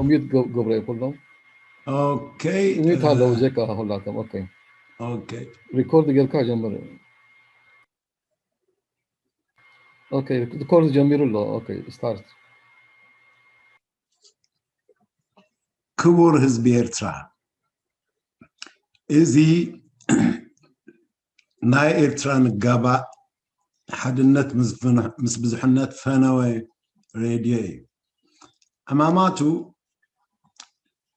ሚዩት ገብረ ኩሎም። ኦኬ ሚዩት ኣለዉ ዜካ ኩላቶም። ኦኬ ኦኬ ሪኮርድ ጌርካ ጀምር። ኦኬ ሪኮርድ ጀሚሩ ኣሎ። ኦኬ ስታርት። ክቡር ህዝቢ ኤርትራ፣ እዚ ናይ ኤርትራ ንጋባእ ሓድነት ምስ ብዙሕነት ፈነወ ሬድዮ እዩ። ዕማማቱ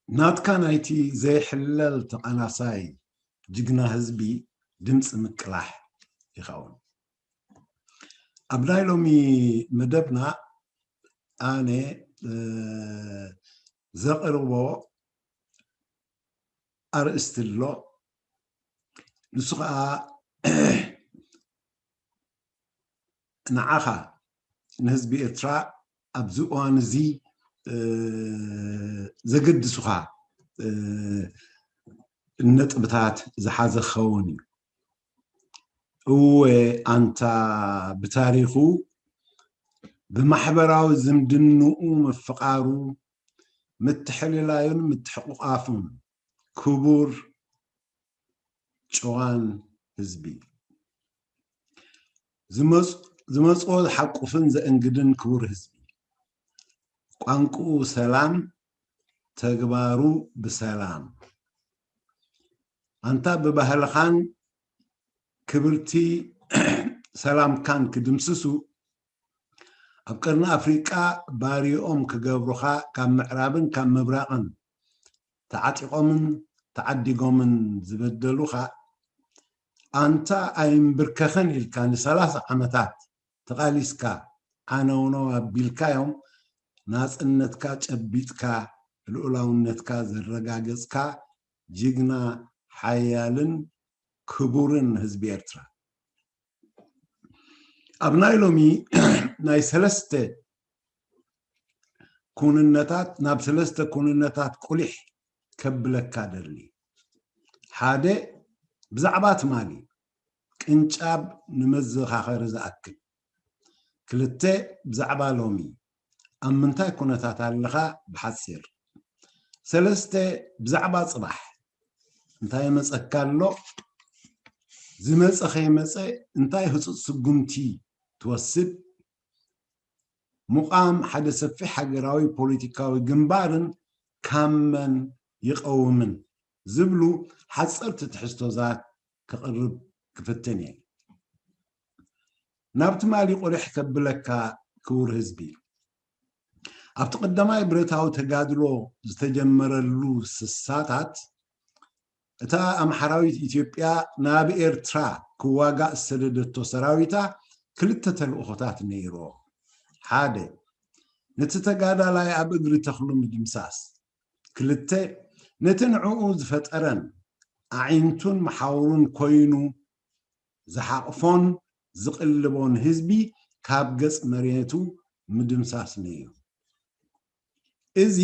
ናትካ ናይቲ ዘይሕለል ተቓላሳይ ጅግና ህዝቢ ድምፂ ምቅላሕ ይኸውን። ኣብ ናይ ሎሚ መደብና ኣነ ዘቕርቦ ኣርእስቲ ኣሎ። ንሱ ከዓ ንዓኻ ንህዝቢ ኤርትራ ኣብዚ እዋን እዚ ዘገድሱኻ ነጥብታት ዝሓዘ ክኸውን እዩ። እወ ኣንታ ብታሪኹ ብማሕበራዊ ዝምድንኡ ምፍቓሩ ምትሕልላዩን ምትሕቑቓፉን ክቡር ጭዋን ህዝቢ ዝመጽኦ ዝሓቁፍን ዘእንግድን ክቡር ህዝቢ ቋንቁኡ ሰላም ተግባሩ ብሰላም ኣንታ ብባህልኻን ክብርቲ ሰላምካን ክድምስሱ ኣብ ቀርኒ ኣፍሪቃ ባሪኦም ክገብሩኻ ካብ ምዕራብን ካብ ምብራቕን ተዓጢቖምን ተዓዲጎምን ዝበደሉኻ ኣንታ ኣይንብርከኽን ኢልካ ንሰላሳ ዓመታት ተቓሊስካ ዓነውነው ኣቢልካዮም ናጽነትካ ጨቢጥካ ልኡላውነትካ ዘረጋገጽካ ጅግና ሓያልን ክቡርን ህዝቢ ኤርትራ። ኣብ ናይ ሎሚ ናይ ሰለስተ ኩንነታት ናብ ሰለስተ ኩንነታት ቁሊሕ ከብለካ ደሊ። ሓደ ብዛዕባ ትማሊ ቅንጫብ ንመዘኻኸሪ ዝኣክል። ክልተ ብዛዕባ ሎሚ ኣብ ምንታይ ኩነታት ኣለኻ ብሓጺር። ሰለስተ ብዛዕባ ጽባሕ እንታይ መጸካ ኣሎ ዝመጸ ከይመጸ እንታይ ህጹጽ ስጉምቲ ትወስድ ምቋም ሓደ ሰፊሕ ሃገራዊ ፖለቲካዊ ግንባርን ካብ መን ይቐውምን ዝብሉ ሓፀርቲ ትሕዝቶታት ክቕርብ ክፍትን እየ። ናብ ትማሊ ቁልሕ ከብለካ ክቡር ህዝቢ፣ ኣብቲ ቀዳማይ ብረታዊ ተጋድሎ ዝተጀመረሉ ስሳታት እታ ኣምሓራዊት ኢትዮጵያ ናብ ኤርትራ ክዋጋእ ዝሰደደቶ ሰራዊታ ክልተ ተልእኾታት ነይርዎ። ሓደ፣ ነቲ ተጋዳላይ ኣብ እግሪ ተኽሉ ምድምሳስ። ክልተ፣ ነቲ ንዕኡ ዝፈጠረን ኣዒንቱን መሓውሩን ኮይኑ ዝሓቕፎን ዝቕልቦን ህዝቢ ካብ ገጽ መሬቱ ምድምሳስ ነይሩ። እዚ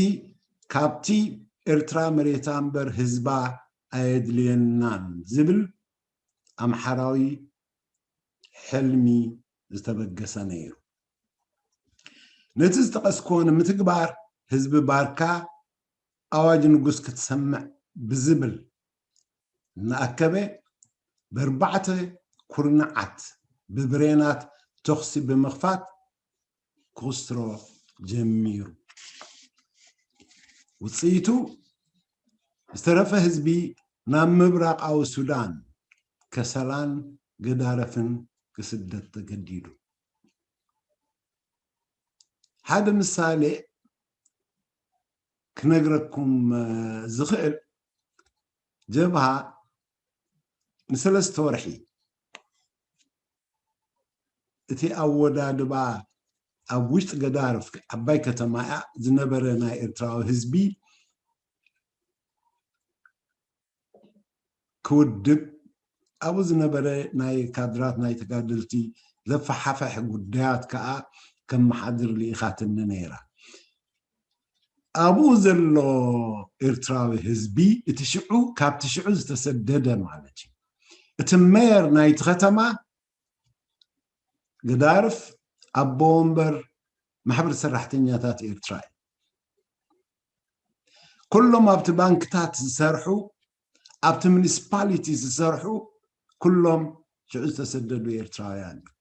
ካብቲ ኤርትራ መሬታ እምበር ህዝባ ኣየድልየናን ዝብል ኣምሓራዊ ሕልሚ ዝተበገሰ ነይሩ። ነቲ ዝጠቐስክዎ ንምትግባር ህዝቢ ባርካ ኣዋጅ ንጉስ ክትሰምዕ ብዝብል እናኣከበ ብኣርባዕተ ኩርናዓት ብብሬናት ተኹሲ ብምኽፋት ክኹስትሮ ጀሚሩ። ውፅኢቱ ዝተረፈ ህዝቢ ናብ ምብራቓዊ ሱዳን፣ ከሰላን ገዳረፍን ክስደድ ተገዲዱ። ሓደ ምሳሌ ክነግረኩም ዝኽእል፣ ጀብሃ ንሰለስተ ወርሒ እቲ ኣወዳድባ ኣብ ውሽጢ ገዳርፍ ዓባይ ከተማ እያ ዝነበረ ናይ ኤርትራዊ ህዝቢ ክውድብ ኣብኡ ዝነበረ ናይ ካድራት ናይ ተጋደልቲ ዘፈሓፈሕ ጉዳያት ከዓ ከመሓድር ልኢኻትኒ ነይራ። ኣብኡ ዘሎ ኤርትራዊ ህዝቢ እቲ ሽዑ ካብቲ ሽዑ ዝተሰደደ ማለት እዩ። እቲ ሜየር ናይቲ ከተማ ገዳርፍ ኣቦ ወንበር ማሕበር ሰራሕተኛታት ኤርትራ እዩ። ኩሎም ኣብቲ ባንክታት ዝሰርሑ፣ ኣብቲ ሙኒስፓሊቲ ዝሰርሑ፣ ኩሎም ሽዑ ዝተሰደዱ ኤርትራውያን እዮም።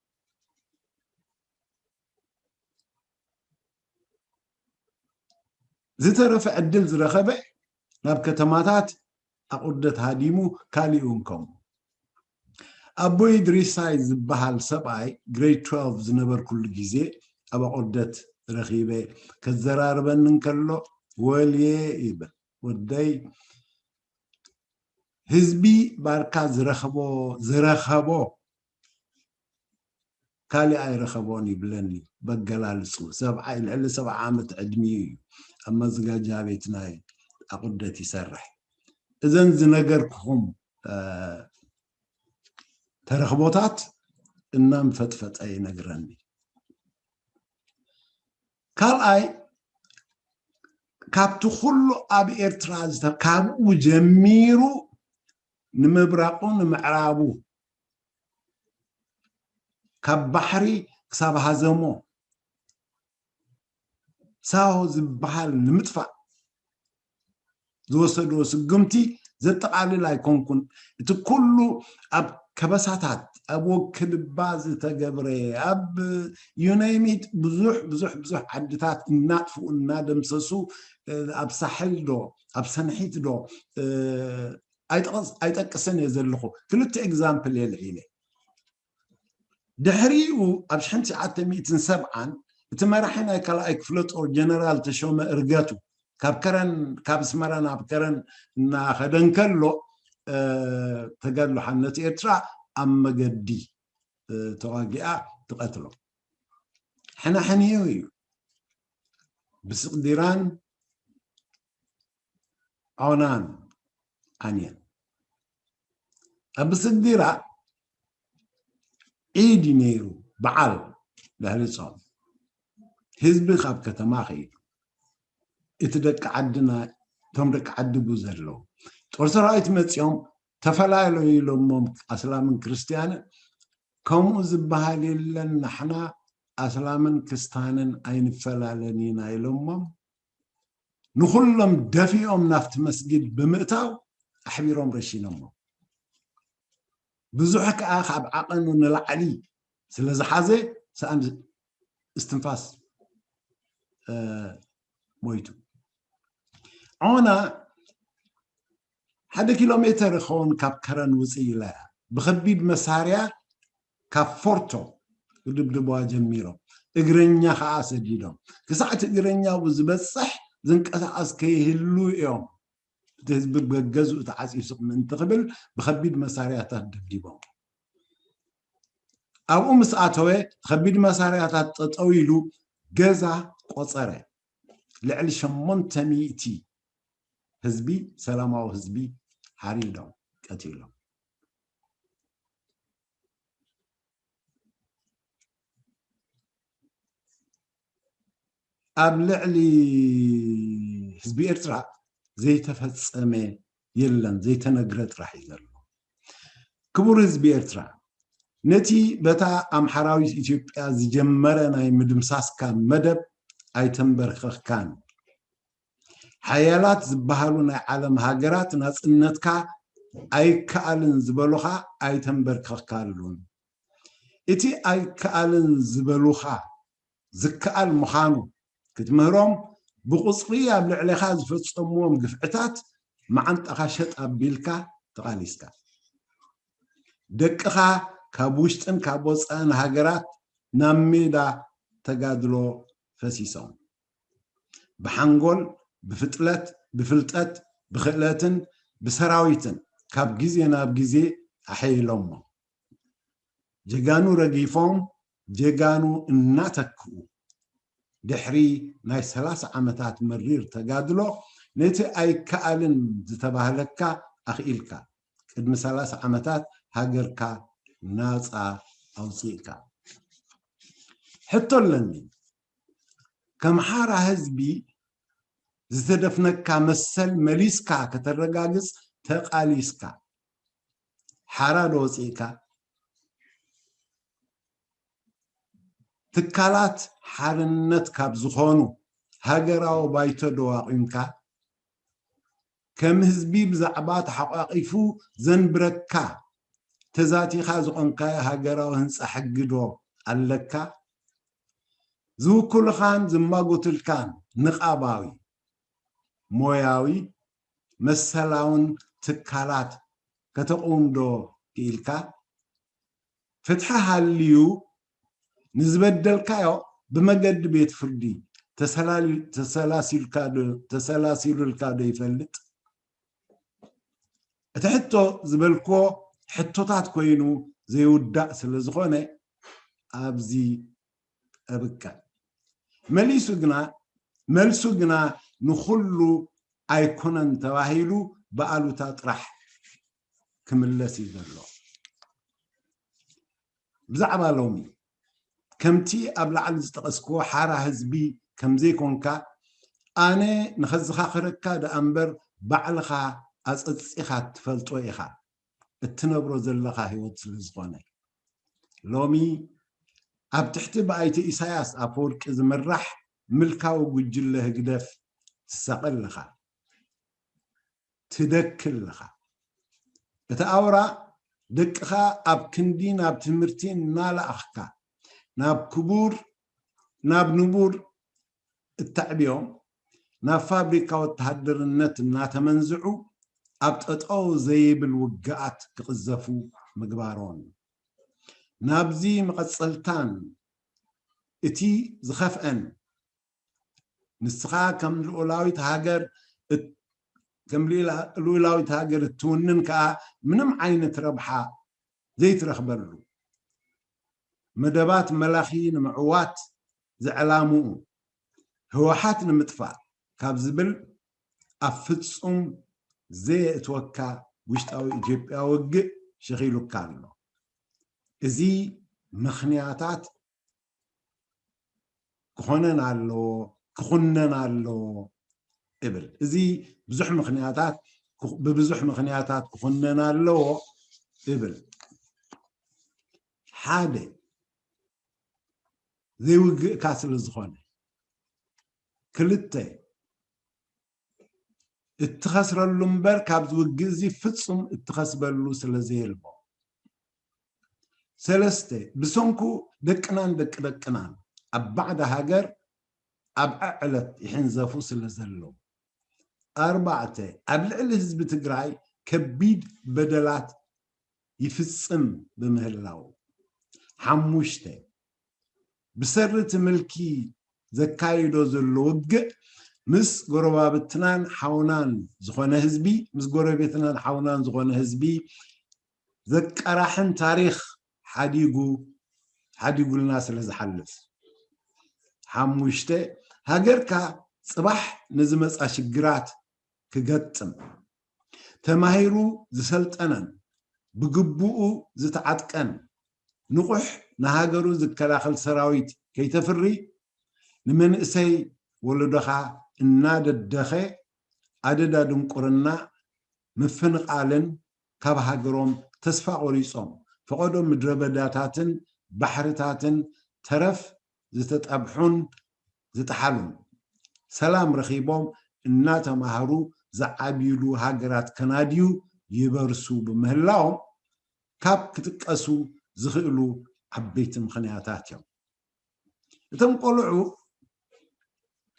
ዝተረፈ ዕድል ዝረኸበ ናብ ከተማታት ኣቑርደት ሃዲሙ፣ ካሊኡ እውን ከምኡ። ኣቦይ ድሪሳይ ዝበሃል ሰብኣይ ግሬድ ትዌልቭ ዝነበርኩሉ ግዜ ኣብ ኣቑርደት ረኺበ፣ ከዘራርበኒ እንከሎ ወልየ ይብል። ወደይ፣ ህዝቢ ባርካ ዝረኸቦ ዝረኸቦ ካሊእ ኣይረኸቦን ይብለኒ በገላልጹ። ሰብዓይ፣ ልዕሊ ሰብዓ ዓመት ዕድሚኡ እዩ ኣብ መዘጋጃ ቤት ናይ ኣቑርደት ይሰርሕ። እዘን ዝነገርኩኹም ተረኽቦታት እናንፈጥፈጠ ይነግረኒ። ካልኣይ፣ ካብቲ ኩሉ ኣብ ኤርትራ ካብኡ ጀሚሩ ንምብራቑ ንምዕራቡ፣ ካብ ባሕሪ ክሳብ ሃዘሞ ሳሆ ዝበሃል ንምጥፋእ ዝወሰድዎ ስጉምቲ ዘጠቓልል ኣይኮንኩን። እቲ ኩሉ ኣብ ከበሳታት፣ ኣብ ወክልባ ዝተገብረ፣ ኣብ ዩናይሚት ብዙሕ ብዙሕ ብዙሕ ዓድታት እናጥፍኡ እናደምሰሱ፣ ኣብ ሳሕል ዶ ኣብ ሰንሒት ዶ ኣይጠቅስን እየ ዘለኹ። ክልተ ኤግዛምፕል የልዒለ። ድሕሪኡ ኣብ ሽሕን ትሽዓተ ሚእትን ሰብዓን እቲ መራሒ ናይ ካልኣይ ክፍለ ጦር ጀነራል ተሾመ እርገቱ ካብ ከረን፣ ካብ ኣስመራ ናብ ከረን እናኸደ እንከሎ፣ ተጋድሎ ሓርነት ኤርትራ ኣብ መገዲ ተዋጊኣ ትቐትሎ። ሕናሕንኡ እዩ ብስቕዲራን ዖናን ዓንየን። ኣብ ብስግዲራ ዒድ እዩ ነይሩ፣ በዓል ድሕሪ ጾም ህዝቢ ካብ ከተማ ከይዱ፣ እቲ ደቂ ዓድና፣ እቶም ደቂ ዓዲ ቡ ዘለዉ ጦር ሰራዊት መጺኦም ተፈላለዩ ኢሎሞም፣ ኣስላምን ክርስትያንን። ከምኡ ዝበሃል የለን፣ ንሕና ኣስላምን ክስታንን ኣይንፈላለን ኢና ኢሎሞም። ንኹሎም ደፊኦም ናብቲ መስጊድ ብምእታው ኣሕቢሮም ረሺኖሞ። ብዙሕ ከኣ ካብ ዓቐኑ ንላዕሊ ስለ ዝሓዘ ሰኣን እስትንፋስ ሞይቱ። ዖና ሓደ ኪሎ ሜተር ይኸውን ካብ ከረን ውፅእ ኢላ እያ። ብኸቢድ መሳርያ ካብ ፎርቶ ክድብድብዋ ጀሚሮም፣ እግረኛ ከዓ ሰዲዶም። ክሳዕ እቲ እግረኛ ኣብኡ ዝበፅሕ ዝንቀሳቐስ ከይህሉ እዮም እቲ ህዝቢ ገገዝኡ ተዓፂዩ ስቕ ምእንቲ ክብል ብኸቢድ መሳርያታት ደብዲቦም። ኣብኡ ምስ ኣተወ ከቢድ መሳርያታት ጠጠው ኢሉ ገዛ ቆፀረ። ልዕሊ ሸሞንተ ሚእቲ ህዝቢ፣ ሰላማዊ ህዝቢ ሓሪዶም ቀቲሎም። ኣብ ልዕሊ ህዝቢ ኤርትራ ዘይተፈጸመ የለን፣ ዘይተነግረ ጥራሕ እዩ ዘሎ። ክቡር ህዝቢ ኤርትራ፣ ነቲ በታ ኣምሓራዊት ኢትዮጵያ ዝጀመረ ናይ ምድምሳስካ መደብ ኣይተንበርከኽካን። ሓያላት ዝበሃሉ ናይ ዓለም ሃገራት ናጽነትካ ኣይከኣልን ዝበሉኻ ኣይተንበርከኽካሉን። እቲ ኣይከኣልን ዝበሉኻ ዝከኣል ምዃኑ ክትምህሮም፣ ብቑጽሪ ኣብ ልዕሌኻ ዝፈጸምዎም ግፍዕታት መዓንጣኻ ሸጥ ኣቢልካ ተቓሊስካ። ደቅኻ ካብ ውሽጥን ካብ ወጻእን ሃገራት ናብ ሜዳ ተጋድሎ ፈሲሶም። ብሓንጎል፣ ብፍጥለት፣ ብፍልጠት፣ ብኽእለትን ብሰራዊትን ካብ ግዜ ናብ ግዜ ኣሐይሎሞ። ጀጋኑ ረጊፎም ጀጋኑ እናተክኡ፣ ድሕሪ ናይ ሰላሳ ዓመታት መሪር ተጋድሎ፣ ነቲ ኣይከኣልን ዝተባህለካ ኣኽኢልካ፣ ቅድሚ ሰላሳ ዓመታት ሃገርካ ናጻ ኣውጺእካ። ሕቶ ኣለኒ። ከም ሓራ ህዝቢ ዝተደፍነካ መሰል መሊስካ ከተረጋግጽ ተቓሊስካ፣ ሓራ ዶ ወጺእካ? ትካላት ሓርነት ካብ ዝኾኑ ሃገራዊ ባይቶ ዶ ኣቑምካ? ከም ህዝቢ ብዛዕባ ተሓቋቒፉ ዘንብረካ፣ ተዛቲኻ ዝኾንካዮ ሃገራዊ ህንጻ ሕጊ ዶ ኣለካ? ዝውክሉኻን ዝማጎትልካን ንቓባዊ፣ ሞያዊ፣ መሰላውን ትካላት ከተቑም ዶ ክኢልካ? ፍትሒ ሃልዩ ንዝበደልካዮ ብመገዲ ቤት ፍርዲ ተሰላሊ-፣ ተሰላሲልካ ዶ-፣ ተሰላሲሉልካ ዶ ይፈልጥ? እቲ ሕቶ ዝበልክዎ ሕቶታት ኮይኑ ዘይውዳእ ስለ ዝኾነ ኣብዚ እብቅዕ። መሊሱ ግና፣ መልሱ ግና ንኹሉ ኣይኮነን ተባሂሉ ብኣሉታ ጥራሕ ክምለስ እዩ ዘሎ። ብዛዕባ ሎሚ፣ ከምቲ ኣብ ላዕሊ ዝጠቐስክዎ ሓራ ህዝቢ ከም ዘይኮንካ፣ ኣነ ንኸዘኻኽረካ ደኣ እምበር፣ ባዕልኻ ኣጸጺኻ ትፈልጦ ኢኻ፣ እትነብሮ ዘለኻ ህይወት ስለ ዝኾነ። ሎሚ ኣብ ትሕቲ ብኣይተ ኢሳያስ ኣፈወርቂ ዝምራሕ ምልካዊ ጉጅለ ህግደፍ ትሳቐ ኣለኻ፣ ትደኪ ኣለኻ። እቲ ኣውራ ደቅኻ ኣብ ክንዲ ናብ ትምህርቲ እናለኣኽካ፣ ናብ ክቡር፣ ናብ ንቡር እተዕብዮም፣ ናብ ፋብሪካ ወተሃደርነት እናተመንዝዑ ኣብ ጠጠው ዘይብል ውግኣት ክቕዘፉ ምግባሮም፣ ናብዚ መቐጸልታን እቲ ዝኸፍአን፣ ንስኻ ከም ልኡላዊት ሃገር እት-፣ ከም ልኡላ-፣ ልኡላዊት ሃገር እትውንን ከኣ ምንም ዓይነት ረብሓ ዘይትረኽበሉ፣ መደባት መላኺ ንምዕዋት ዝዕላምኡ፣ ህወሓት ንምጥፋእ ካብ ዝብል ኣብ ፍጹም ዘየእትወካ ውሽጣዊ ኢትዮጵያ ውግእ ሸኺሉካ ኣሎ። እዚ ምኽንያታት ክኾነን ኣለዎ፣ ክኹነን ኣለዎ እብል። እዚ ብዙሕ ምኽንያታት፣ ብብዙሕ ምኽንያታት ክኹነን ኣለዎ እብል። ሓደ፣ ዘይውግእካ ስለ ዝኾነ። ክልተ፣ እትኸስረሉ እምበር ካብዚ ውግእ እዚ ፍጹም እትኸስበሉ ስለ ዘየልቦ። ሰለስተ፣ ብሰንኩ ደቅናን ደቂ ደቅናን ኣብ ባዕዳ ሃገር ኣብ ዕዕለት ይሕንዘፉ ስለ ዘለዉ። ኣርባዕተ፣ ኣብ ልዕሊ ህዝቢ ትግራይ ከቢድ በደላት ይፍጽም ብምህላዉ። ሓሙሽተ፣ ብሰሪ እቲ ምልኪ ዘካይዶ ዘሎ ውግእ ምስ ጎረባብትናን ሓውናን ዝኾነ ህዝቢ፣ ምስ ጎረቤትናን ሓውናን ዝኾነ ህዝቢ ዘቀራሕን ታሪኽ ሓዲጉ፣ ሓዲጉልና ስለ ዝሓልፍ። ሓሙሽተ፣ ሃገርካ ጽባሕ ንዝመጻ ሽግራት ክገጥም፣ ተማሂሩ ዝሰልጠነን ብግቡኡ ዝተዓጥቀን ንቑሕ ንሃገሩ ዝከላኸል ሰራዊት ከይተፍሪ፣ ንመንእሰይ ወለዶኻ እናደደኸ ኣደዳ ድንቁርና ምፍንቓልን ካብ ሃገሮም ተስፋ ቆሪጾም ፈቐዶ ምድረ በዳታትን ባሕርታትን ተረፍ ዝተጠብሑን ዝጠሓሉን ሰላም ረኺቦም እናተማሃሩ ዝዓብዩሉ ሃገራት ከናድዩ ይበርሱ ብምህላዎም ካብ ክጥቀሱ ዝኽእሉ ዓበይቲ ምኽንያታት እዮም። እቶም ቆልዑ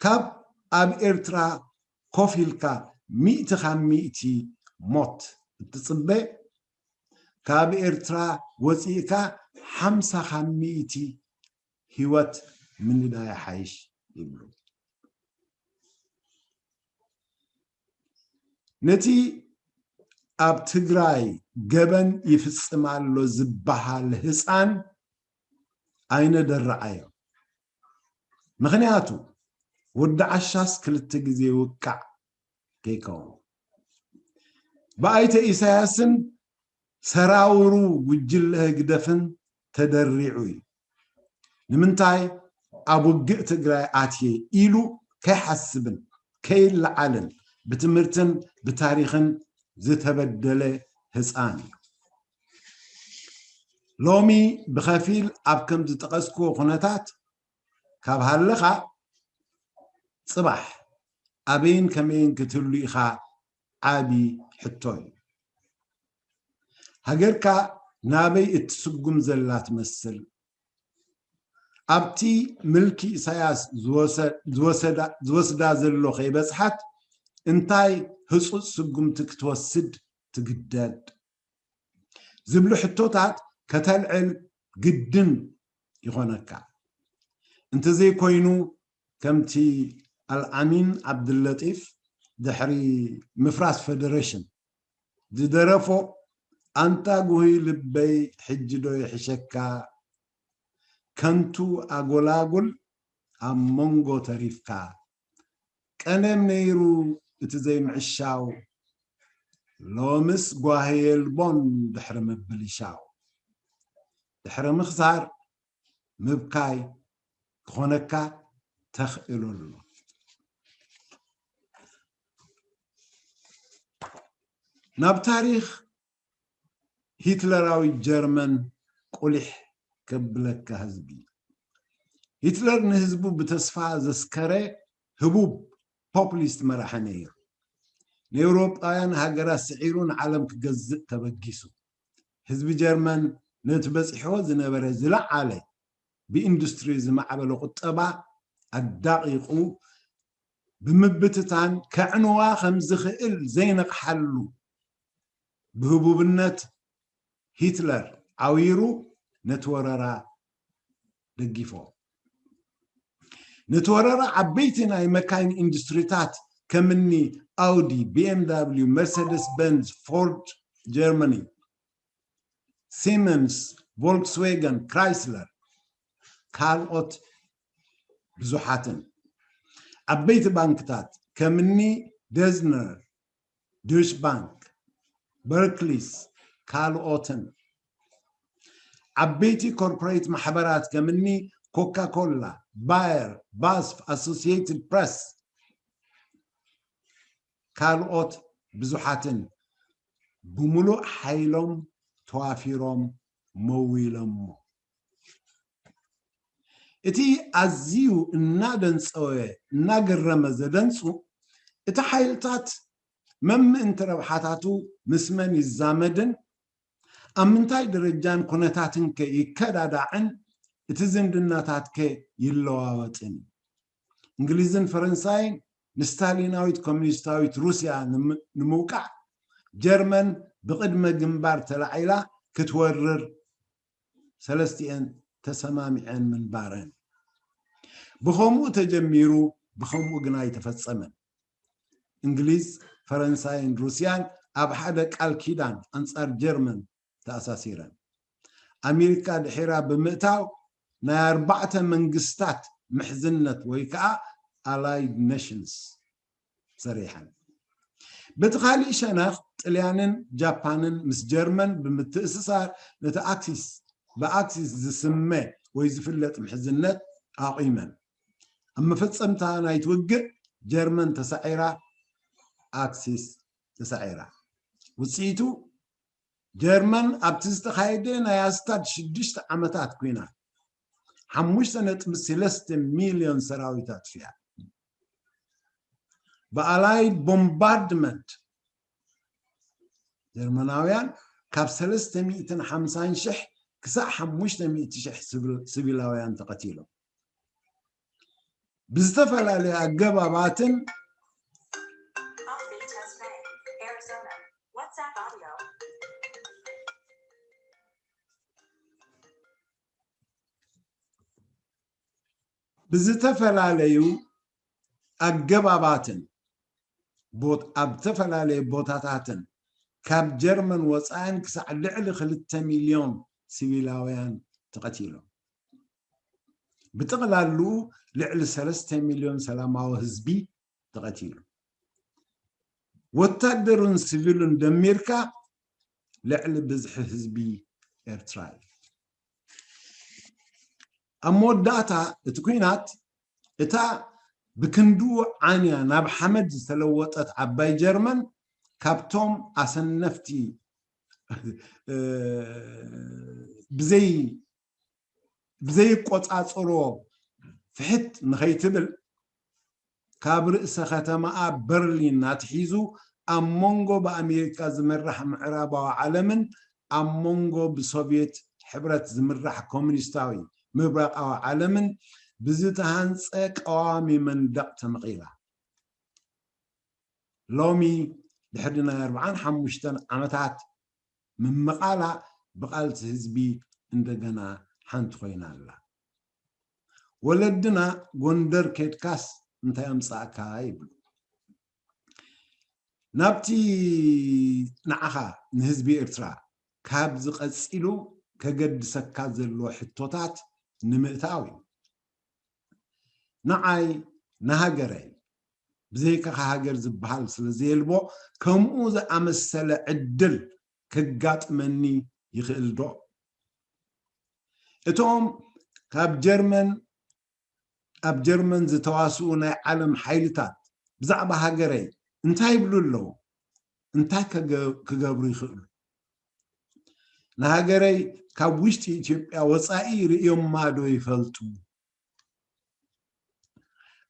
ካብ ኣብ ኤርትራ ኮፍ ኢልካ ሚእቲ ካብ ሚእቲ ሞት እትጽበ፣ ካብ ኤርትራ ወጺእካ ሓምሳ ካብ ሚእቲ ህይወት ምንዳይ ሓይሽ ይብሉ። ነቲ ኣብ ትግራይ ገበን ይፍጽም ኣሎ ዝበሃል ህፃን ኣይነደርዓዮ። ምኽንያቱ ወዲ ዓሻስ ክልተ ግዜ ይውቃዕ ከይከውን። ብኣይተ ኢሳያስን ሰራውሩ ጉጅለ ህግደፍን ተደሪዑ እዩ። ንምንታይ ኣብ ውግእ ትግራይ ኣትየ ኢሉ ከይሓስብን ከይለዓልን ብትምህርትን ብታሪኽን ዝተበደለ ህፃን እዩ። ሎሚ ብኸፊል ኣብ ከም ዝጠቐስክዎ ኩነታት ካብ ሃለኻ፣ ጽባሕ ኣበይን ከመይን ክትህሉ ኢኻ ዓቢ ሕቶ እዩ። ሃገርካ ናበይ እትስጉም ዘላ ትመስል? ኣብቲ ምልኪ ኢሳያስ ዝወሰ-፣ ዝወሰዳ-፣ ዝወስዳ ዘሎ ከይበጽሓት እንታይ ህጹጽ ስጉምቲ ክትወስድ ትግደድ? ዝብሉ ሕቶታት ከተልዕል ግድን ይኾነካ። እንተዘይኮይኑ ከምቲ ኣልኣሚን ዓብድለጢፍ ድሕሪ ምፍራስ ፈደረሽን ዝደረፎ ኣንታ ጉሂ ልበይ ሕጂ ዶ ይሕሸካ ከንቱ ኣጎላጉል ኣብ መንጎ ተሪፍካ ቀደም ነይሩ እቲ ዘይምዕሻው ሎምስ ጓሂ የልቦን ድሕሪ ምብልሻው ድሕሪ ምኽሳር ምብካይ ክኾነካ ተኽእሎ ኣሎ። ናብ ታሪኽ ሂትለራዊ ጀርመን ቁሊሕ ከብለካ ህዝቢ። ሂትለር ንህዝቡ ብተስፋ ዘስከረ ህቡብ ፖፕሊስት መራሒ ነይሩ። ንኤውሮጳውያን ሃገራት ስዒሩ ንዓለም ክገዝእ ተበጊሱ። ህዝቢ ጀርመን ነቲ በጺሕዎ ዝነበረ ዝለዓለ ብኢንዱስትሪ ዝማዕበለ ቁጠባ ኣዳቒቑ ብምብትታን ከዕንዋ ከም ዝኽእል ዘይነቕሓሉ ብህቡብነት ሂትለር ዓዊሩ ነቲ ወረራ ደጊፎ። ነቲ ወረራ ዓበይቲ ናይ መካይን ኢንዱስትሪታት ከምኒ ኣውዲ፣ ቢ ኤም ደብሊው፣ መርሰደስ በንዝ፣ ፎርድ ጀርመኒ፣ ሲመንስ፣ ቮልክስዌገን፣ ክራይስለር ካልኦት ብዙሓትን ዓበይቲ ባንክታት ከምኒ ደዝነር፣ ዱሽ ባንክ፣ በርክሊስ ካልኦትን ዓበይቲ ኮርፖሬት ማሕበራት ከምኒ ኮካ ኮላ፣ ባየር፣ ባስፍ፣ ኣሶሲየትድ ፕረስ ካልኦት ብዙሓትን ብምሉእ ሓይሎም ተዋፊሮም መዊሎሞ። እቲ ኣዝዩ እናደንጸወ እናገረመ ዘደንጹ እቲ ሓይልታት መምእንቲ ረብሓታቱ ምስ መን ይዛመድን ኣብ ምንታይ ደረጃን ኩነታትን ከ ይከዳዳዕን እቲ ዝምድናታት ከ ይለዋወጥን እዩ። እንግሊዝን ፈረንሳይን ንስታሊናዊት ኮሚኒስታዊት ሩስያ ንምውቃዕ ጀርመን ብቕድመ ግንባር ተላዒላ ክትወርር ሰለስቲኤን ተሰማሚዐን ምንባረን። ብኸምኡ ተጀሚሩ ብኸምኡ ግና ኣይተፈጸመን። እንግሊዝ፣ ፈረንሳይን ሩስያን ኣብ ሓደ ቃል ኪዳን ኣንጻር ጀርመን ተኣሳሲረን። ኣሜሪካ ድሒራ ብምእታው ናይ ኣርባዕተ መንግስታት ምሕዝነት ወይ ከዓ ኣላይድ ኔሽንስ ሰሪሐን። በቲ ካሊእ ሸነኽ ጥልያንን ጃፓንን ምስ ጀርመን ብምትእስሳር ነቲ ኣክሲስ ብኣክሲስ ዝስመ ወይ ዝፍለጥ ምሕዝነት ኣቑመን። ኣብ መፈጸምታ ናይቲ ውግእ ጀርመን ተሳዒራ ኣክሲስ ተሳዒራ። ውፅኢቱ ጀርመን ኣብቲ ዝተኻየደ ናይ ኣስታት ሽዱሽተ ዓመታት ኲናት ሓሙሽተ ነጥቢ ሰለስተ ሚልዮን ሰራዊት ኣጥፊኣ። ብኣላይድ ቦምባርድመንት ጀርመናውያን ካብ ሰለስተ ሚእትን ሓምሳን ሽሕ ክሳዕ ሓሙሽተ ሚእቲ ሽሕ ስቪላውያን ተቐቲሎም። ብዝተፈላለዩ ኣገባባትን ብዝተፈላለዩ ኣገባባትን ኣብ ዝተፈላለዩ ቦታታትን ካብ ጀርመን ወፃእን ክሳዕ ልዕሊ ክልተ ሚልዮን ሲቪላውያን ተቐቲሎም። ብጥቕላሉ ልዕሊ ሰለስተ ሚልዮን ሰላማዊ ህዝቢ ተቐቲሉ። ወታደሩን ሲቪሉን ደሚርካ ልዕሊ ብዝሒ ህዝቢ ኤርትራ እዩ። ኣብ መወዳእታ እቲ ኲናት እታ ብክንድኡ ዓንያ ናብ ሓመድ ዝተለወጠት ዓባይ ጀርመን ካብቶም ኣሰነፍቲ ብዘይ ብዘይቆጻጸሮ ፍሕት ንኸይትብል ካብ ርእሰ ከተማኣ በርሊን ኣትሒዙ ኣብ መንጎ ብኣሜሪካ ዝምራሕ ምዕራባዊ ዓለምን ኣብ መንጎ ብሶቭየት ሕብረት ዝምራሕ ኮሙኒስታዊ ምብራቓዊ ዓለምን ብዝተሃንፀ ቀዋሚ መንደቕ ተመቒላ። ሎሚ ድሕሪ ናይ ኣርብዓን ሓሙሽተን ዓመታት ምምቓላ ብቓልሲ ህዝቢ እንደገና ሓንቲ ኮይና ኣላ። ወለድና ጎንደር ኬድካስ እንታይ ኣምጻእካ ይብሉ። ናብቲ ንዓኻ ንህዝቢ ኤርትራ ካብዚ ቀጺሉ ከገድሰካ ዘሎ ሕቶታት ንምእታው እዩ። ንዓይ ንሃገረይ ብዘይካኻ ሃገር ዝበሃል ስለ ዘየልቦ ከምኡ ዝኣመሰለ ዕድል ከጋጥመኒ ይኽእል ዶ? እቶም ካብ ጀርመን ኣብ ጀርመን ዝተዋስኡ ናይ ዓለም ሓይልታት ብዛዕባ ሃገረይ እንታይ ይብሉ ኣለዉ? እንታይ ከገ- ክገብሩ ይኽእሉ? ንሃገረይ ካብ ውሽጢ ኢትዮጵያ ወፃኢ ርእዮማ ዶ ይፈልጡ?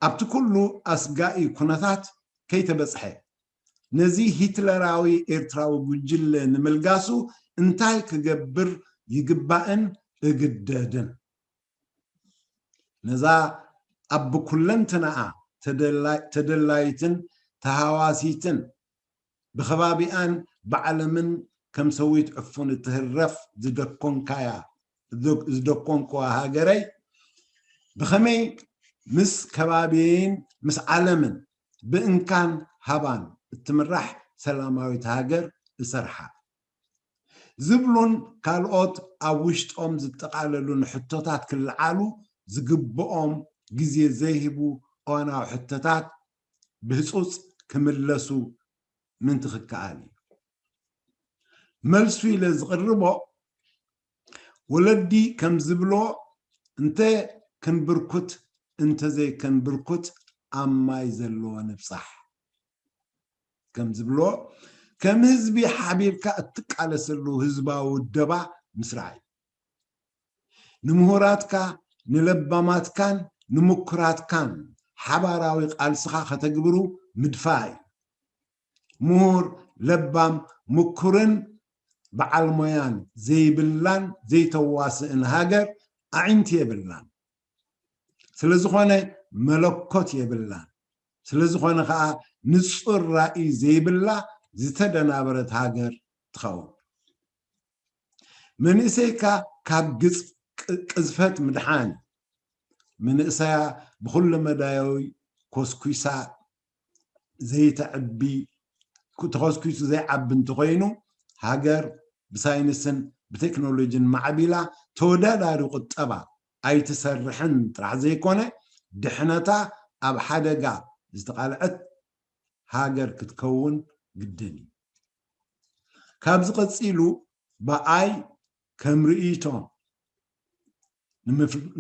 ኣብቲ ኩሉ ኣስጋኢ ኩነታት ከይተበፅሐ ነዚ ሂትለራዊ ኤርትራዊ ጉጅለ ንምልጋሱ እንታይ ክገብር ይግባእን እግደድን? ነዛ ኣብ ብኩለንትናኣ ተደላይትን ተሃዋሲትን ብኸባቢኣን ብዓለምን ከም ሰዊት ዕፉን እትህረፍ ዝደኮንካያ ዝደኮንክዋ ሃገረይ ብኸመይ ምስ ከባቢየይን ምስ ዓለምን ብእንካን ሃባን እትምራሕ ሰላማዊት ሃገር እሰርሓ ዝብሉን ካልኦት ኣብ ውሽጦም ዝጠቓለሉን ሕቶታት ክለዓሉ ዝግብኦም ግዜ ዘይህቡ እዋናዊ ሕቶታት ብህፁፅ ክምለሱ ምንቲ ክከኣል እዩ። መልሱ ኢለ ዝቕርቦ ወለዲ ከም ዝብሎ እንተ ክንብርኩት እንተዘይከንብርኩት ኣብ ማይ ዘለዎ ንብፃሕ ከም ዝብሎ ከም ህዝቢ ሓቢርካ እትቃለሰሉ ህዝባዊ ውደባ ምስራዕ እዩ። ንምሁራትካ ንለባማትካን ንምኩራትካን ሓባራዊ ቃልስኻ ከተግብሩ ምድፋእ እዩ። ምሁር ለባም ምኩርን በዓል ሞያን ዘይብላን ዘይተዋስእን ሃገር ኣዒንቲ የብላን። ስለዝኾነ መለኮት የብላን። ስለዝኾነ ከዓ ንፁር ራእይ ዘይብላ ዝተደናበረት ሃገር ትኸውን። መንእሰይካ ካብ ግፅ ቅዝፈት ምድሓን። መንእሰያ ብኩሉ መዳያዊ ኮስኩሳ ዘይተዕቢ ተኾስኩሱ ዘይዓቢ እንተኮይኑ ሃገር ብሳይንስን ብቴክኖሎጂን ማዕቢላ ተወዳዳሪ ቁጠባ ኣይትሰርሕን ጥራሕ ዘይኮነ ድሕነታ ኣብ ሓደጋ ዝተቓልዐት ሃገር ክትከውን ግድን እዩ። ካብዚ ቀፂሉ ብኣይ ከም ርእይቶ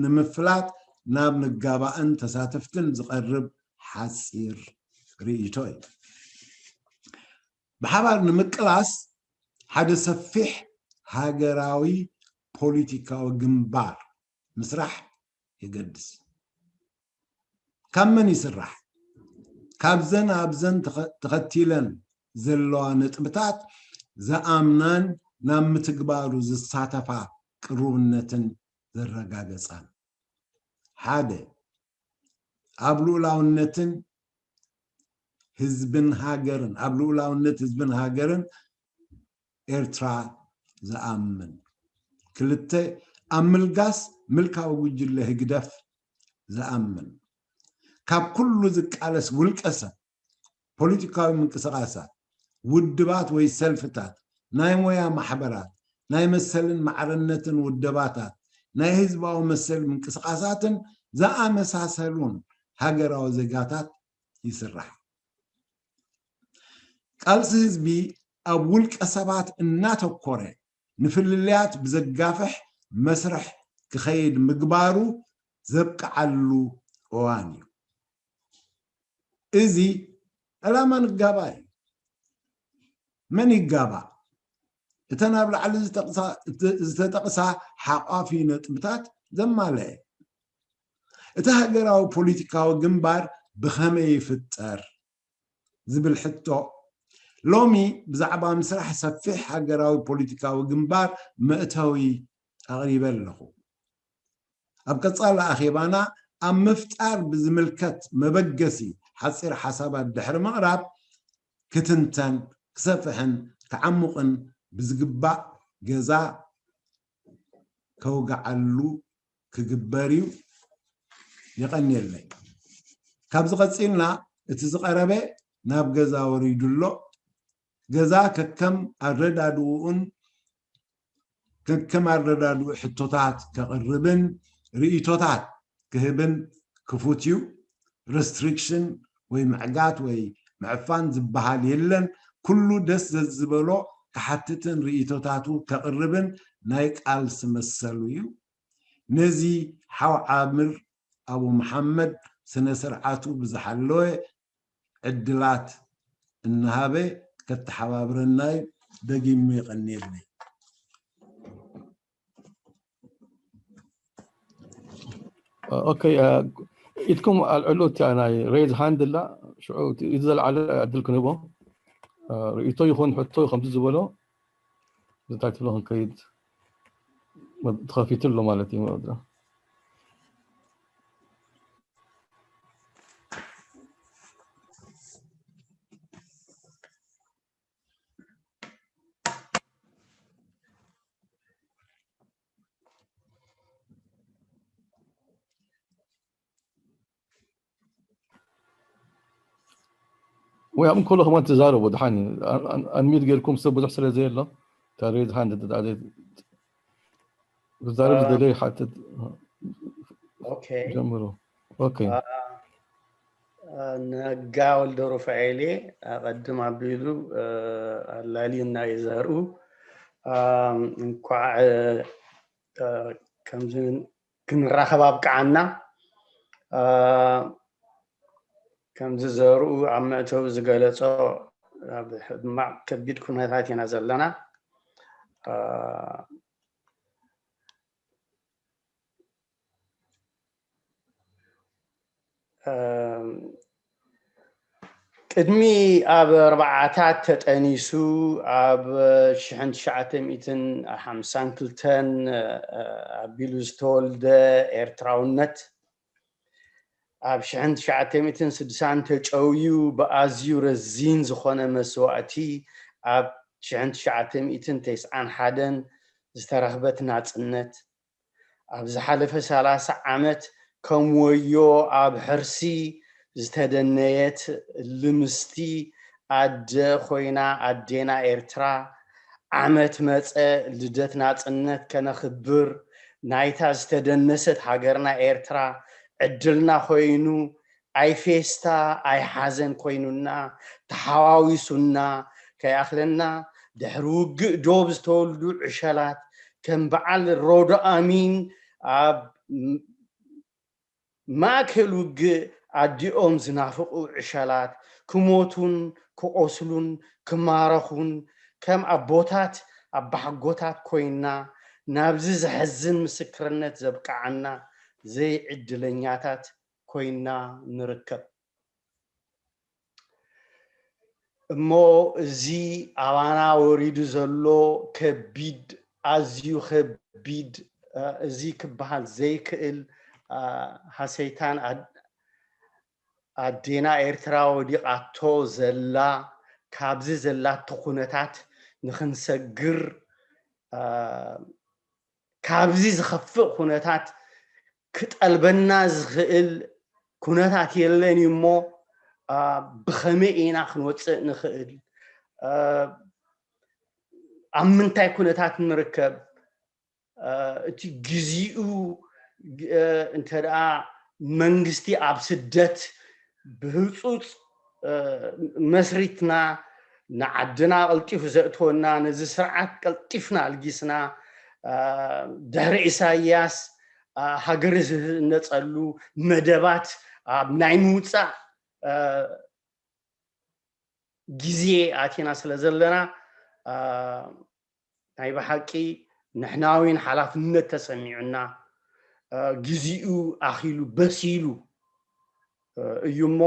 ንምፍላጥ ናብ ንጋባእን ተሳተፍትን ዝቐርብ ሓፂር ርእይቶ እዩ። ብሓባር ንምቅላስ ሓደ ሰፊሕ ሃገራዊ ፖሊቲካዊ ግንባር ምስራሕ የገድስ። ካብ መን ይስራሕ? ካብዘን ኣብዘን ተኸቲለን ዘለዋ ነጥብታት ዝኣምናን ናብ ምትግባሩ ዝሳተፋ ቅሩብነትን ዘረጋገፃን። ሓደ ኣብ ልኡላውነትን ህዝብን ሃገርን ኣብ ልኡላውነት ህዝብን ሃገርን ኤርትራ ዝኣምን። ክልተ ኣብ ምልጋስ ምልካዊ ጉጅለ ህግደፍ ዝኣምን። ካብ ኩሉ ዝቃለስ ውልቀ ሰብ ፖለቲካዊ ምንቅስቃሳት ውድባት ወይ ሰልፍታት ናይ ሞያ ማሕበራት ናይ መሰልን ማዕርነትን ውደባታት ናይ ህዝባዊ መሰል ምንቅስቃሳትን ዝኣመሳሰሉን ሃገራዊ ዜጋታት ይስራሕ። ቃልሲ ህዝቢ ኣብ ውልቀ ሰባት እናተኮረ ንፍልልያት ብዘጋፍሕ መስርሕ ክኸይድ ምግባሩ ዘብቅዓሉ እዋን እዩ። እዚ ዕላማ ንጋባ እዩ። መን ይጋባ? እተን ኣብ ላዕሊ ዝተጠቕሳ ሓቋፊ ነጥብታት ዘማለአ እቲ ሃገራዊ ፖለቲካዊ ግንባር ብኸመይ ይፍጠር ዝብል ሕቶ ሎሚ ብዛዕባ ምስራሕ ሰፊሕ ሃገራዊ ፖለቲካዊ ግንባር መእተዊ ኣቕሪበ ኣለኹ። ኣብ ቀጻሊ ኣኼባና ኣብ ምፍጣር ብዝምልከት መበገሲ ሓጺር ሓሳባት ድሕሪ ምቕራብ፣ ክትንተን፣ ክሰፍሕን ክዓሙቕን ብዝግባእ ገዛ ከውግዓሉ ክግበር እዩ። የቐንየለይ። ካብዚ ቀጺልና እቲ ዝቐረበ ናብ ገዛ ወሪዱ ኣሎ። ገዛ ከከም ኣረዳድኡን ከከም ኣረዳድኡ ሕቶታት ከቕርብን ርእይቶታት ክህብን ክፉት እዩ። ሬስትሪክሽን ወይ ምዕጋት ወይ ምዕፋን ዝበሃል የለን። ኩሉ ደስ ዘዝበሎ ክሓትትን ርእይቶታቱ ከቕርብን ናይ ቃልሲ መሰሉ እዩ። ነዚ ሓው ዓምር ኣቡ መሓመድ ስነ ስርዓቱ ብዝሓለወ ዕድላት እናሃበ ከተሓባብረና እዩ። ደጊሙ የቐንየለይ። ኦኬ፣ ኢድኩም ኣልዕሉ። እቲኣ ናይ ሬዝ ሃንድ ላ ሽዑ እቲ ዘልዓለ ዕድል ክንህቦ፣ ርእይቶ ይኹን ሕቶ ከምዚ ዝበሎ እንታይ ትብሎ ክንከይድ ተኸፊቱ ኣሎ ማለት እዩ። ወይ ኣብ እንከሎ ከማን ትዛረቡ ድሓን እዩ። ኣን- ኣን- ኣንሚት ጌርኩም ሰብ ብዙሕ ስለ ዘየሎ እታ ሬዝ ሃንድ ክዛረብ ዝደለየ ሓትት ኦኬ ጀምሩ። ኦኬ ነጋ ወልደ ሩፋኤል ኣቐድም ኣቢሉ ኣላልዩና እዩ ዘርኡ። እንኳዕ ከምዚ ክንራኸብ ኣብቅዓና። ከምዚ ዘርኡ ኣብ መእተዊ ዝገለጾ ኣብ ሕማቕ ከቢድ ኩነታት ኢና ዘለና። ቅድሚ ኣብ ኣርባዓታት ተጠኒሱ ኣብ ሽሕን ትሽዓተ ሚእትን ሓምሳን ክልተን ኣቢሉ ዝተወልደ ኤርትራውነት ኣብ ሽሕን ትሽዓተ ሚእትን ስድሳን ተጨውዩ ብኣዝዩ ረዚን ዝኾነ መስዋእቲ ኣብ ሽሕን ትሽዓተ ሚእትን ተስዓን ሓደን ዝተረኽበት ናጽነት ኣብ ዝሓለፈ ሰላሳ ዓመት ከም ወዮ ኣብ ሕርሲ ዝተደነየት ልምስቲ ኣደ ኮይና ኣዴና ኤርትራ ዓመት መጸ ልደት ናጽነት ከነኽብር ናይታ ዝተደነሰት ሃገርና ኤርትራ ዕድልና ኮይኑ ኣይፌስታ ኣይሓዘን ኮይኑና ተሓዋዊሱና ከይኣኽለና ድሕሪ ውግእ ዶብ ዝተወልዱ ዕሸላት ከም በዓል ሮዶ ኣሚን ኣብ ማእከል ውግእ ኣዲኦም ዝናፍቑ ዕሸላት ክሞቱን ክቖስሉን ክማረኹን ከም ኣቦታት ኣባሓጎታት ኮይንና ናብዚ ዘሕዝን ምስክርነት ዘብቅዓና ዘይዕድለኛታት ኮይንና ንርከብ። እሞ እዚ ኣባና ወሪዱ ዘሎ ከቢድ ኣዝዩ ከቢድ እዚ ክበሃል ዘይክእል ሃሰይታን ኣዴና ኤርትራ ወዲቓቶ ዘላ ካብዚ ዘላቶ ኩነታት ንክንሰግር ካብዚ ዝኸፍእ ኩነታት ክጠልበና ዝኽእል ኩነታት የለን እዩ እሞ ብኸመይ ኢና ክንወፅእ ንኽእል? ኣብ ምንታይ ኩነታት ንርከብ? እቲ ግዚኡ እንተ ደኣ መንግስቲ ኣብ ስደት ብህፁፅ መስሪትና ንዓድና ቀልጢፉ ዘእትወና ነዚ ስርዓት ቀልጢፍና ኣልጊስና ድሕሪ ኢሳያስ ሃገር ዝህነፀሉ መደባት ኣብ ናይ ምውፃእ ግዜ ኣቲና ስለ ዘለና ናይ ብሓቂ ንሕና እውን ሓላፍነት ተሰሚዑና ግዚኡ ኣኺሉ በሲሉ እዩ እሞ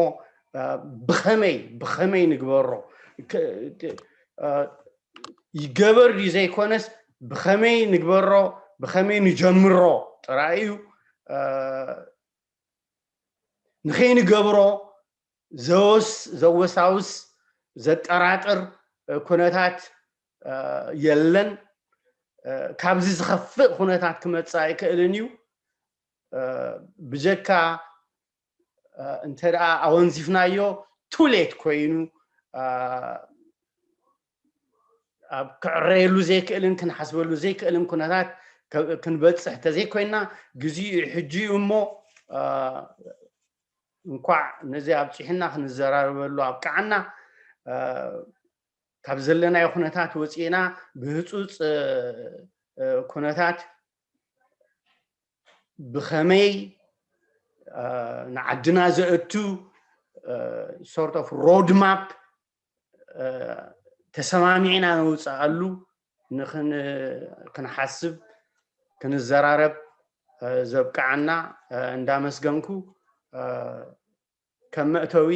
ብኸመይ ብኸመይ ንግበሮ ይገበር ድዩ ዘይኮነስ ብኸመይ ንግበሮ፣ ብኸመይ ንጀምሮ ጥራይ እዩ። ንኸይንገብሮ ዘወሳውስ ዘጠራጥር ኩነታት የለን። ካብዚ ዝኸፍእ ኩነታት ክመፅእ ኣይክእልን እዩ። ብጀካ እንተ ደኣ ኣወንዚፍናዮ ቱሌት ኮይኑ ኣብ ክዕረየሉ ዘይክእልን ክንሓስበሉ ዘይክእልን ኩነታት ክንበፅሕ ተዘይኮይና፣ ግዜኡ ሕጂ እዩ እሞ እንኳዕ ነዚ ኣብፂሕና ክንዘራረበሉ ኣብቅዓና። ካብ ዘለናዮ ኩነታት ወፂእና ብህፁፅ ኩነታት ብኸመይ ንዓድና ዘእቱ sort of road map ተሰማሚዕና ነውፅኣሉ ክንሓስብ ክንዘራረብ ዘብቅዓና እንዳመስገንኩ ከም መእተዊ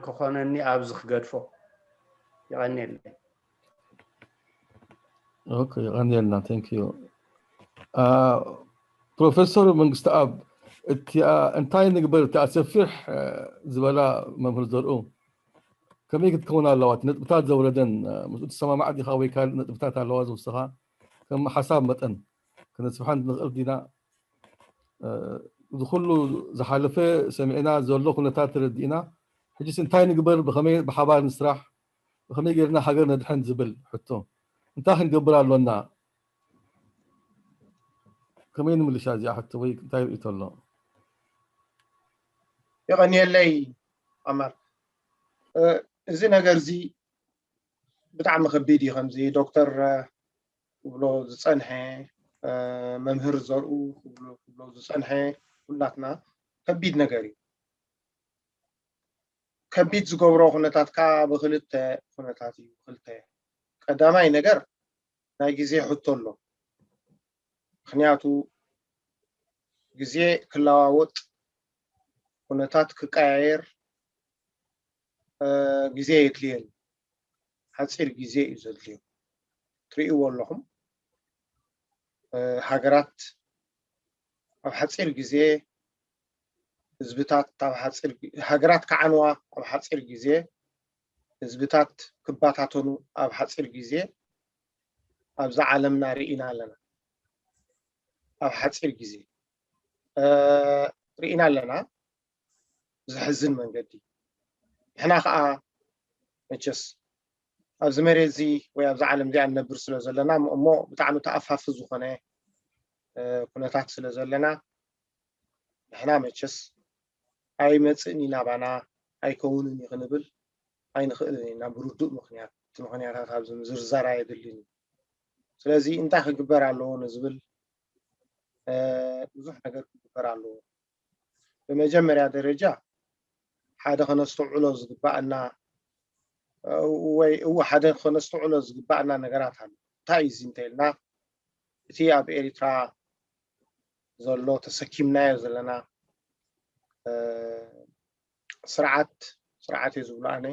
ክኾነኒ ኣብዚ ክገድፎ። ይቐንየለይ። ኦኬ፣ ይቐንየልና። Thank you። ፕሮፌሰር መንግስቲ ኣብ እቲኣ እንታይ ንግበር እቲኣ ሰፊሕ ዝበላ መምህር ዘርኡ ከመይ ክትከውን ኣለዋ? እቲ ነጥብታት ዘውረደን ምስኡ ትሰማማዕ ዲኻ ወይ ካልእ ነጥብታት ኣለዋ ዝውስኻ? ከም ሓሳብ መጠን ክነስፍሓን ንኽእል ዲና? እዚ ኩሉ ዝሓለፈ ሰሚዕና ዘሎ ኩነታት ተረዲእና፣ ሕጂስ እንታይ ንግበር? ብኸመይ ብሓባር ንስራሕ? ብኸመይ ጌርና ሃገር ነድሕን ዝብል ሕቶ እንታይ ክንገብር ኣሎና? ከመይ ንምልሻ እዚኣ ሕቶ ወይ እንታይ ርእይቶ ኣሎ? የቐንየለይ ኣማር። እዚ ነገር እዚ ብጣዕሚ ከቢድ እዩ። ከምዚ ዶክተር ክብሎ ዝፀንሐ መምህር ዘርኡ ክብሎ ዝፀንሐ ኩላትና ከቢድ ነገር እዩ። ከቢድ ዝገብሮ ኩነታት ከዓ ብክልተ ኩነታት እዩ። ክልተ ቀዳማይ ነገር ናይ ግዜ ሕቶ ኣሎ። ምክንያቱ ግዜ ክለዋወጥ ኩነታት ክቀያየር ግዜ የድልየን። ሓፂር ግዜ እዩ ዘድልዮ። ትርእይዎ ኣለኹም ሃገራት ኣብ ሓፂር ግዜ ህዝብታት ኣብ ሓፂር ሃገራት ክዓንዋ ኣብ ሓፂር ግዜ ህዝብታት ክባታተኑ ኣብ ሓፂር ግዜ ኣብዛ ዓለምና ርኢና ኣለና። ኣብ ሓፂር ግዜ ርኢና ኣለና። ዘሕዝን መንገዲ ንሕና ከዓ መቸስ ኣብዚ መሬት እዚ ወይ ኣብዚ ዓለም እዚኣ ንነብር ስለ ዘለና እሞ ብጣዕሚ ተኣፋፊ ዝኾነ ኩነታት ስለ ዘለና ንሕና መቸስ ኣይመፅእን እዩ ናባና ኣይከውንን እዩ ክንብል ኣይንኽእልን ኢና ብርዱእ ምክንያት። እቲ ምክንያታት ኣብዚ ምዝርዛር ኣየድልን እዩ። ስለዚ እንታይ ክግበር ኣለዎ ንዝብል ብዙሕ ነገር ክግበር ኣለዎ። ብመጀመርያ ደረጃ ሓደ ከነስተውዕሎ ዝግባኣና ወይ እወ ሓደ ከነስተውዕሎ ዝግባኣና ነገራት ኣሎ። እንታይ እዩ እዚ እንተኢልና እቲ ኣብ ኤሪትራ ዘሎ ተሰኪምናዮ ዘለና ስርዓት ስርዓት እየ ዝብሎ ኣነ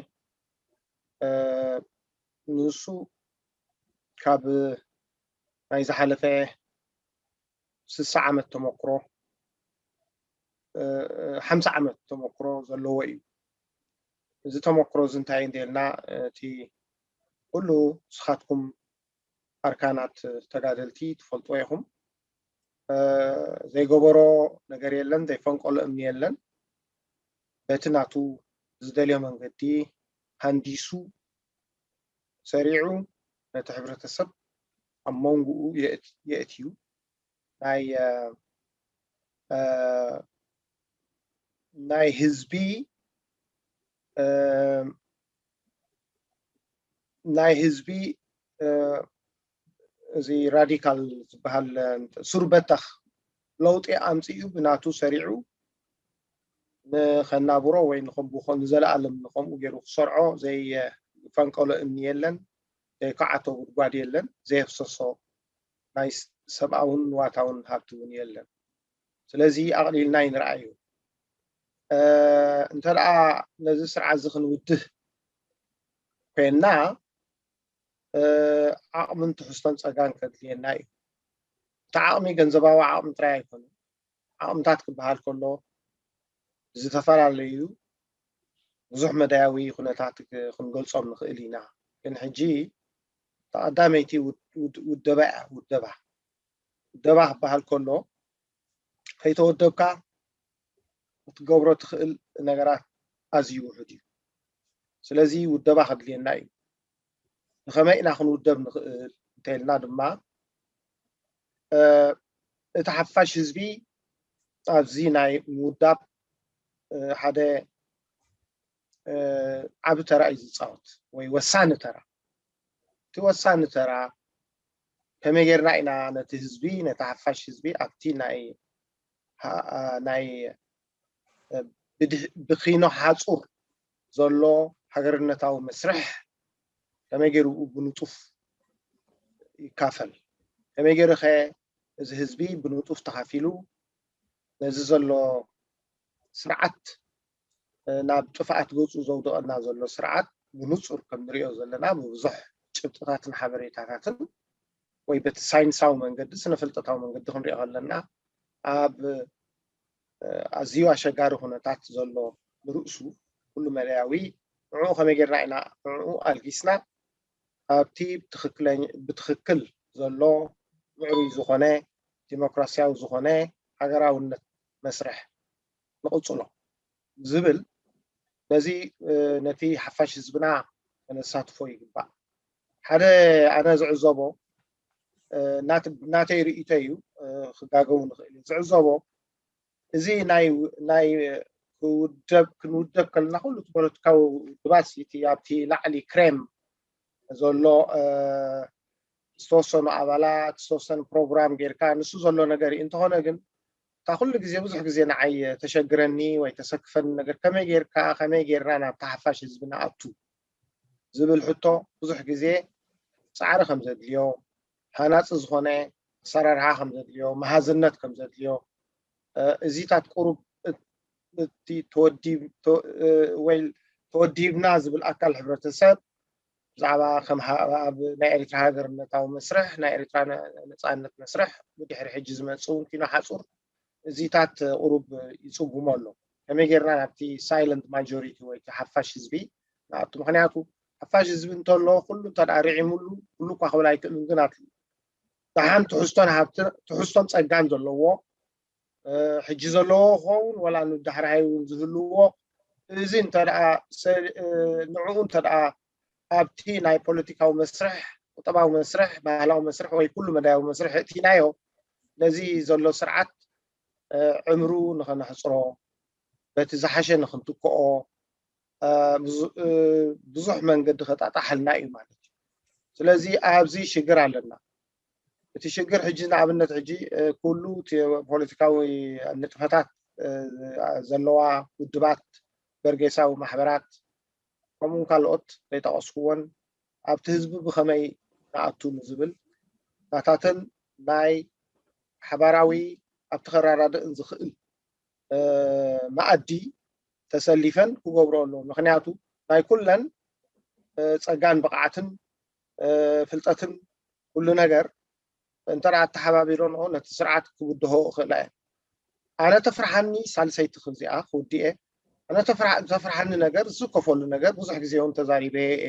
ንሱ ካብ ናይ ዝሓለፈ ስሳ ዓመት ተመክሮ ሓምሳ ዓመት ተመክሮ ዘለዎ እዩ። እዚ ተመክሮ እዚ እንታይ እንተልና እቲ ኩሉ ንስኻትኩም ኣርካናት ተጋደልቲ ትፈልጥዎ ኢኹም። ዘይገበሮ ነገር የለን፣ ዘይፈንቀሎ እምኒ የለን። በቲ ናቱ ዝደልዮ መንገዲ ሃንዲሱ ሰሪዑ ነቲ ሕብረተሰብ ኣብ መንጎኡ የእትዩ። ናይ ናይ ህዝቢ ናይ ህዝቢ እዚ ራዲካል ዝበሃል ሱር በተኽ ለውጢ ኣምፂኡ ብናቱ ሰሪዑ ንኸናብሮ ወይ ንዘለኣለም ንኸምኡ ገይሩ ክሰርዖ ዘይፈንቀሎ እምኒ የለን፣ ዘይከዓቶ ጉድጓድ የለን፣ ዘየፍሰሶ ናይ ሰብኣውን ንዋታውን ሃብቲ እውን የለን። ስለዚ ኣቕሊልና ይንርኣዮ። እንተ ደኣ ነዚ ስርዓት እዚ ክንውድህ ኮይና ዓቕምን ትሕዝቶን ጸጋን ከድልየና እዩ። እቲ ዓቕሚ ገንዘባዊ ዓቕሚ ጥራይ ኣይኮነን። ዓቕምታት ክበሃል ከሎ ዝተፈላለዩ ብዙሕ መዳያዊ ኩነታት ክንገልጾም ንኽእል ኢና። ግን ሕጂ ተቐዳመይቲ ውደባ እያ። ውደባ ውደባ ክበሃል ከሎ ከይተወደብካ ክትገብሮ ትኽእል ነገራት ኣዝዩ ውሑድ እዩ። ስለዚ ውደባ ከድልየና እዩ። ብኸመይ ኢና ክንውደብ ንኽእል እንተልና ድማ እቲ ሓፋሽ ህዝቢ ኣብዚ ናይ ምውዳብ ሓደ ዓቢ ተራ እዩ ዝፃወት ወይ ወሳኒ ተራ። እቲ ወሳኒ ተራ ከመይ ጌርና ኢና ነቲ ህዝቢ ነቲ ሓፋሽ ህዝቢ ኣብቲ ናይ ናይ ብኪኖ ሓፁር ዘሎ ሃገርነታዊ መስርሕ ከመይ ገይሩ ብንጡፍ ይካፈል? ከመይ ገይሩ ኸ እዚ ህዝቢ ብንጡፍ ተኻፊሉ ነዚ ዘሎ ስርዓት ናብ ጥፍኣት ገፁ ዘውደቐና ዘሎ ስርዓት ብንፁር ከም ንሪኦ ዘለና ብብዙሕ ጭብጥታትን ሓበሬታታትን ወይ በቲ ሳይንሳዊ መንገዲ ስነፍልጠታዊ መንገዲ ክንሪኦ ከለና ኣብ ኣዝዩ ኣሸጋሪ ኩነታት ዘሎ ብርእሱ ኩሉ መለያዊ ንዕኡ ከመይ ጌርና ኢና ንዕኡ ኣልጊስና ኣብቲ ብትኽክል ዘሎ ምዕሩይ ዝኾነ ዲሞክራሲያዊ ዝኾነ ሃገራውነት መስርሕ ንቕፅሎ ዝብል ነዚ ነቲ ሓፋሽ ህዝብና ከነሳትፎ ይግባእ። ሓደ ኣነ ዝዕዘቦ ናተይ ርእይቶ እዩ፣ ክጋገቡ ንኽእል እዩ። ዝዕዘቦ እዚ ናይ ናይ ክውደብ ክንውደብ ከለና ኩሉ እቲ ፖለቲካዊ ውድባት እቲ ኣብቲ ላዕሊ ክሬም ዘሎ ዝተወሰኑ ኣባላት ዝተወሰኑ ፕሮግራም ጌርካ ንሱ ዘሎ ነገር እዩ። እንተኾነ ግን እታ ኩሉ ግዜ ብዙሕ ግዜ ንዓይ ተሸግረኒ ወይ ተሰክፈኒ ነገር ከመይ ጌርካ ከመይ ጌርና ናብ ተሓፋሽ ህዝቢ ንኣቱ ዝብል ሕቶ ብዙሕ ግዜ ጻዕሪ ከም ዘድልዮ ሃናጺ ዝኾነ ኣሰራርሓ ከም ዘድልዮ መሃዝነት ከም ዘድልዮ እዚታት ቁሩብ እቲ ተወዲብ ወይ ተወዲብና ዝብል ኣካል ሕብረተሰብ ብዛዕባ ከም ኣብ ናይ ኤርትራ ሃገርነታዊ መስርሕ ናይ ኤርትራ ነፃነት መስርሕ ብድሕሪ ሕጂ ዝመፅእ እውን ኪኖ ሓፁር እዚታት ቁሩብ ይፅጉሞ ኣሎ። ከመይ ጌርና ናብቲ ሳይለንት ማጆሪቲ ወይ ሓፋሽ ህዝቢ ንኣቱ? ምክንያቱ ሓፋሽ ህዝቢ እንተሎ ኩሉ እንተ ርዒሙሉ ኩሉ እኳ ክብል ኣይክእልን፣ ግን ኣት ደሓን ትሕዝቶን ሃብትን ትሕዝቶን ፀጋን ዘለዎ ሕጂ ዘለዎ ክኸውን ወላ ንዳሕራይ እውን ዝህልዎ እዚ እንተ ንዕኡ እንተ ኣብቲ ናይ ፖለቲካዊ መስርሕ ቁጠባዊ መስርሕ ባህላዊ መስርሕ ወይ ኩሉ መዳያዊ መስርሕ እቲናዮ ነዚ ዘሎ ስርዓት ዕምሩ ንኸነሕፅሮ በቲ ዝሓሸ ንክንትክኦ ብዙሕ መንገዲ ከጣጣሓልና እዩ ማለት እዩ። ስለዚ ኣብዚ ሽግር ኣለና። እቲ ሽግር ሕጂ ንኣብነት ሕጂ ኩሉ እቲ ፖለቲካዊ ንጥፈታት ዘለዋ ውድባት በርጌሳዊ ማሕበራት ከምኡ ካልኦት ዘይጠቐስኩዎን ኣብቲ ህዝቢ ብኸመይ ንኣቱ ንዝብል ናታተን ናይ ሓባራዊ ኣብቲ ከረዳድእን ዝኽእል መኣዲ ተሰሊፈን ክገብሮ ኣለዎ። ምክንያቱ ናይ ኩለን ፀጋን ብቕዓትን ፍልጠትን ኩሉ ነገር እንተ ኣተሓባቢሮንኦ ነቲ ስርዓት ክብድሆ እኽእላ እየ። ኣነ ተፍርሓኒ ሳልሰይቲ ክዚኣ ክውድእ እየ። ኣነ ተፍርሓኒ ነገር ዝከፈሉ ነገር ብዙሕ ግዜ እውን ተዛሪበ እየ።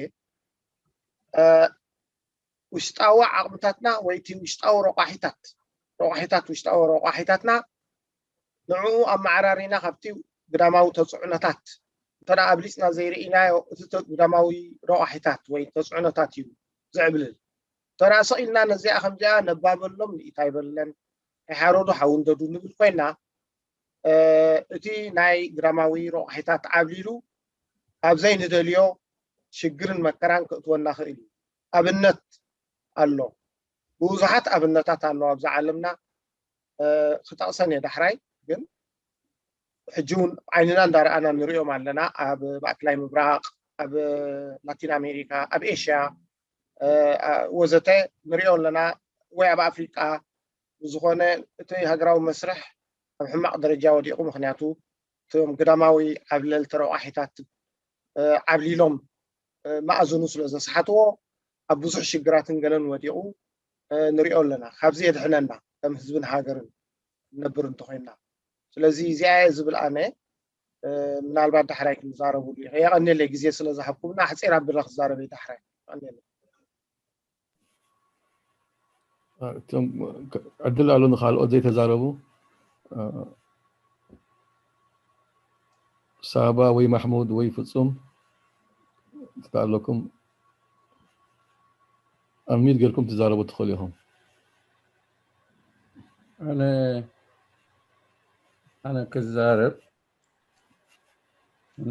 ውሽጣዊ ዓቕምታትና ወይ እቲ ውሽጣዊ ረቋሒታት ረቋሒታት ውሽጣዊ ረቋሒታትና ንዕኡ ኣመዓራሪና ካብቲ ግዳማዊ ተፅዕኖታት እንተ ኣብሊፅና ዘይርኢናዮ እቲ ግዳማዊ ረቋሒታት ወይ ተፅዕኖታት እዩ ዝዕብልል። እንተ ስቕ ኢልና ነዚኣ ከምዚኣ ነባበሎም ንኢት ኣይበለን ኣይሓረዱ ሓውንደዱ ንብል ኮይና እቲ ናይ ግዳማዊ ረቋሒታት ዓብሊሉ ኣብ ዘይንደልዮ ሽግርን መከራን ክእትወና ክእል እዩ። ኣብነት ኣሎ። ብዙሓት ኣብነታት ኣለዋ ኣብዛ ዓለምና ክጠቕሰን እየ ዳሕራይ። ግን ሕጂ እውን ዓይንና እንዳረኣና ንሪኦም ኣለና። ኣብ ማእከላይ ምብራቕ፣ ኣብ ላቲን ኣሜሪካ፣ ኣብ ኤሽያ ወዘተ ንሪኦ ኣለና። ወይ ኣብ ኣፍሪቃ ብዝኾነ እቲ ሃገራዊ መስርሕ ኣብ ሕማቕ ደረጃ ወዲቑ። ምክንያቱ እቶም ግዳማዊ ዓብለልቲ ረቋሒታት ዓብሊሎም ማእዝኑ ስለ ዘስሓትዎ ኣብ ብዙሕ ሽግራትን ገለን ወዲቑ ንሪኦ ኣለና። ካብዚ የድሕነና ከም ህዝብን ሃገርን ንነብር እንተኾይንና። ስለዚ እዚኣ እየ ዝብል ኣነ። ምናልባት ዳሕራይ ክንዛረብሉ እዩ። የቐንየለይ ግዜ ስለ ዝሃብኩምና። ኣሕፂር ኣቢለ ክዛረብ እየ ዳሕራይ። የቐንየለይ። ዕድል ኣሎ ንካልኦት ዘይተዛረቡ። ሳባ ወይ ማሕሙድ ወይ ፍፁም ኣለኩም። ኣንሚዩት ጌርኩም ትዛረቡ ትኽእሉ ኢኹም። ኣነ ኣነ ክዛረብ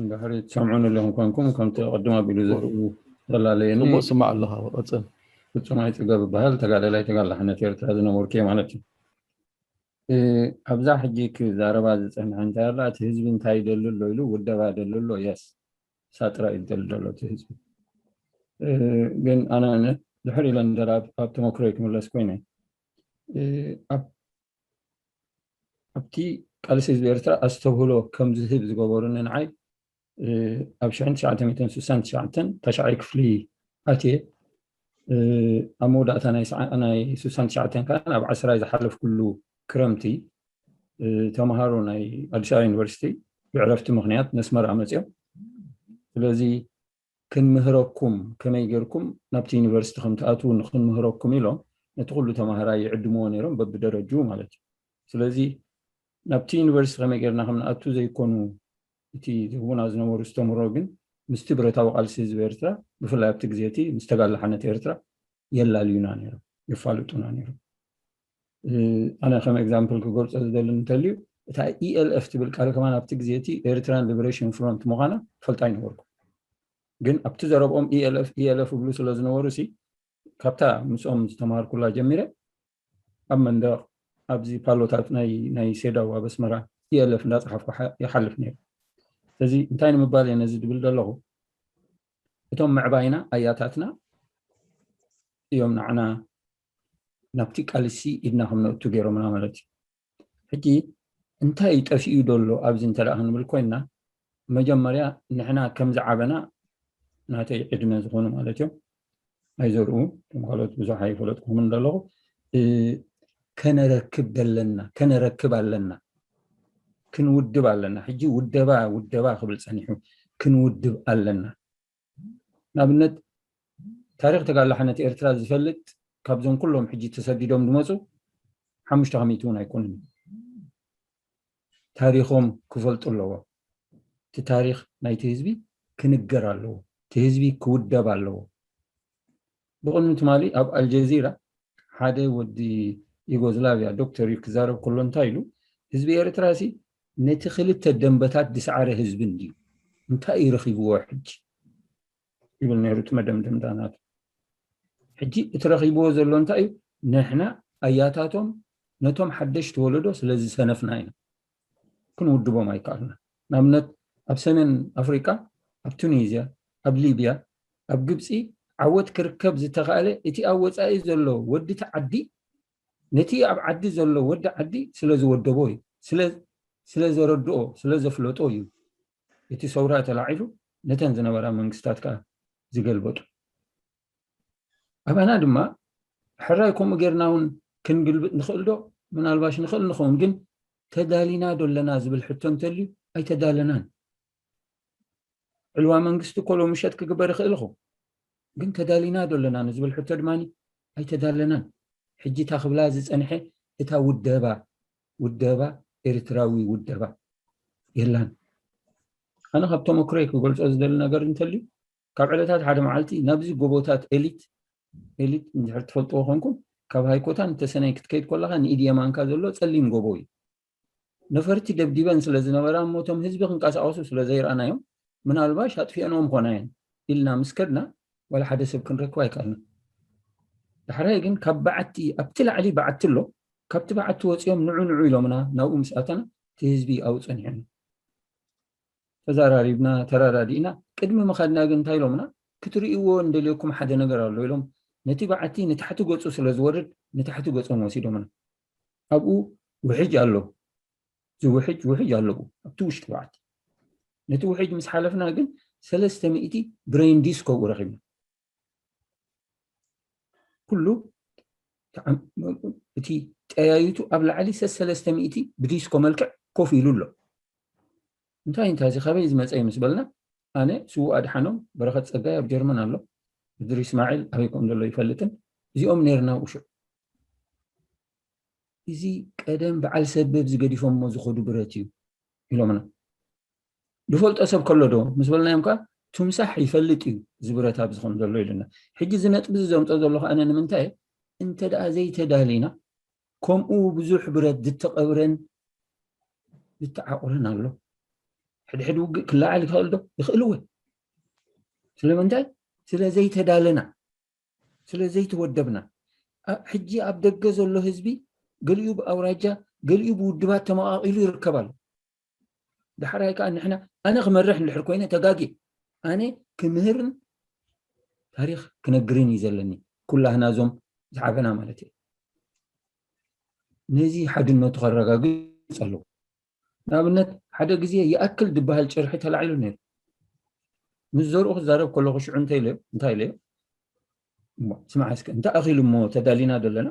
ድሕሪ ትሰምዑኒ ኣለኹም ኮንኩም ከምቲ ቅድም ኣቢሉ ዝብኡ ዘላለየኒ ፅቡቅ ስማዕ ኣለኻ። ቀፅል። ፍፁም ኣይፅገብ ይበሃል። ተጋዳላይ ተጋላሕነት ኤርትራ ዝነበርኩ እየ ማለት እዩ። ኣብዛ ሕጂ ክዛረባ ዝፀንሐ እንታይ ኣላ፣ እቲ ህዝቢ እንታይ ይደሊ ኣሎ ኢሉ ውደባ ደሊ ኣሎ። የስ ሳጥራ እዩ ዝደሊ ዘሎ እቲ ህዝቢ። ግን ኣነ ድሕር ኢለ እንደላ ኣብ ተመክሮይ ክምለስ ኮይነ ኣብቲ ቃልሲ ህዝቢ ኤርትራ ኣስተብህሎ ከም ዝህብ ዝገበሩኒ ንዓይ ኣብ ሽሕን ትሽዓተ ሚእትን ስሳን ትሽዓተን ታሽዓይ ክፍሊ ኣትየ ኣብ መወዳእታ ናይ ስሳን ትሽዓተን ከዓ ኣብ ዓስራይ ዝሓለፍኩሉ ክረምቲ ተምሃሮ ናይ ኣዲስ ኣበባ ዩኒቨርሲቲ ብዕረፍቲ ምክንያት ነስመራ መፅኦም። ስለዚ ክንምህረኩም ከመይ ጌርኩም ናብቲ ዩኒቨርሲቲ ከም ትኣትዉ ንክንምህረኩም ኢሎም ነቲ ኩሉ ተምሃራይ ይዕድምዎ ነይሮም በብደረጅኡ ማለት እዩ። ስለዚ ናብቲ ዩኒቨርሲቲ ከመይ ጌርና ከም ንኣቱ ዘይኮኑ እቲ ዝህቡና ዝነበሩ ዝተምህሮ ግን ምስቲ ብረታዊ ቃልሲ ህዝቢ ኤርትራ ብፍላይ ኣብቲ ግዜ እቲ ምስ ተጋላሓነት ኤርትራ የላልዩና ነይሮም፣ የፋልጡና ነይሮም። ኣነ ከም ኤግዛምፕል ክገልፆ ዝደሊ እንተልዩ እታ ኢኤልኤፍ ትብል ቃል ከማን ኣብቲ ግዜ እቲ ኤርትራን ሊበሬሽን ፍሮንት ምዃና ፈልጣ ይነበርኩ። ግን ኣብቲ ዘረብኦም ኢኤልኤፍ ኢኤልኤፍ ይብሉ ስለ ዝነበሩ ሲ ካብታ ምስኦም ዝተምሃርኩላ ጀሚረ ኣብ መንደቕ ኣብዚ ፓሎታት ናይ ናይ ሴዳው ኣብ ኣስመራ ኢኤልኤፍ እንዳፀሓፍኩ ይሓልፍ ነይሩ። ስለዚ እንታይ ንምባል እየ ነዚ ዝብል ዘለኹ፣ እቶም ምዕባይና ኣያታትና እዮም ንዓና ናብቲ ቃልሲ ኢድና ከም ነእቱ ገይሮምና ማለት እዩ። ሕጂ እንታይ እዩ ጠፊኡ ዘሎ ኣብዚ እንተ ደኣ ክንብል ኮይንና መጀመርያ ንሕና ከም ዝዓበና ናተይ ዕድመ ዝኾኑ ማለት እዮም ኣይዘርኡ እቶም ካልኦት ብዙሕ ኣይፈለጥኩምን ዘለኹ ከነረክብ ደለና ከነረክብ ኣለና ክንውድብ ኣለና። ሕጂ ውደባ ውደባ ክብል ጸኒሑ ክንውድብ ኣለና። ንኣብነት ታሪክ ተጋላሕነት ኤርትራ ዝፈልጥ ካብዞም ኩሎም ሕጂ ተሰዲዶም ዝመፁ ሓሙሽተ ከሚእቲ እውን ኣይኮኑን። ታሪኮም ክፈልጡ ኣለዎ። እቲ ታሪክ ናይቲ ህዝቢ ክንገር ኣለዎ። እቲ ህዝቢ ክውደብ ኣለዎ። ብቕድሚ ትማሊ ኣብ ኣልጀዚራ ሓደ ወዲ ዩጎዝላቪያ ዶክተር እዩ ክዛረብ ከሎ እንታይ ኢሉ ህዝቢ ኤርትራ ሲ ነቲ ክልተ ደንበታት ዝሰዓረ ህዝቢ እንድዩ እንታይ እዩ ረኺብዎ ሕጂ ይብል ነይሩ እቲ መደምደምታ ናቱ። ሕጂ እቲ ረኺብዎ ዘሎ እንታይ እዩ? ንሕና ኣያታቶም ነቶም ሓደሽቲ ወለዶ ስለ ዝሰነፍና ኢና። ክንውድቦም ኣይከኣልና። ንኣብነት ኣብ ሰሜን ኣፍሪቃ፣ ኣብ ቱኒዝያ፣ ኣብ ሊብያ፣ ኣብ ግብፂ ዓወት ክርከብ ዝተኻእለ እቲ ኣብ ወፃኢ ዘሎ ወዲ እቲ ዓዲ ነቲ ኣብ ዓዲ ዘሎ ወዲ ዓዲ ስለ ዝወደቦ እዩ። ስለ ዘረድኦ ስለ ዘፍለጦ እዩ። እቲ ሰውራ ተላዒሉ ነተን ዝነበራ መንግስታት ከዓ ዝገልበጡ። ኣባና ድማ ሕራይ ከምኡ ጌርና እውን ክንግልብጥ ንኽእል ዶ? ምናልባሽ ንኽእል ንኸውን፣ ግን ተዳሊና ዶ ኣለና ዝብል ሕቶ እንተልዩ ኣይተዳለናን። ዕልዋ መንግስቲ እኮ ሎሚ ምሸት ክግበር ይኽእል ኢኹ፣ ግን ተዳሊና ዶ ኣለና ንዝብል ሕቶ ድማ ኣይተዳለናን። ሕጂ እታ ክብላ ዝጸንሐ እታ ውደባ ውደባ ኤርትራዊ ውደባ የላን። ኣነ ካብ ተመክሮይ ክገልጾ ዝደሊ ነገር እንተልዩ ካብ ዕለታት ሓደ መዓልቲ ናብዚ ጎቦታት ኤሊት ኤሊት እንድሕር ትፈልጥዎ ኮንኩም ካብ ሃይኮታን ተሰነይ ክትከይድ ከለኻ ንኢድ የማንካ ዘሎ ጸሊም ጎቦ እዩ። ነፈርቲ ደብዲበን ስለ ዝነበራ እሞ እቶም ህዝቢ ክንቀሳቐሱ ስለ ዘይረኣናዮም ምናልባሽ ኣጥፊአንኦም ኾና እየን ኢልና ምስ ከድና ዋላ ሓደ ሰብ ክንረክብ ኣይከኣልና። ዳሕራይ ግን ካብ በዓቲ ኣብቲ ላዕሊ በዓቲ ኣሎ ካብቲ በዓቲ ወፂኦም ንዑ ንዑ ኢሎምና ናብኡ ምስ ኣተና እቲ ህዝቢ ኣብኡ ፀኒሑና ተዛራሪብና ተራዳዲእና ቅድሚ ምኻድና ግን እንታይ ኢሎምና ክትርእይዎ እንደልየኩም ሓደ ነገር ኣሎ ኢሎም ነቲ በዓቲ ንታሕቲ ገፁ ስለ ዝወርድ ንታሕቲ ገፆም ወሲዶምና ኣብኡ ውሕጅ ኣሎ ዝውሕጅ ውሕጅ ኣለዎ ኣብቲ ውሽጢ በዓቲ ነቲ ውሕጅ ምስ ሓለፍና ግን ሰለስተ ሚእቲ ብሬን ዲስኮ ረኺብና። ኩሉ እቲ ጠያይቱ ኣብ ላዕሊ ሰለስተ ሚእቲ ብዲስኮ መልክዕ ኮፍ ኢሉ ኣሎ። እንታይ እንታይ እዚ ካበይ ዝመፀ እዩ ምስ በልና፣ ኣነ፣ ስዉእ ኣድሓኖም፣ በረኸት ፀጋይ ኣብ ጀርመን ኣሎ፣ ምድሪ እስማዒል ኣበይ ከም ዘሎ ይፈልጥን፣ እዚኦም ነርና ውሹዕ። እዚ ቀደም በዓል ሰበብ ዝገዲፎሞ ዝኸዱ ብረት እዩ ኢሎምና። ዝፈልጦ ሰብ ከሎ ዶ ምስ በልናዮም ከኣ፣ ትምሳሕ ይፈልጥ እዩ እዚ ብረት ኣብዚ ከም ዘሎ ኢሉና። ሕጂ እዚ ነጥቢ እዚ ዘምጾ ዘለኹ ኣነ ንምንታይ፣ እንተ ደኣ ዘይተዳሊና፣ ከምኡ ብዙሕ ብረት ዝተቐብረን ዝተዓቑረን ኣሎ። ሕድሕድ ውግእ ክለዓል ይኽእል ዶ? ይኽእል እወ። ስለምንታይ? ስለ ዘይተዳለና፣ ስለ ዘይተወደብና። ሕጂ ኣብ ደገ ዘሎ ህዝቢ ገሊኡ ብኣውራጃ፣ ገሊኡ ብውድባት ተመቓቒሉ ይርከብ ኣሎ። ዳሕራይ ከኣ ንሕና፣ ኣነ ክመርሕ እንድሕር ኮይነ ተጋግየ፣ ኣነ ክምህርን ታሪኽ ክነግርን እዩ ዘለኒ፣ ኩላህና እዞም ዝዓበና ማለት እዩ። ነዚ ሓድነቱ ከረጋግጽ ኣለዎ። ንኣብነት፣ ሓደ ግዜ ይኣክል ዝበሃል ጭርሒ ተላዒሉ ነይሩ። ምስ ዘርኡ ክዛረብ ከለኹ ሽዑ እንታይ ኢለዮ? እንታይ ኢለዮ? እሞ ስማዕ እስከ፣ እንታይ ኣኺሉ እሞ ተዳሊና ዶ ኣለና?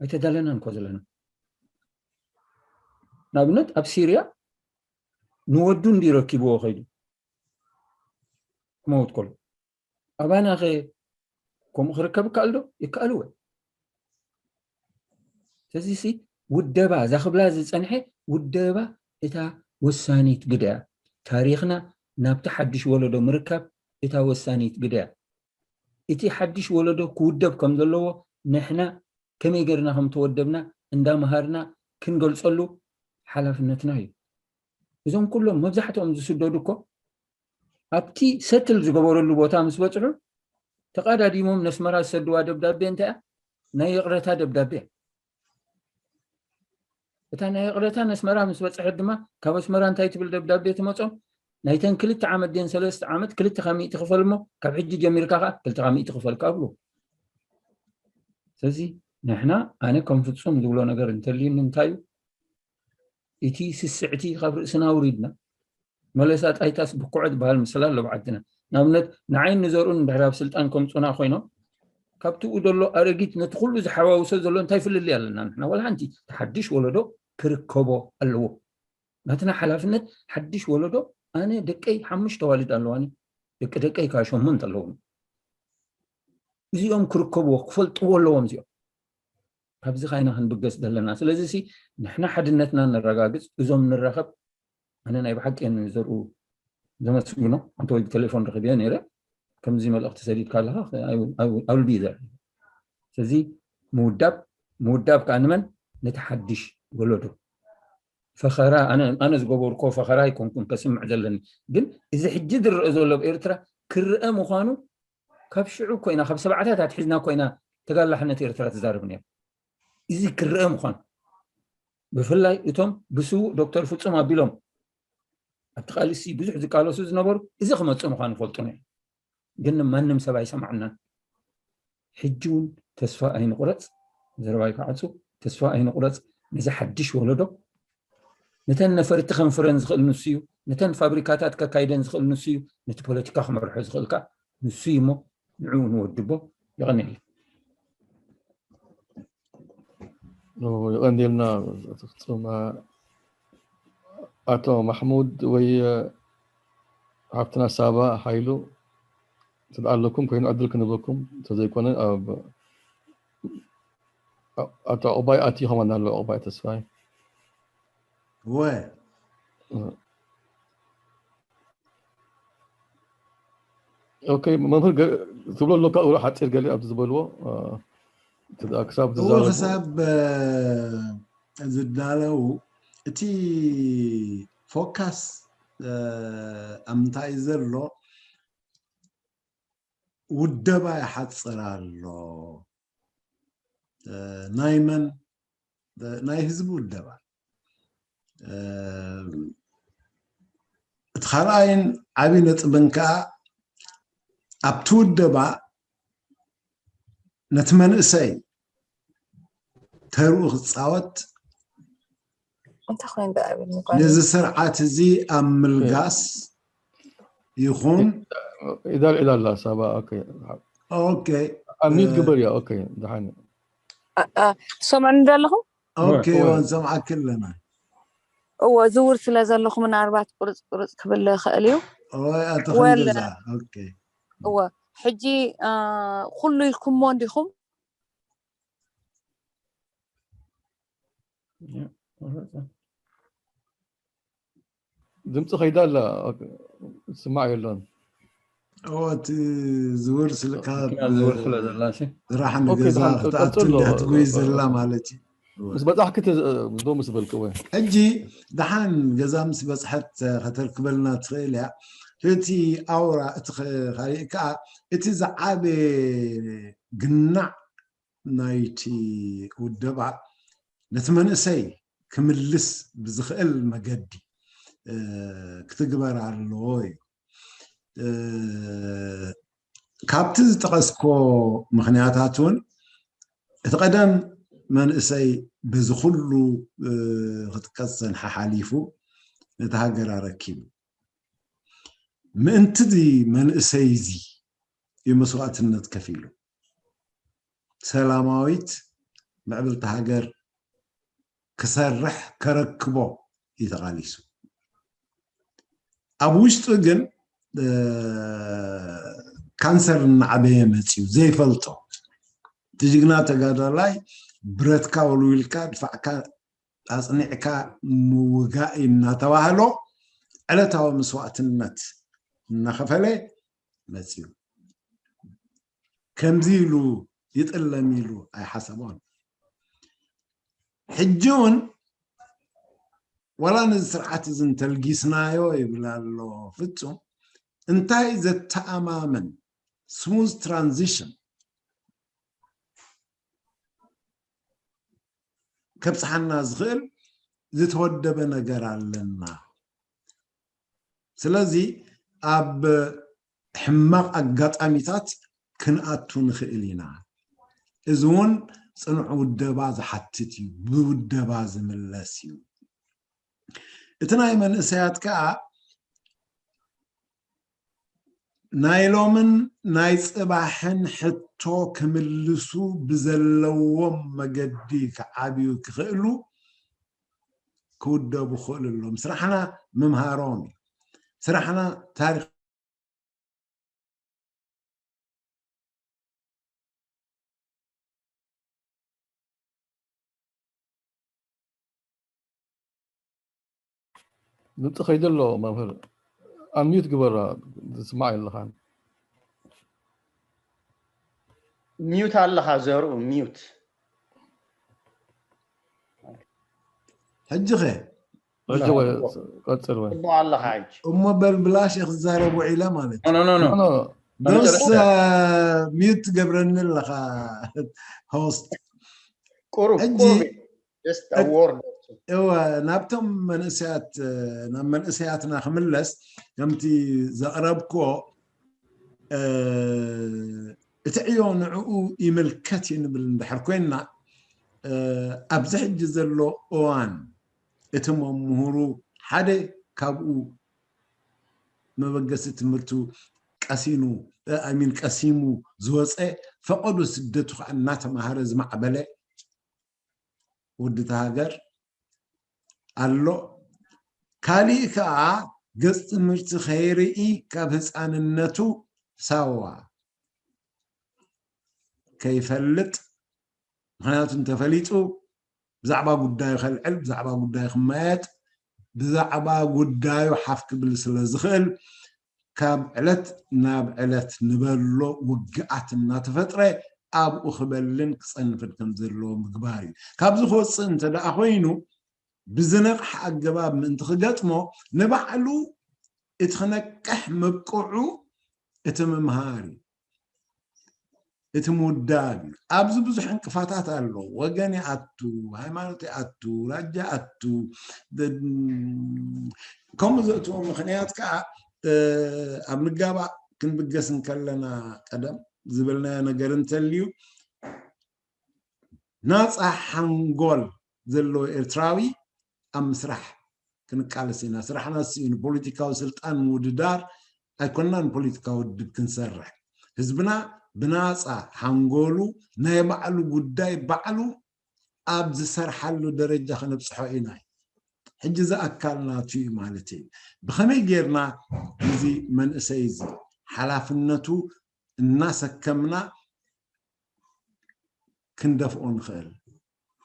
ኣይተዳለናን እኮ ዘለና። ንኣብነት፣ ኣብ ሲርያ ንወዱ እንዲ ረኪብዎ ከይዱ ክመውት ከሎ፣ ኣባናኸ ከምኡ ክርከብ ይከኣል ዶ? ይከኣል እወ። ስለዚሲ ውደባ፣ እዛ ክብላ ዝጸንሐ ውደባ እታ ወሳኒት ግደ እያ። ታሪኽና ናብቲ ሓድሽ ወለዶ ምርካብ እታ ወሳኒት ግደ እያ። እቲ ሓድሽ ወለዶ ክውደብ ከም ዘለዎ ንሕና ከመይ ጌርና ከም ተወደብና እንዳመሃርና ክንገልጸሉ ሓላፍነትና እዩ። እዞም ኩሎም መብዛሕትኦም ዝስደዱ እኮ ኣብቲ ሰትል ዝገበረሉ ቦታ ምስ በጽሑ ተቓዳዲሞም ነስመራ ዝሰድዋ ደብዳቤ እንታይ እያ? ናይ ይቕረታ ደብዳቤ እያ። እታ ናይ ይቕረታ ነስመራ ምስ በጽሐት ድማ ካብ ኣስመራ እንታይ ትብል ደብዳቤ ትመጾም? ናይተን ክልተ ዓመት ድየን ሰለስተ ዓመት ክልተ ካብ ሚእቲ ክፈል እሞ ካብ ሕጂ ጀሚርካ ከኣ ክልተ ካብ ሚእቲ ክፈል ከኣ ብሉ። ስለዚ ንሕና ኣነ ከም ፍጹም ዝብሎ ነገር እንተልዩኒ እንታይ እዩ? እቲ ስስዕቲ ካብ ርእስና ኣውሪድና መለሳ ጣይታስ ብኩዖ ዝበሃል ምስላ ኣሎ ብዓድና። ንኣብነት ንዓይን ንዘርኡን ድሕሪ ኣብ ስልጣን ከምፁና ኮይኖም ካብቲ ኡ ዘሎ ኣረጊት ነቲ ኩሉ ዝሓዋውሶ ዘሎ እንታይ ፍልልይ ኣለና ንሕና? ዋላ ሓንቲ። እቲ ሓድሽ ወለዶ ክርከቦ ኣለዎ። ናትና ሓላፍነት ሓድሽ ወለዶ፣ ኣነ ደቀይ ሓሙሽተ ዋልድ ኣለዋኒ፣ ደቂ ደቀይ ከዓ ሸሞንተ ኣለዉኒ። እዚኦም ክርከብዎ ክፈልጥዎ ኣለዎም እዚኦም። ካብዚ ካይና ክንብገስ ዘለና። ስለዚ ሲ ንሕና ሓድነትና ነረጋግፅ፣ እዞም ንራኸብ። ኣነ ናይ ብሓቂ እየ ንዘርኡ ዘመስግኖ። ኣንተ ወይ ብቴሌፎን ረኺብዮ ነይረ፣ ከምዚ መልእኽቲ ሰዲድካ ኣለኻ፣ I will- I will- I will be there። ስለዚ ምውዳብ ምውዳብ ከዓ ንመን? ነቲ ሓድሽ ወለዶ። ፈኸራ ኣነ ኣነ ዝገበርኮ ፈኸራ ኣይኮንኩን ከስምዕ ዘለኒ፣ ግን እዚ ሕጂ ዝረአ ዘሎ ኣብ ኤርትራ ክረአ ምዃኑ ካብ ሽዑ ኮይና ካብ ሰብዓታት ኣትሒዝና ኮይና ተጋላሕነት ኤርትራ ትዛረብ ነይሩ። እዚ ክረአ ምዃኑ ብፍላይ እቶም ብስዉእ ዶክተር ፍጹም ኣቢሎም ኣብቲ ቃልሲ ብዙሕ ዝቃለሱ ዝነበሩ እዚ ክመጽእ ምዃኑ ይፈልጡ ነይሩ። ግን ማንም ሰብ ኣይሰማዕናን። ሕጂ እውን ተስፋ ኣይንቑረጽ፣ ዘረባይ ክዓጹ፣ ተስፋ ኣይንቑረጽ። ነዚ ሓድሽ ወለዶ ነተን ነፈርቲ ከንፍረን ዝኽእል ንሱ እዩ፣ ነተን ፋብሪካታት ከካይደን ዝኽእል ንሱ እዩ፣ ነቲ ፖለቲካ ክመርሖ ዝኽእል ከኣ ንሱ እዩ እሞ ንዕኡ ንወድቦ። የቐንየለይ። የቐንየልና ፍጹም። ኣቶ ማሕሙድ ወይ ሓፍትና ሳባ ሓይሉ እንተ ኣለኩም ኮይኑ ዕድል ክንበኩም፣ እንተዘይኮነ ኣብ ኣቶ ዑቕባይ ኣትዩ ከማን ኣሎ። ዑቕባይ ተስፋይ እወ ኦኬ መምህር ገ- ትብሎ ኣለካ እብሎ ሓፂር ገሊ ኣብዚ ዝበልዎ እ፣ ትዳ- ክሳብ እዎ ዝዛረቡ ክሳብ እ፣ ዝዳለው እቲ ፎካስ እ፣ ኣብ ምንታይ ዘሎ ውደባ ይሓፅር ኣሎ እ፣ ናይ መን እ፣ ናይ ህዝቢ ውደባ እ፣ እቲ ካልኣይን ዓብዪ ነጥብን ከዓ ኣብቲ ውደባ ነቲ መንእሰይ ተርኡ ክፃወት እንታይ ኮይኑ ደኣ ኣብልኒ ጓል ነዚ ስርዓት እዚ ኣብ ምልጋስ ይኹን። ኢዳ ኣልዒላ ኣላ ሳባ። ኦኬ። ኦኬ። ኣሚት ግበር እያ። ኦኬ። ደሓን እዩ። እ፣ እ፣ ትሰምዑኒ ዶ ኣለኹም? ኦኬ፣ እወ። እወ፣ ንሰምዓኪ ኣለና። እወ፣ ዝውር ስለ ዘለኹ ምናልባት ቁርፅ ቁርፅ ክብል ይኽእል እዩ። እወ፣ ኣቶ ወለ- ከንገዛ። ኦኬ። እወ፣ ሕጂ እ፣ ኩሉ ኢልኩሞ እንዲኹም? ድምፂ ከይዳ ኣላ። ኦኬ። ስማዕ የሎን። እወ፣ እቲ ዝውር ስልካ መኪና ዝውር ስለ ዘላ ሲ። ስራሕ ኦኬ፣ ንገዛ ደሓን ክትኣቱ ቀጽሎ። እንዲያ ትጎይ ዘላ ማለት እዩ። እወ። ምስ በጻሕኪ ተ-፣ ደው ምስ በልኪ ወይ። ሕጂ ደሓን ገዛ ምስ በጽሐት ከተርክበልና ትኽእል እያ። እቲ ኣውራ፣ እቲ ኸ-፣ ካልእ ከኣ እቲ ዝዓበየ ግናዕ ናይቲ ውደባ ነቲ መንእሰይ ክምልስ ብዝኽእል መገዲ፣ እ፣ ክትግበር ኣለዎ እዩ። እ፣ ካብቲ ዝጠቐስኮ ምኽንያታት እውን እቲ ቀደም መንእሰይ በዚ ኩሉ፣ እ፣ ክጥቀስ ዝጸንሐ ሓሊፉ ነቲ ሃገር ኣረኪቡ። ምእንቲ እዚ መንእሰይ እዚ እዩ መስዋእትነት ከፊሉ። ሰላማዊት ምዕብልቲ ሃገር ክሰርሕ ከረክቦ እዩ ተቓሊሱ። ኣብ ውሽጡ ግን፣ እ፣ ካንሰር እናዓበየ መፅዩ ዘይፈልጦ። እቲ ጅግና ተጋዳላይ ብረትካ ወልዊልካ ድፋዕካ ኣፅኒዕካ ምውጋእ እናተባህሎ ዕለታዊ መስዋእትነት እናኸፈለ መፅዩ። ከምዚ ኢሉ ይጥለም ኢሉ ኣይሓሰቦን። ሕጂ እውን ዋላ ነዚ ስርዓት እዚ እንተልጊስናዮ ይብል ኣሎ ፍጹም፣ እንታይ ዘተኣማምን ስሙዝ ትራንዚሽን ከብጽሓና ዝኽእል ዝተወደበ ነገር ኣለና። ስለዚ ኣብ ሕማቕ ኣጋጣሚታት ክንኣቱ ንኽእል ኢና። እዚ እውን ጽኑዕ ውደባ ዝሓትት እዩ፣ ብውደባ ዝምለስ እዩ። እቲ ናይ መንእሰያት ከኣ ናይ ሎምን ናይ ጽባሕን ሕቶ ክምልሱ ብዘለዎም መገዲ ክዓብዩ ክኽእሉ ክውደቡ ክኽእሉ ኣለዎም። ስራሕና ምምሃሮም እዩ። ስራሕና ታሪኽ ድምፂ ከይዱ ኣሎ መምህር። ኣንሚዩት ግበራ፣ ዝስማዕ የለኻን። ሚዩት ኣለኻ ዘርኡ፣ ሚዩት። ሕጂ ኸ ሕጂ ወይ ቀፅል ወይ። ጽቡቕ ኣለኻ ሕጂ። እሞ በል ብላሽ እየ ክዛረብ ውዒለ ማለት እዩ። ኖ፣ ኖ፣ ኖ። ኖ፣ ኖ፣ ዶስ መጨረሻ። ሚዩት ትገብረኒ ኣለኻ ሆስት። ቁሩብ፣ ሕጂ ቁሩብ። Just a word. እወ፣ ናብቶም መንእሰያት፣ ናብ መንእሰያትና ክምለስ፣ ከምቲ ዘቕረብክዎ፣ እ፣ እቲ ዕዮ ንዕኡ ይምልከት እዩ ንብል እንድሕር ኮይንና፣ እ፣ ኣብዚ ሕጂ ዘሎ እዋን እቲ መምህሩ ሓደ ካብኡ መበገሲ ትምህርቱ ቀሲኑ፣ እ፣ I mean ቀሲሙ ዝወፀ፣ ፈቐዶ ስደቱ ከዓ እናተምሃረ ዝማዕበለ ወዲ እታ ሃገር ኣሎ። ካሊእ ከዓ ገፅ ትምህርቲ ከይርኢ ካብ ህፃንነቱ ሳዋ ከይፈልጥ፣ ምኽንያቱ እንተፈሊጡ ብዛዕባ ጉዳዩ ከልዕል፣ ብዛዕባ ጉዳዩ ክመየጥ፣ ብዛዕባ ጉዳዩ ሓፍ ክብል ስለ ዝኽእል፣ ካብ ዕለት ናብ ዕለት ንበሎ ውግኣት እናተፈጥረ ኣብኡ ክበልን ክጸንፍን ከም ዘለዎ ምግባር እዩ። ካብዚ ክወፅእ እንተ ደኣ ኮይኑ፣ ብዝነቕሕ ኣገባብ ምእንቲ ክገጥሞ፣ ንባዕሉ እቲ ክነቅሕ ምብቅዑ እቲ ምምሃር እዩ። እቲ ምውዳብ እዩ። ኣብዚ ብዙሕ ዕንቅፋታት ኣሎ። ወገን ይኣቱ፣ ሃይማኖት ይኣቱ፣ ራጃ ይኣቱ። ደ-፣ ከምኡ ዘእትዎ ምኽንያት ከዓ፣ እ፣ ኣብ ንጋባእ ክንብገስ እንከለና ቀደም ዝበልናዮ ነገር እንተልዩ፣ ናፃ ሓንጎል ዘለዎ ኤርትራዊ ኣብ ምስራሕ ክንቃለስ ኢና። ስራሕና እሱ እዩ፣ ንፖለቲካዊ ስልጣን ምውድዳር፣ ኣይኮናን ፖለቲካዊ ውድብ ክንሰርሕ። ህዝብና ብናፃ ሓንጎሉ ናይ ባዕሉ ጉዳይ ባዕሉ ኣብ ዝሰርሓሉ ደረጃ ከነብፅሖ ኢና። ሕጂ እዚ ኣካል ናቱ እዩ ማለት እዩ። ብኸመይ ጌርና እዚ መንእሰይ እዚ ሓላፍነቱ እናሰከምና ክንደፍኦ ንኽእል፣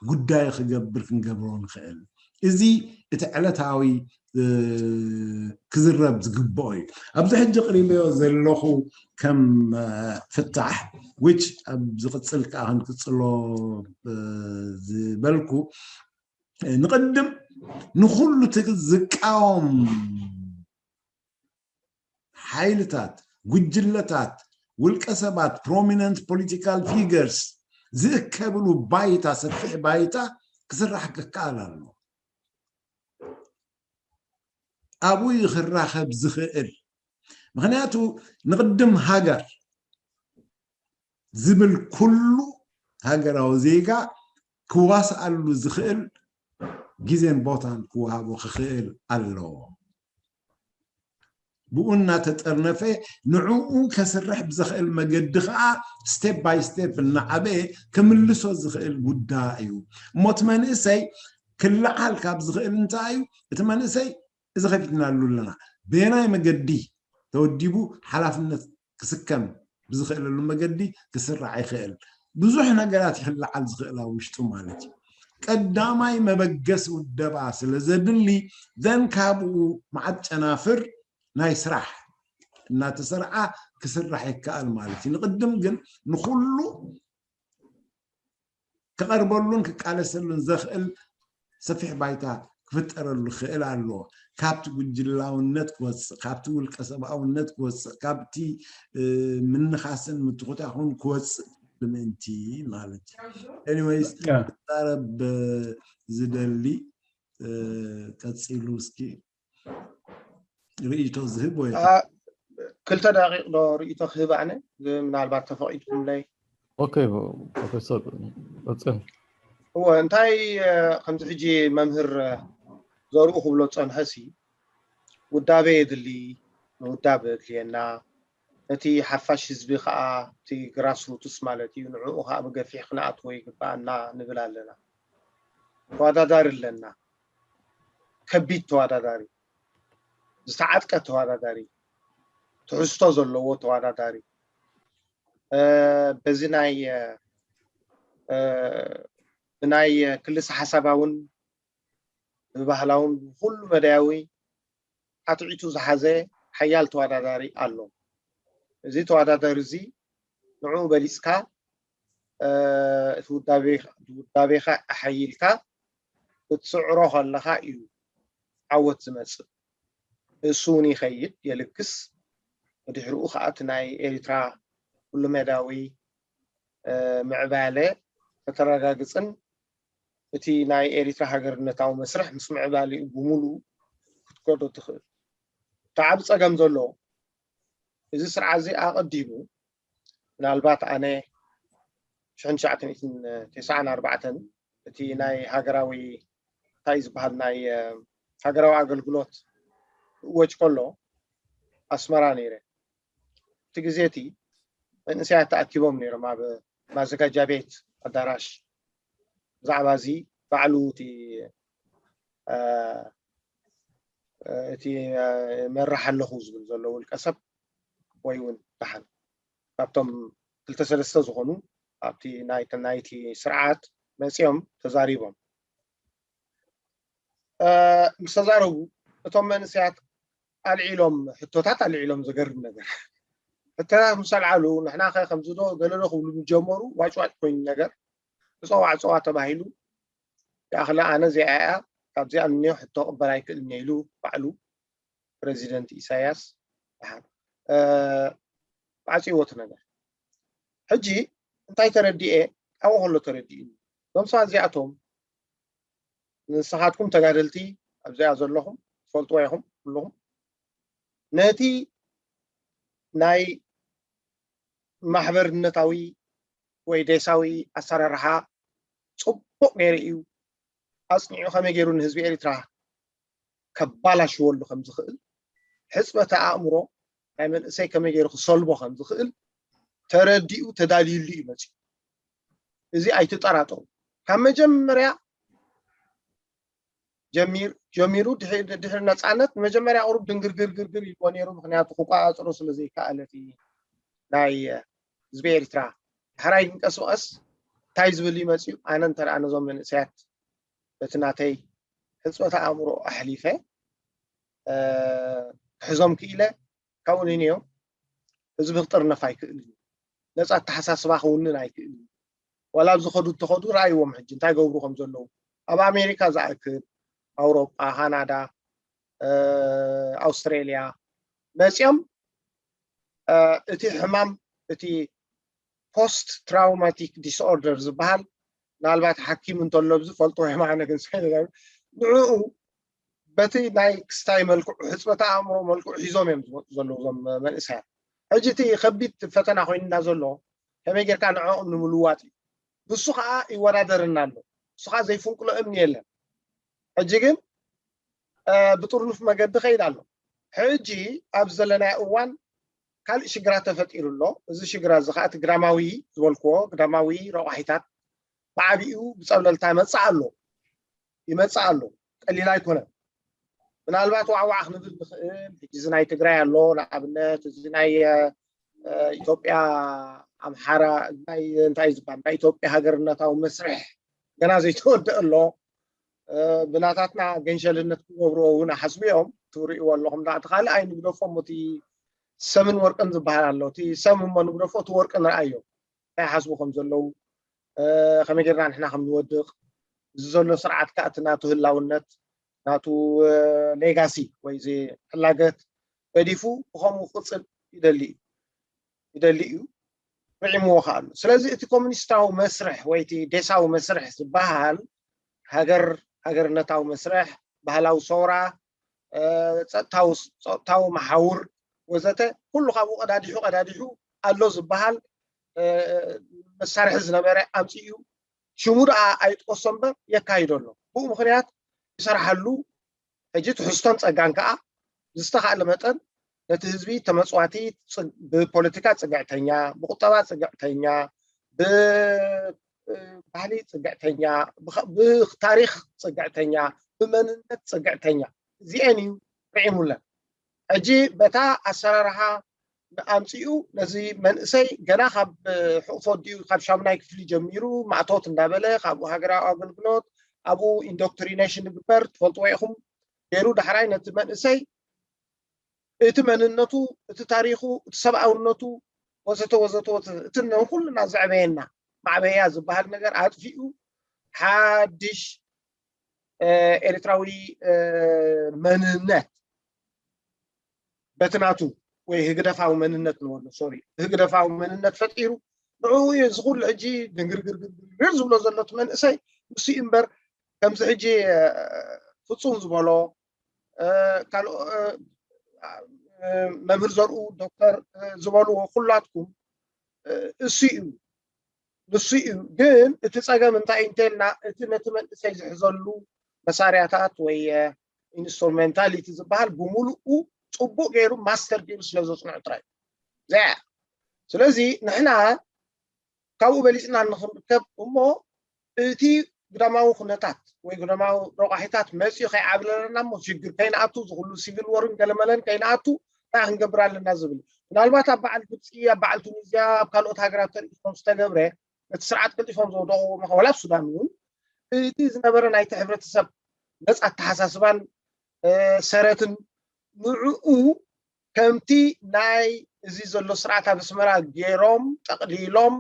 ጉዳይ ክገብር ክንገብሮ ንኽእል። እዚ እቲ ዕለታዊ ክዝረብ ዝግብኦ እዩ። ኣብዚ ሕጂ ቅሪበዮ ዘለኹ ከም ፍታሕ which ኣብ ዝቕፅል ከዓ ክንቅፅሎ ዝበልኩ፣ ንቕድም ንኹሉ እቲ ዝቃወም ሓይልታት፣ ጉጅለታት፣ ውልቀ ሰባት፣ prominent political figures ዝእከብሉ ባይታ፣ ሰፊሕ ባይታ ክስራሕ ክከኣል ኣሎ። ኣብኡ እዩ ክራኸብ ዝኽእል። ምኽንያቱ ንቕድም ሃገር ዝብል ኩሉ ሃገራዊ ዜጋ ክዋስኣሉ ዝኽእል ግዜን ቦታን ክወሃቦ ክኽእል ኣለዎ። ብኡ እናተጠርነፈ ንዕኡ ከስርሕ ብዘኽእል መገዲ ከዓ step by step እናዓበየ ክምልሶ ዝኽእል ጉዳይ እዩ። እሞ እቲ መንእሰይ ክለዓል ካብ ዝኽእል እንታይ እዩ? እቲ መንእሰይ እዚ ከፊትናሉ ኣለና። በየናይ መገዲ ተወዲቡ ሓላፍነት ክስከም ብዝኽእለሉ መገዲ ክስራዕ ይኽእል። ብዙሕ ነገራት ይኽለዓል ዝኽእል ኣብ ውሽጡ ማለት እዩ። ቀዳማይ መበገሲ ውደባ ስለ ዘድሊ ዘን ካብኡ መዓት ጨናፍር ናይ ስራሕ እናተሰርዓ ክስራሕ ይከኣል ማለት እዩ። ንቕድም ግን ንኹሉ ክቐርበሉን ክቃለሰሉን ዘኽእል ሰፊሕ ባይታ ክፍጠረሉ ክእል ኣለዎ። ካብቲ ጉጅላውነት ክወፅእ፣ ካብቲ ውልቀ ሰብኣውነት ክወፅእ፣ ካብቲ ምንኻስን ምትኹታኹን ክወፅእ ብምእንቲ ማለት እዩ። Anyways፣ ክዛረብ ዝደሊ ቀፂሉ እስኪ ርእይቶ ዝህብ ወይ ክልተ ደቂቕ ዶ ርእይቶ ክህብ ኣነ ምናልባት ተፈቒድኩምለይ። ኦኬ ፕሮፌሰር ቀፅል። እወ እንታይ ከምዚ ሕጂ መምህር ዘርኡ ክብሎ ዝፀንሐ ሲ ውዳበ የድሊ ምውዳብ የድልየና ነቲ ሓፋሽ ህዝቢ ከዓ እቲ ግራስ ሩትስ ማለት እዩ ንዕኡ ከዓ ብገፊሕ ክንኣትዎ ይግበኣና ንብል ኣለና። ተወዳዳሪ ኣለና ከቢድ ተወዳዳሪ ዝተዓጥቀ ተወዳዳሪ ትሕዝቶ ዘለዎ ተወዳዳሪ በዚ ናይ ብናይ ክልሰ ሓሳባውን ብባህላውን ብኩሉ መዳያዊ ኣትዒቱ ዝሓዘ ሓያል ተወዳዳሪ ኣሎ። እዚ ተወዳዳሪ እዚ ንዕኡ በሊፅካ እቲ ውዳቤኻ ኣሓይልካ ክትስዕሮ ከለኻ እዩ ዓወት ዝመፅእ። እሱ እውን ይኸይድ የልግስ። ብድሕሪኡ ከዓ እቲ ናይ ኤሪትራ ኩሉ ሜዳዊ ምዕባለ ከተረጋግፅን እቲ ናይ ኤሪትራ ሃገርነታዊ መስርሕ ምስ ምዕባሊኡ ብሙሉኡ ክትከዶ ትኽእል። እቲ ዓብ ፀገም ዘሎ እዚ ስርዓት እዚ ኣቐዲሙ ምናልባት ኣነ ሽሕን ትሽዓተ ሚእትን ተስዓን ኣርባዕተን እቲ ናይ ሃገራዊ እንታይ ዝበሃል ናይ ሃገራዊ ኣገልግሎት ክእወጅ ከሎ ኣስመራ ነይረ። እቲ ግዜ እቲ መንእሰያት ተኣኪቦም ነይሮም ኣብ ማዘጋጃ ቤት ኣዳራሽ ብዛዕባ እዚ ባዕሉ እቲ እቲ መራሕ ኣለኹ ዝብል ዘሎ ውልቀ ሰብ ወይ እውን ደሓን ካብቶም ክልተ ሰለስተ ዝኾኑ ኣብቲ ናይቲ ስርዓት መፂኦም ተዛሪቦም ምስ ተዛረቡ እቶም መንእሰያት ኣልዒሎም ሕቶታት ኣልዒሎም ዘገርም ነገር ሕቶታት ምስ ኣልዓሉ ንሕና ከ ከምዚ ዶ ገለ ዶ ክብሉ ምስ ጀመሩ ዋጭዋጭ ኮይኑ ነገር ብፀዋዕ ፀዋ ተባሂሉ ይኣኽለ ኣነ እዚኣ እያ ካብዚኣ እንዮ ሕቶ ክቕበል ኣይክእልን እየ ኢሉ ባዕሉ ፕረዚደንት ኢሳያስ ደሓን ዓፅይዎ እቲ ነገር ሕጂ እንታይ ተረዲኤ ኣብኡ ከሎ ተረዲኡ እዞም ሰባት እዚኣቶም ንስኻትኩም ተጋደልቲ ኣብዚኣ ዘለኹም ትፈልጥዎ ኢኹም ኩልኹም ነቲ ናይ ማሕበርነታዊ ወይ ዴሳዊ ኣሰራርሓ ፅቡቕ ገይሩ እዩ ኣፅኒዑ ከመይ ገይሩ ንህዝቢ ኤሪትራ ከባላሽወሉ ከም ዝኽእል ሕፅበተ ኣእምሮ ናይ መንእሰይ ከመይ ገይሩ ክሰልቦ ከም ዝኽእል ተረዲኡ ተዳልዩሉ እዩ መፅዩ። እዚ ኣይትጠራጠሩ። ካብ መጀመርያ ጀሚሩ ድሕሪ ነፃነት ንመጀመርያ ቁሩብ ድንግርግርግርግር ኢልዎ ነይሩ። ምክንያቱ ክቋፃፀሮ ስለ ዘይከኣለ እቲ ናይ ህዝቢ ኤርትራ። ዳሕራይ ግን ቀስ ብቀስ እንታይ ዝብል ይመፅዩ። ኣነ እንተ ነዞም መንእሰያት በቲ ናተይ ሕፅበተ ኣእምሮ ኣሕሊፈ ክሕዞም ክኢለ ካብኡ ንንዮም ህዝቢ ክጥርነፍ ኣይክእል እዩ። ነፃ ኣተሓሳስባ ክውንን ኣይክእል እዩ። ዋላ ኣብ ዝኸዱ እንተኸዱ ረኣይዎም ሕጂ እንታይ ገብሩ ከም ዘለዉ ኣብ ኣሜሪካ ዝኣክል ኣውሮጳ፣ ካናዳ፣ ኣውስትሬልያ መፂኦም እቲ ሕማም እቲ ፖስት ትራውማቲክ ዲስኦርደር ዝበሃል ምናልባት ሓኪም እንተሎ ዝፈልጦ የማነ ግን ንዕኡ በቲ ናይ ክስታይ መልክዑ ሕፅበተ ኣእምሮ መልክዑ ሒዞም እዮም ዝመፁ ዘለዉ እዞም መንእሰያት። ሕጂ እቲ ከቢድ ፈተና ኮይንና ዘሎ ከመይ ጌርካ ንዕኦም ንምልዋጥ እዩ። ንሱ ከዓ ይወዳደርና ኣሎ። ንሱ ከዓ ዘይፍንቅሎ እምኒ የለን። ሕጂ ግን ብጥርኑፍ መገዲ ከይድ ኣሎ። ሕጂ ኣብ ዘለናዮ እዋን ካልእ ሽግራት ተፈጢሩ ኣሎ። እዚ ሽግራት እዚ ከዓ እቲ ግዳማዊ ዝበልክዎ ግዳማዊ ረቋሒታት ብዓቢኡ ብፀብለልታ ይመፅእ ኣሎ ይመፅእ ኣሎ። ቀሊል ኣይኮነን። ምናልባት ዋዕዋዕ ክንብል ንኽእል። ሕጂ እዚ ናይ ትግራይ ኣሎ ንኣብነት፣ እዚ ናይ ኢትዮጵያ ኣምሓራ ናይ እንታይ ዝበሃል ናይ ኢትዮጵያ ሃገርነታዊ መስርሕ ገና ዘይተወደአ ኣሎ። ብናታትና ገንሸልነት ክገብርዎ እውን ሓስቡ እዮም። ትርእይዎ ኣለኹም። እቲ ካልእ ኣይንግደፎ እሞ እቲ ሰምን ወርቅን ዝበሃል ኣሎ። እቲ ሰም እሞ ንግደፎ፣ እቲ ወርቂ ንርኣዮ እንታይ ሓስቡ ከም ዘለዉ፣ ከመይ ጌርና ንሕና ከም ንወድቕ፣ እዚ ዘሎ ስርዓት ከዓ እቲ ናቱ ህላውነት ናቱ ሌጋሲ ወይ እዚ ሕላገት ገዲፉ ብኸምኡ ክቕፅል ይደሊ እዩ ይደሊ እዩ። ርዒምዎ ከዓ ኣሎ። ስለዚ እቲ ኮሚኒስታዊ መስርሕ ወይ እቲ ዴሳዊ መስርሕ ዝበሃል ሃገር ሃገርነታዊ መስርሕ፣ ባህላዊ ሰውራ፣ ጸጥታዊ መሓውር ወዘተ ኩሉ ካብኡ ቀዳዲሑ ቀዳዲሑ ኣሎ ዝበሃል መሳርሒ ዝነበረ ኣምፂኡ እዩ። ሽሙ ደኣ ኣይጥቀሶ እምበር የካይዶ ኣሎ። ብኡ ምኽንያት ይሰርሓሉ። ሕጂ ትሕዝቶን ፀጋን ከዓ ብዝተኻእለ መጠን ነቲ ህዝቢ ተመፅዋቲ ብፖለቲካ ፅግዕተኛ፣ ብቁጠባ ፅግዕተኛ፣ ብባህሊ ፅግዕተኛ፣ ብታሪክ ፅግዕተኛ፣ ብመንነት ፅግዕተኛ እዚአን እዩ ርዒሙለን። ሕጂ በታ ኣሰራርሓ ኣምፂኡ ነዚ መንእሰይ ገና ካብ ሕቑፎ ዲኡ ካብ ሻሙናይ ክፍሊ ጀሚሩ ማእቶት እንዳበለ ካብኡ ሃገራዊ ኣገልግሎት ኣብኡ ኢንዶክትሪኔሽን ይግበር ትፈልጥዎ ኢኹም ገይሩ ዳሕራይ ነቲ መንእሰይ እቲ መንነቱ እቲ ታሪኹ እቲ ሰብኣውነቱ ወዘተ ወዘተ ወዘተ እቲ ንኩልና ዘዕበየና ማዕበያ ዝበሃል ነገር ኣጥፊኡ ሓድሽ ኤርትራዊ መንነት በቲ ናቱ ወይ ህግደፋዊ መንነት ንበሎ ሶሪ ህግደፋዊ መንነት ፈጢሩ ንዕኡ እዚ ኩሉ ሕጂ ድንግርግርግርግር ዝብሎ ዘሎ እቲ መንእሰይ ንሱ እዩ እምበር ከምዚ ሕጂ ፍፁም ዝበሎ ካልኦ መምህር ዘርኡ ዶክተር ዝበልዎ ኩላትኩም እሱ እዩ ንሱ እዩ ግን እቲ ፀገም እንታይ እንተልና እቲ ነቲ መንእሰይ ዝሕዘሉ መሳርያታት ወይ ኢንስትሩሜንታሊቲ ዝበሃል ብምሉኡ ፅቡቅ ገይሩ ማስተር ገይሩ ስለ ዘፅንዑ ጥራይ ዘያ ስለዚ ንሕና ካብኡ በሊፅና ንክንርከብ እሞ እቲ ግዳማዊ ኩነታት ወይ ግዳማዊ ረቋሒታት መፅኡ ከይዓብለለና እሞ ሽግር ከይንኣቱ ዝኩሉ ሲቪል ወርን ገለመለን ከይንኣቱ እንታይ ክንገብር ኣለና ዝብል ምናልባት ኣብ በዓል ግብፂ ኣብ በዓል ቱኒዝያ ኣብ ካልኦት ሃገራት ተሪኢኹም ዝተገብረ ነቲ ስርዓት ቀልጢፎም ዘውደቕዎ መኸ ወላ ኣብ ሱዳን እውን እቲ ዝነበረ ናይቲ ሕብረተሰብ ነፃ ኣተሓሳስባን ሰረትን ንዕኡ ከምቲ ናይ እዚ ዘሎ ስርዓት ኣብ ኣስመራ ገይሮም ጠቕሊሎም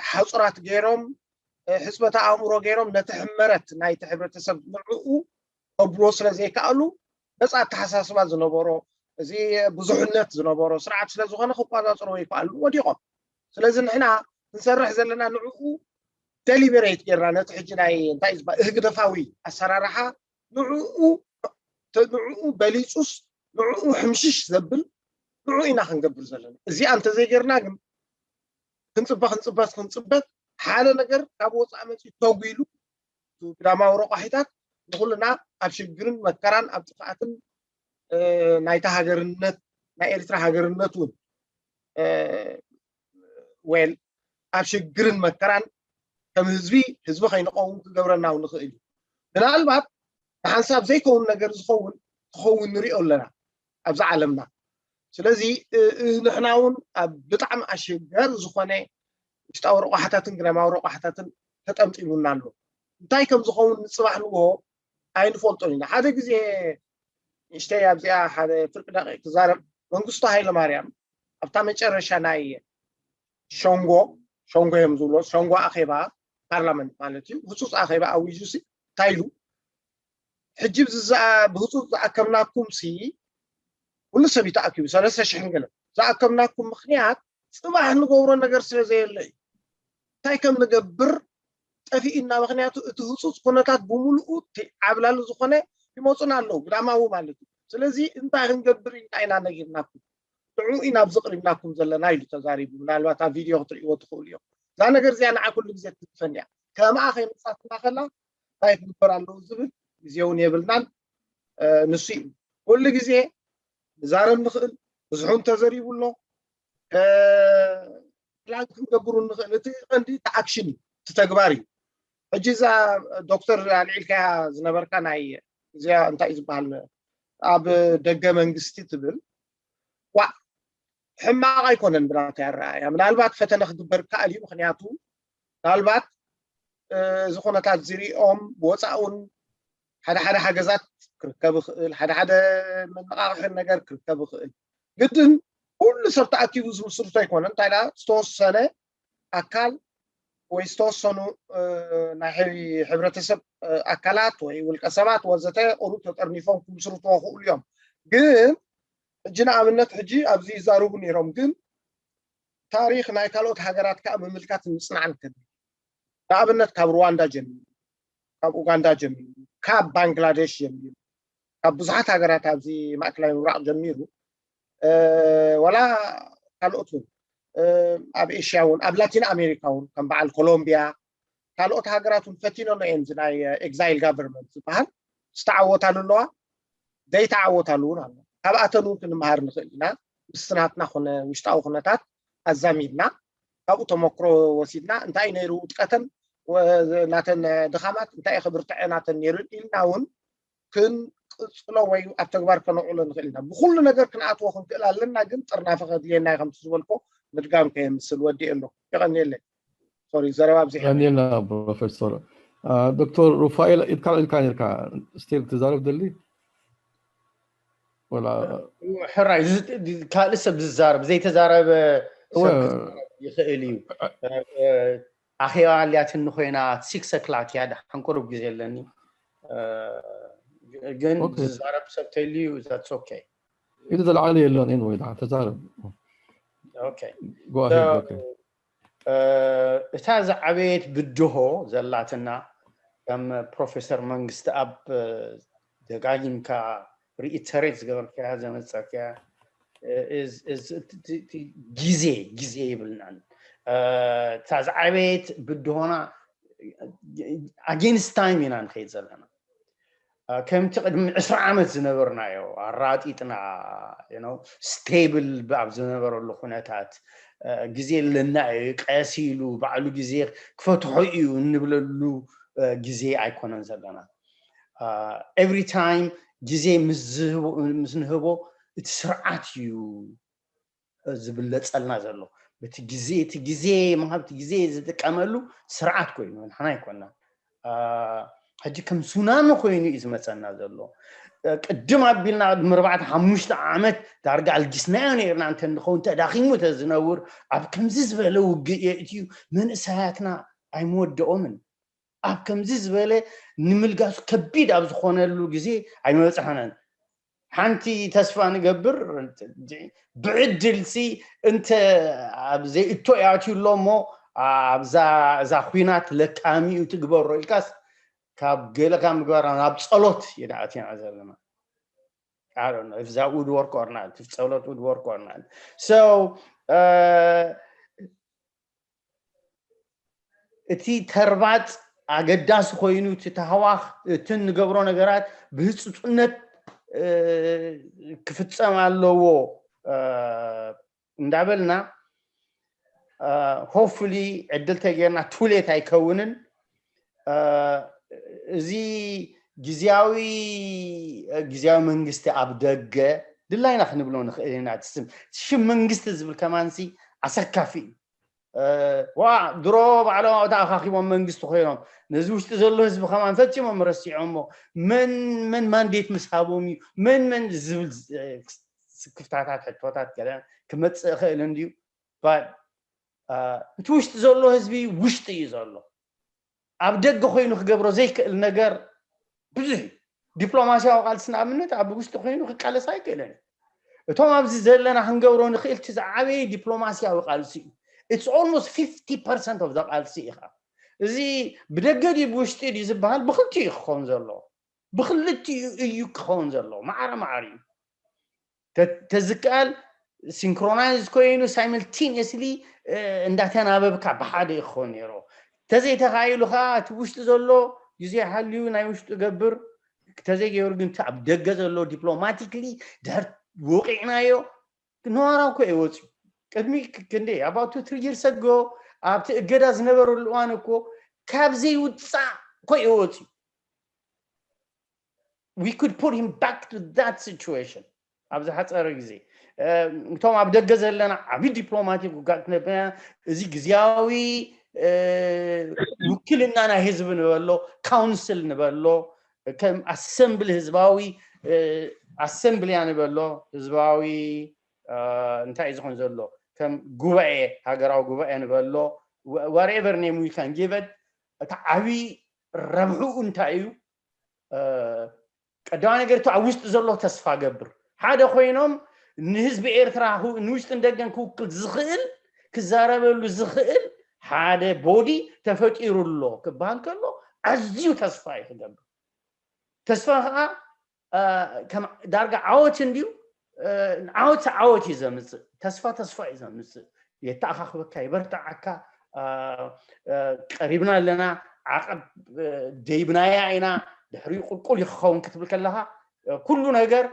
ሓፁራት ገይሮም ሕፅበተ ኣእምሮ ገይሮም ነቲ ሕመረት ናይቲ ሕብረተሰብ ንዕኡ ከብርዎ ስለ ዘይከኣሉ ነፃ ኣተሓሳስባ ዝነበሮ እዚ ብዙሕነት ዝነበሮ ስርዓት ስለ ዝኾነ ክቋፃፀርዎ ይከኣሉ ወዲቖም ስለዚ ንሕና ክንሰርሕ ዘለና ንዕኡ ደሊበሬት ጌርና ነቲ ሕጂ ናይ እንታይ ዝበሃል ህግደፋዊ ኣሰራርሓ ንዕኡ ንዕኡ በሊፁስ ንዕኡ ሕምሽሽ ዘብል ንዕኡ ኢና ክንገብር ዘለና እዚኣ እንተዘይጌርና ግን ክንፅበ ክንፅበት ክንፅበት ሓደ ነገር ካብ ወፃኢ መፂኡ ተጒሉ ግዳማዊ ረቋሒታት ንኩልና ኣብ ሽግርን መከራን ኣብ ጥፍኣትን ናይታ ሃገርነት ናይ ኤርትራ ሃገርነት እውን well ኣብ ሽግርን መከራን ከም ህዝቢ ህዝቢ ከይንኸውን ክገብረና እውን ይኽእል እዩ። ምናልባት ንሓንሳብ ዘይከውን ነገር ዝኸውን ክኸውን ንሪኦ ኣለና ኣብዚ ዓለምና። ስለዚ ንሕና እውን ኣብ ብጣዕሚ ኣሸጋሪ ዝኾነ ውሽጣዊ ረቋሕታትን ግዳማዊ ረቋሕታትን ተጠምጢሙና ኣሎ። እንታይ ከም ዝኸውን ንፅባሕ ንግሆ ኣይንፈልጦን ኢና። ሓደ ግዜ ንእሽተይ ኣብዚኣ ሓደ ፍርቂ ደቂቕ ክዛረብ። መንግስቱ ሃይለማርያም ኣብታ መጨረሻ ናይ ሸንጎ ሸንጎ እዮም ዝብሎ ሸንጎ ኣኼባ ፓርላመንት ማለት እዩ ህፁፅ ኣኼባ ኣዊጁ ሲ እንታይ ኢሉ ሕጂ ብዝኣ ብህፁፅ ዝኣከብናኩም ሲ ኩሉ ሰብ እዩ ተኣኪቡ ሰለስተ ሽሕን ገለ ዝኣከብናኩም ምክንያት ፅባሕ ንገብሮ ነገር ስለ ዘየለ እዩ። እንታይ ከም ንገብር ጠፊእና ምክንያቱ እቲ ህፁፅ ኩነታት ብምሉኡ እቲ ዓብላሊ ዝኾነ ይመፁና ኣለዉ ግዳማዊ ማለት እዩ። ስለዚ እንታይ ክንገብር ኢልና ኢና ነጊርናኩም ንዑ ኢና ኣብዚ ቅሪብናኩም ዘለና ኢሉ ተዛሪቡ። ምናልባት ኣብ ቪድዮ ክትርእይዎ ትኽእሉ እዮም። እዛ ነገር እዚኣ ንዓ ኩሉ ግዜ ትትፈን እያ። ከምኣ ከይመፃትና ከላ እንታይ ክግበር ኣለዎ ዝብል ግዜ እውን የብልናን። ንሱ እዩ ኩሉ ግዜ ንዛረብ ንኽእል ብዙሑ ተዘሪቡ ኣሎ። ፕላን ክንገብሩ ንኽእል እቲ ቀንዲ እቲ ኣክሽን እዩ እቲ ተግባር እዩ። ሕጂ እዛ ዶክተር ኣልዒልካያ ዝነበርካ ናይ እዚኣ እንታይ እዩ ዝበሃል ኣብ ደገ መንግስቲ ትብል ዋ ሕማቕ ኣይኮነን ብናተይ ኣረኣእያ ምናልባት ፈተነ ክግበር ከኣል እዩ ምክንያቱ ምናልባት እዚ ኩነታት ዝሪኦም ብወፃኡን ሓደ ሓደ ሓገዛት ክርከብ ይኽእል ሓደ ሓደ መነቃቕሒ ነገር ክርከብ ይኽእል ግድን ኩሉ ሰብ ተኣኪቡ ዝምስርቶ ኣይኮነን እንታይ ዝተወሰነ ኣካል ወይ ዝተወሰኑ ናይ ሕብረተሰብ ኣካላት ወይ ውልቀ ሰባት ወዘተ ቁሩብ ተጠርኒፎም ክምስርትዎ ክእሉ እዮም ግን ሕጂ ንኣብነት ሕጂ ኣብዚ ይዛረቡ ነይሮም ግን ታሪክ ናይ ካልኦት ሃገራት ከዓ ምምልካት ምፅናዕን ከድሊ ንኣብነት ካብ ሩዋንዳ ጀሚሩ ካብ ኡጋንዳ ጀሚሩ ካብ ባንግላዴሽ ጀሚሩ ካብ ብዙሓት ሃገራት ኣብዚ ማእከላይ ምብራቅ ጀሚሩ ዋላ ካልኦት እውን ኣብ ኤሽያ እውን ኣብ ላቲን ኣሜሪካ እውን ከም በዓል ኮሎምቢያ ካልኦት ሃገራት እውን ፈቲኖኖ እየን ናይ ኤግዛይል ጋቨርንመንት ዝበሃል ዝተዓወታሉ ኣለዋ ዘይተዓወታሉ እውን ኣሎ ካብኣተን እውን ክንመሃር ንኽእል ኢና ምስቲ ናትና ኮነ ውሽጣዊ ኩነታት ኣዛሚድና ካብኡ ተመክሮ ወሲድና እንታይ ነይሩ ውጥቀተን ናተን ድኻማት እንታይ ክብርትዐ ናተን ነይሩን ኢልና እውን ክንቅፅሎ ወይ ኣብ ተግባር ከነውዕሎ ንኽእል ኢና ብኩሉ ነገር ክንኣትዎ ክንክእል ኣለና ግን ጥርናፈ ከድልየና ከምቲ ዝበልኮ ምድጋም ከየምስል ወዲእ ኣሎ የቐንየለይ ሶሪ ዘረባ ብዚሕ ቀኒልና ፕሮፌሰር ዶክተር ሩፋኤል ኢድካ ኢልካ ነርካ ስቲል ትዛረብ ደሊ ወላ ሕራይ ካልእ ሰብ ዝዛረብ ዘይተዛረበ ይኽእል እዩ ኣኼባ ኣልያትኒ ኮይና ሲክስ ክላክ እያ ደሓን ቁሩብ ግዜ ኣለኒ ግን ዝዛረብ ሰብ ተልዩ that's okay ኢሉ ዘለዓለ የለን ወይ ደሓን ተዛረብ okay go ahead okay እታ ዝዓበየት ብድሆ ዘላትና ከም ፕሮፌሰር መንግስቲ ኣብ ደጋጊምካ ሪኢተሬት ዝገበርካያ ዘመፀካያ ግዜ ግዜ ይብልናን እታ ዝዓበየት ብድሆና ኣጌንስት ታይም ኢና ንኸይድ ዘለና ከምቲ ቅድሚ ዕስራ ዓመት ዝነበርናዮ ኣራጢጥና ስቴብል ኣብ ዝነበረሉ ኩነታት ግዜ ኣለና እዩ ቀስ ኢሉ ባዕሉ ግዜ ክፈትሖ እዩ እንብለሉ ግዜ ኣይኮነን ዘለና ኤቭሪ ታይም ግዜ ምስ ንህቦ እቲ ስርዓት እዩ ዝብለፀልና ዘሎ በቲ ግዜ እቲ ግዜ መሃብቲ ግዜ ዝጥቀመሉ ስርዓት ኮይኑ ንሕና ኣይኮና ሕጂ ከም ሱናሚ ኮይኑ እዩ ዝመፀና ዘሎ ቅድም ኣቢልና ቅድሚ ኣርባዕተ ሓሙሽተ ዓመት ዳርጋ ኣልጊስናዮ ነርና እንተ ንኸውን ተዳኺሙ ተዝነብር ኣብ ከምዚ ዝበለ ውግእ የእትዩ መንእሰያትና ኣይመወደኦምን ኣብ ከምዚ ዝበለ ንምልጋሱ ከቢድ ኣብ ዝኾነሉ ግዜ ኣይመበፅሐነን ሓንቲ ተስፋ ንገብር ብዕድልሲ እንተ ኣብ ዘይእቶ ያትዩ ኣሎ እሞ ኣብዛ እዛ ኩናት ለካሚኡ ትግበሮ ኢልካስ ካብ ገለካ ምግባር ናብ ፀሎት የዳኣትና ዘለና if that would work or not if ጸሎት would work or not so እቲ ተርባጽ ኣገዳሲ ኮይኑ እቲ ተሃዋኽ እቲ ንገብሮ ነገራት ብህፁፅነት ክፍፀም ኣለዎ እንዳበልና፣ ሆፕፉሊ ዕድል ተጌርና፣ ቱሌት ኣይከውንን። እዚ ግዝያዊ ግዝያዊ መንግስቲ ኣብ ደገ ድላይና ክንብሎ ንኽእል ኢና። እቲ ስም ሽም መንግስቲ ዝብል ከማንሲ ኣሰካፊ እዩ። ዋ፣ ድሮ ባዕሎም ኣብታ ኣኻኺቦም መንግስቲ ኮይኖም፣ ነዚ ውሽጢ ዘሎ ህዝቢ ከማን ፈጺሞም ረሲዖሞ። መን መን ማንዴት ምስ ሃቦም እዩ፣ መን መን ዝብል ስክፍታታት፣ ሕቶታት ገለ ክመጽእ ይኽእል እንድዩ። እቲ ውሽጢ ዘሎ ህዝቢ ውሽጢ እዩ ዘሎ። ኣብ ደገ ኮይኑ ክገብሮ ዘይክእል ነገር ብዙሕ እዩ። ዲፕሎማሲያዊ ቃልሲ ንኣብነት ኣብ ውሽጢ ኮይኑ ክቃለስ ኣይክእልን እዩ። እቶም ኣብዚ ዘለና ክንገብሮ ንኽእል እቲ ዝዓበየ ዲፕሎማሲያዊ ቃልሲ እዩ። It's almost fifty percent of the ቃልሲ ኢኻ። እዚ ብደገ ድዩ ብውሽጢ ድዩ ዝበሃል ብክልቲኡ እዩ ክኸውን ዘለዎ። ብክልቲኡ እዩ ክኸውን ዘለዎ። ማዕረ ማዕረ እዩ። ተዝከኣል ሲንክሮናይዝ ኮይኑ ሳይምልቲኒየስሊ እንዳተናበብካ ብሓደ ይኸውን ነይሮ። ተዘይተኻኢሉ ከዓ እቲ ውሽጢ ዘሎ ግዜ ሓልዩ ናይ ውሽጡ ገብር። ተዘይገይሩ ግን እቲ ኣብ ደገ ዘሎ ዲፕሎማቲክሊ ድሕር ወቂዕናዮ፣ ነዋራ እኮ እዩ ወፂኡ። ቅድሚ ክንደይ፣ about two three years ago ኣብቲ እገዳ ዝነበረሉ እዋን እኮ ካብ ዘይውፃእ እኮ እዩ ወፂኡ። We could put him back to that situation። ኣብ ዝሓፀረ ግዜ እቶም ኣብ ደገ ዘለና ዓብዪ ዲፕሎማቲክ ውጋእ ክነብና፣ እዚ ግዝያዊ ውክልና ናይ ህዝቢ ንበሎ፣ ካውንስል ንበሎ፣ ከም ኣሰምብሊ ህዝባዊ ኣሰምብልያ ንበሎ፣ ህዝባዊ እንታይ እዩ ዝኾን ዘሎ፣ ከም ጉባኤ፣ ሃገራዊ ጉባኤ ንበሎ፣ whatever name we can give it፣ እቲ ዓብዪ ረብሕኡ እንታይ እዩ? ቀዳማይ ነገር እቲ ኣብ ውሽጢ ዘሎ ተስፋ ገብር ሓደ ኮይኖም ንህዝቢ ኤርትራ ንውሽጥን ደገን ክውክል ዝኽእል፣ ክዛረበሉ ዝኽእል ሓደ ቦዲ ተፈጢሩ ኣሎ ክበሃል ከሎ ኣዝዩ ተስፋ እዩ ክገብር። ተስፋ ከዓ ዳርጋ ዓወት እንድዩ። ዓወት ዓወት እዩ ዘምፅእ፣ ተስፋ ተስፋ እዩ ዘምፅእ። የተኣኻኽበካ፣ ይበርትዓካ። ቀሪብና ኣለና፣ ዓቐብ ደይብናያ ኢና፣ ድሕሪኡ ቁልቁል ይኸውን ክትብል ከለኻ ኩሉ ነገር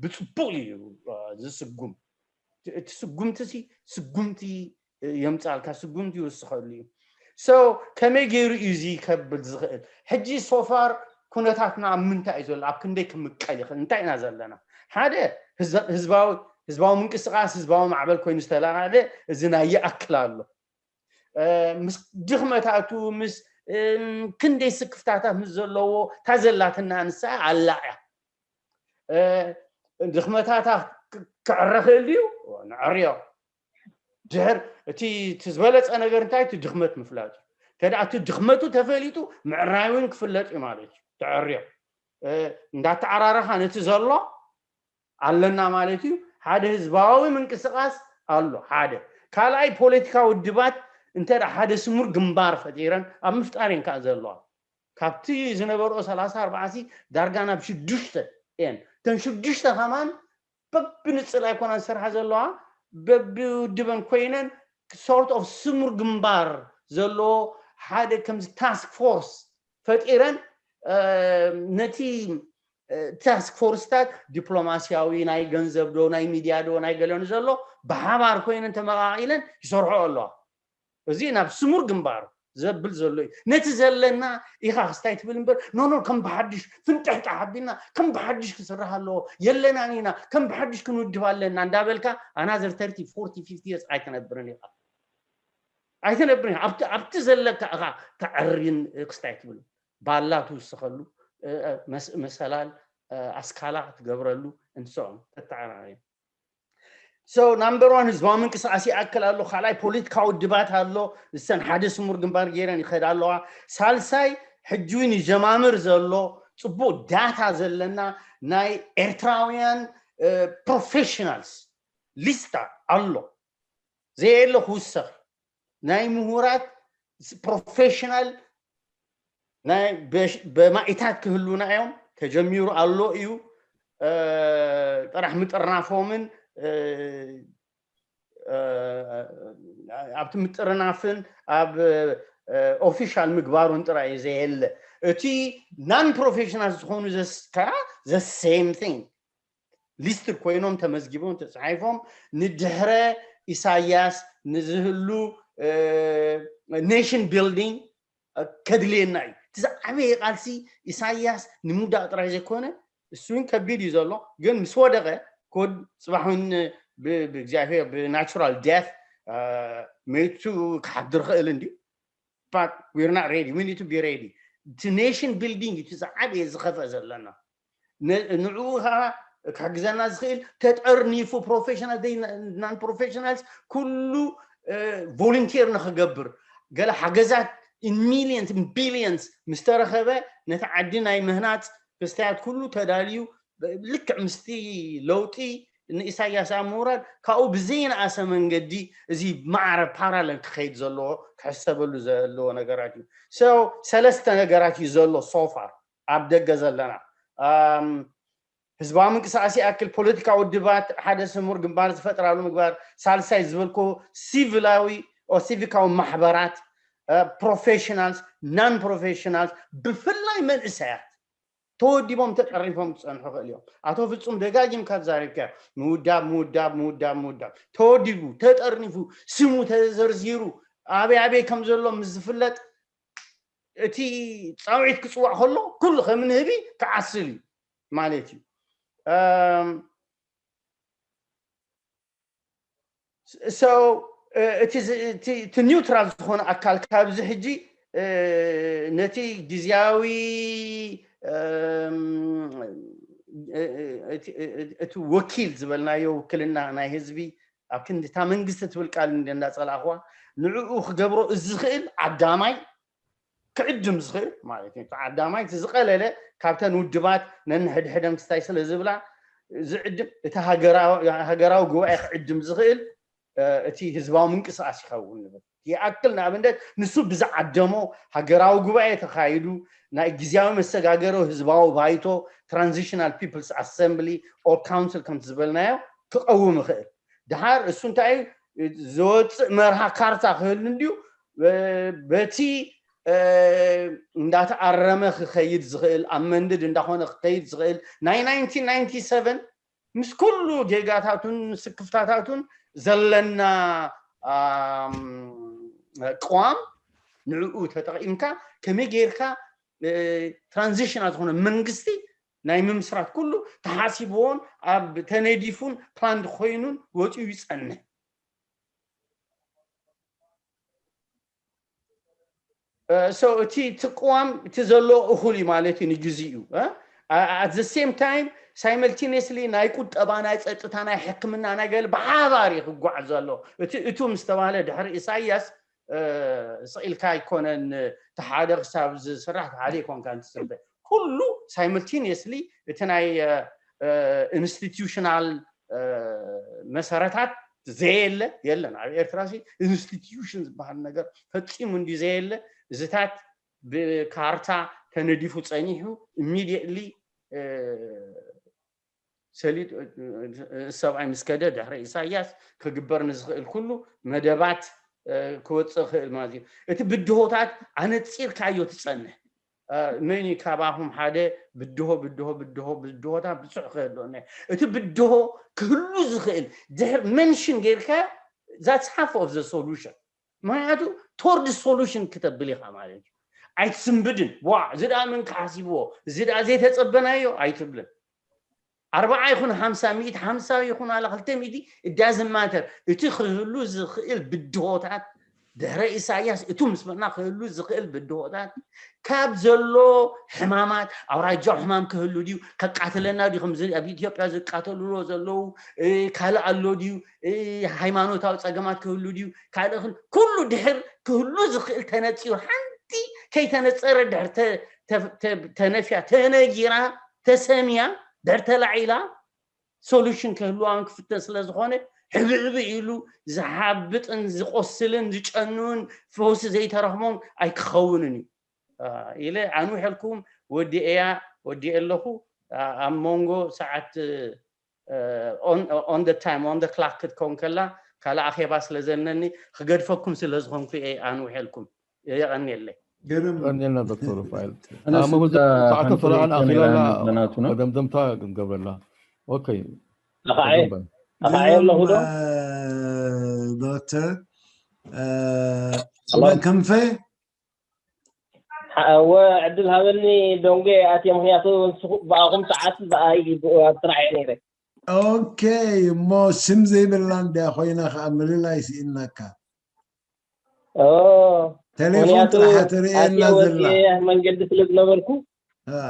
ብፅቡቅ እዩ ዝስጉም። እቲ ስጉምቲ ሲ ስጉምቲ የምፃልካ፣ ስጉምቲ ይውስኸሉ እዩ። So ከመይ ገይሩ እዩ እዚ ከብል ዝኽእል? ሕጂ ሶፋር ኩነታትና ኣብ ምንታይ እዩ ዘሎ? ኣብ ክንደይ ክምቀል ይኽእል? እንታይ ኢና ዘለና? ሓደ ህዝባዊ ህዝባዊ ምንቅስቃስ፣ ህዝባዊ ማዕበል ኮይኑ ዝተለዓለ እዚ ናይ ይኣክል ኣሎ። ምስ ድኽመታቱ፣ ምስ ክንደይ ስክፍታታት ምስ ዘለዎ፣ እታ ዘላትና ንሳ ኣላ እያ። ድኽመታታ ክዕረ ክእል ድዩ? ንዕርዮ። ድሕር እቲ ዝበለፀ ነገር እንታይ? እቲ ድኽመት ምፍላጥ እዩ። ተዳ እቲ ድኽመቱ ተፈሊጡ ምዕራይ እውን ክፍለጥ እዩ ማለት እዩ። ተዕርዮ እንዳተዓራረኻ ነቲ ዘሎ ኣለና ማለት እዩ። ሓደ ህዝባዊ ምንቅስቃስ ኣሎ ሓደ። ካልኣይ ፖለቲካዊ ውድባት እንተ ሓደ ስሙር ግንባር ፈጢረን ኣብ ምፍጣር እየን ከዓ ዘለዋ። ካብቲ ዝነበርኦ ሰላሳ ኣርባዓ ሲ ዳርጋ ናብ ሽዱሽተ እየን። እተን ሽዱሽተ ከማን በብንፅል ኣይኮናን ዝሰርሓ ዘለዋ፣ በብውድበን ኮይነን ሶርት ኦፍ ስሙር ግንባር ዘለዎ ሓደ ከምዚ ታስክ ፎርስ ፈጢረን ነቲ ታስክ ፎርስታት ዲፕሎማሲያዊ ናይ ገንዘብ ዶ ናይ ሚድያ ዶ ናይ ገለን ዘሎ ብሓባር ኮይነን ተመቃቂለን ይሰርሖ ኣለዋ። እዚ ናብ ስሙር ግንባር ዘብል ዘሎ እዩ። ነቲ ዘለና ኢኻ ክስታይ ትብል እምበር ኖኖ ከም ብሓድሽ ፍንጥሕጣሕ ኣቢልና ከም ብሓድሽ ክስራሕ ኣለዎ የለናን ኢና ከም ብሓድሽ ክንውድብ ኣለና እንዳበልካ ኣናዘር ተርቲ ፎርቲ ፊፍቲ የርስ ኣይትነብርን ኢኻ። ኣይትነብርን ኢኻ። ኣብቲ ዘለካ ኢኻ ተዕሪን ክስታይ ትብል ባላ ትውስኸሉ መሰላል ኣስካላ ክትገብረሉ እንስኦም ተተዓራሪ So number one ህዝባዊ ምንቅስቃስ ይኣክል ኣሎ። ካልኣይ ፖለቲካዊ ውድባት ኣሎ። እሰን ሓደ ስሙር ግንባር ገይረን ይኸዳ ኣለዋ። ሳልሳይ ሕጂ እውን ይጀማምር ዘሎ ፅቡቅ ዳታ ዘለና ናይ ኤርትራውያን ፕሮፌሽናልስ ሊስታ ኣሎ። ዘየለ ክውሰኽ ናይ ምሁራት ፕሮፌሽናል ናይ በማኢታት ክህሉና እዮም። ተጀሚሩ ኣሎ እዩ። ጥራሕ ምጥርናፎምን ኣብቲ ምጥርናፍን ኣብ ኦፊሻል ምግባሩን ጥራይ እዩ ዘየለ። እቲ ናን ፕሮፌሽናል ዝኾኑ ዘስካ the same thing listed ኮይኖም ተመዝጊቦም ተፃሒፎም ንድሕረ ኢሳያስ ንዝህሉ nation building ከድልየና እዩ። እቲ ዝዓበየ ቃልሲ ኢሳያስ ንምውዳቕ ጥራይ ዘይኮነ እሱ እውን ከቢድ እዩ ዘሎ፣ ግን ምስ ወደቐ ኮድ ፅባሕ እውን ብእግዚኣብሔር ብናቹራል ዴት መይቱ ክሓድር ክእል እንድዩ። But we're not ready. We need to be ready. እቲ nation building እቲ ዝዓበየ ዝኸፍአ ዘለና ንዕኡ ከዓ ክሕግዘና ዝኽእል ተጠርኒፉ professional non professionals ኩሉ volunteer ንክገብር ገለ ሓገዛት in millions in billions ምስ ተረኸበ ነቲ ዓዲ ናይ ምህናፅ ክስታያት ኩሉ ተዳልዩ ልክዕ ምስቲ ለውጢ ንኢሳያስ ኣብ ምውራድ ካብኡ ብዘይነኣሰ መንገዲ እዚ ማዕረ parallel ክኸይድ ዘለዎ ክሕሰበሉ ዘለዎ ነገራት እዩ። So ሰለስተ ነገራት እዩ ዘሎ so far ኣብ ደገ ዘለና ህዝባዊ ምንቅስቃስ ይኣክል ፖለቲካዊ ውድባት ሓደ ስሙር ግንባር ዝፈጥራሉ ምግባር፣ ሳልሳይ ዝበልኮ ሲቪላዊ ሲቪካዊ ማሕበራት፣ professionals non professionals ብፍላይ መንእሰያት ተወዲቦም ተጠርኒፎም ክፀንሑ ክእል እዮም። ኣቶ ፍፁም ደጋጊምካ ተዛሪብካ ምውዳብ ምውዳብ ምውዳብ ምውዳብ ተወዲቡ ተጠርኒፉ ስሙ ተዘርዚሩ ኣበይ ኣበይ ከም ዘሎ ምስ ዝፍለጥ እቲ ፃውዒት ክፅዋዕ ከሎ ኩሉ ከም ንህቢ ክዓስል እዩ ማለት እዩ። So እቲ neutral ዝኾነ ኣካል ካብዚ ሕጂ ነቲ ግዝያዊ እቲ ወኪል ዝበልናዮ ውክልና ናይ ህዝቢ ኣብ ክንዲ እታ መንግስቲ ትብል ቃል እንዳፀላእኽዋ ንዕኡ ክገብሮ ዝኽእል ዓዳማይ ክዕድም ዝኽእል ማለት እዩ። ዓዳማይ እቲ ዝቐለለ ካብተን ውድባት ነንሕድሕደን ክስታይ ስለ ዝብላ ዝዕድም እቲ ሃገራዊ ጉባኤ ክዕድም ዝኽእል እቲ ህዝባዊ ምንቅስቃስ ይኸውን ንብል። ይኣክል ንኣብነት ንሱ ብዝዓደሞ ሃገራዊ ጉባኤ ተኻይዱ ናይ ግዝያዊ መሰጋገሪ ህዝባዊ ባይቶ transitional people's assembly or council ከምቲ ዝበልናዮ ክቐውም ይኽእል። ድሓር እሱ እንታይ እዩ ዝወፅእ መርሃ ካርታ ክህሉ እንድዩ በቲ እንዳተኣረመ ክኸይድ ዝኽእል ኣመንድድ እንዳኾነ ክኸይድ ዝኽእል ናይ nineteen ninety-seven ምስ ኩሉ ጌጋታቱን ስክፍታታቱን ዘለና ቅዋም ንዕኡ ተጠቂምካ ከመይ ጌርካ transitional ዝኾነ መንግስቲ ናይ ምምስራት ኩሉ ተሓሲብዎን ኣብ ተነዲፉን planned ኮይኑን ወፂኡ ይፀንሕ። So እቲ እቲ ቅዋም እቲ ዘሎ እኹል እዩ ማለት እዩ ንግዚኡ። At the same time simultaneously ናይ ቁጠባ ናይ ፀጥታ ናይ ሕክምና ናይ ገለ ብሓባር እዩ ክጓዓዝ ዘሎ። እቲ እቱ ምስ ተባህለ ድሕሪ ኢሳያስ ስቕ ኢልካ ኣይኮነን እቲ ሓደ ክሳብ ዝስራሕ እቲ ሓደ ኣይኮንካን ትፅበ ኩሉ simultaneously እቲ ናይ institutional መሰረታት ዘየለ የለን። ኣብ ኤርትራ institution ዝበሃል ነገር ፈፂሙ እንዲ ዘየለ እዚታት ብካርታ ተነዲፉ ፀኒሑ immediately ሰሊጥ ሰብኣይ ምስ ከደ ድሕሪ ኢሳያስ ክግበር ንዝኽእል ኩሉ መደባት ክወፅእ ክእል ማለት እዩ። እቲ ብድሆታት ኣነፂርካዮ ትፀንሕ መን እዩ ካባኹም ሓደ ብድሆ ብድሆ ብድሆ ብድሆታት ብዙሕ ክህልወና እቲ ብድሆ ክህሉ ዝኽእል ድሕር መንሽን ጌርካ that's half of the solution። ምክንያቱ toward solution ክተብል ኢኻ ማለት እዩ። ኣይትስንብድን ዋ እዚ ደኣ መን ክሓሲብዎ እዚ ደኣ ዘይተፀበናዮ ኣይትብልን። ኣርባዓ ይኹን ሓምሳ ሚእቲ ሓምሳ ይኹን ኣላ ክልተ ሚእቲ እዳዝማተር እቲ ክህሉ ዝኽእል ብድሆታት ድሕረ ኢሳያስ እቱ ምስ መና ክህሉ ዝኽእል ብድሆታት ካብ ዘሎ ሕማማት ኣውራጃ ሕማም ክህሉ ድዩ ከቃትለና ድዩ ከምዚ ኣብ ኢትዮጵያ ዝቃተልዎ ዘለዉ ካልእ ኣሎ ድዩ ሃይማኖታዊ ፀገማት ክህሉ ድዩ ካልእ ኩሉ ድሕር ክህሉ ዝኽእል ተነፂሩ ሓንቲ ከይተነፀረ ድሕር ተነፊያ ተነጊራ ተሰሚያ ድሕር ተላዒላ solution ክህልዋን ክፍተን ስለ ዝኾነ ሕብዕብ ኢሉ ዝሓብጥን ዝቆስልን ዝጨንውን ፈውሲ ዘይተረኽቦን ኣይክኸውንን እዩ ኢለ ኣንዊሐልኩም ወዲኤያ ወዲኤ ኣለኹ ኣብ መንጎ ሰዓት on the time on the clock ክትከውን ከላ ካልእ ኣኼባ ስለ ዘለኒ ክገድፈኩም ስለ ዝኾንኩ እየ ኣንዊሐልኩም የቐንየለይ ገርም ቀንየልና ዶክተር ሩፋኤል ኣነ ኣሞ ስልጣ ብዙ ሰዓት ሓንቲ ተፈራዕና ርኢቶ ኣኺላና ነይራና። መናቱና መደምደምታ ክንገብረላ ኦኬ ኣኻዕየ ኣኻዕየ ኣለኹ ዶ? ዶክተር ሰላም። ክንፈ ሓ- እወ ዕድል ሃበኒ ዶንጌ ኣትየ፣ ምክንያቱ ንስኹ- ብኣኹም ሰዓት ብኣይ ኣብ ስራሕ እየ ነይረ። ኦኬ። እሞ ስም ዘይብላ እንድያ ኮይና ከዓ ምልላይ ስኢናካ። ኦ፣ ቴሌፎን ምክንያቱ ጥራሕ ትርእየና ኣትየ ዘላ። ወፅየ መንገዲ ስለ ዝነበርኩ አ።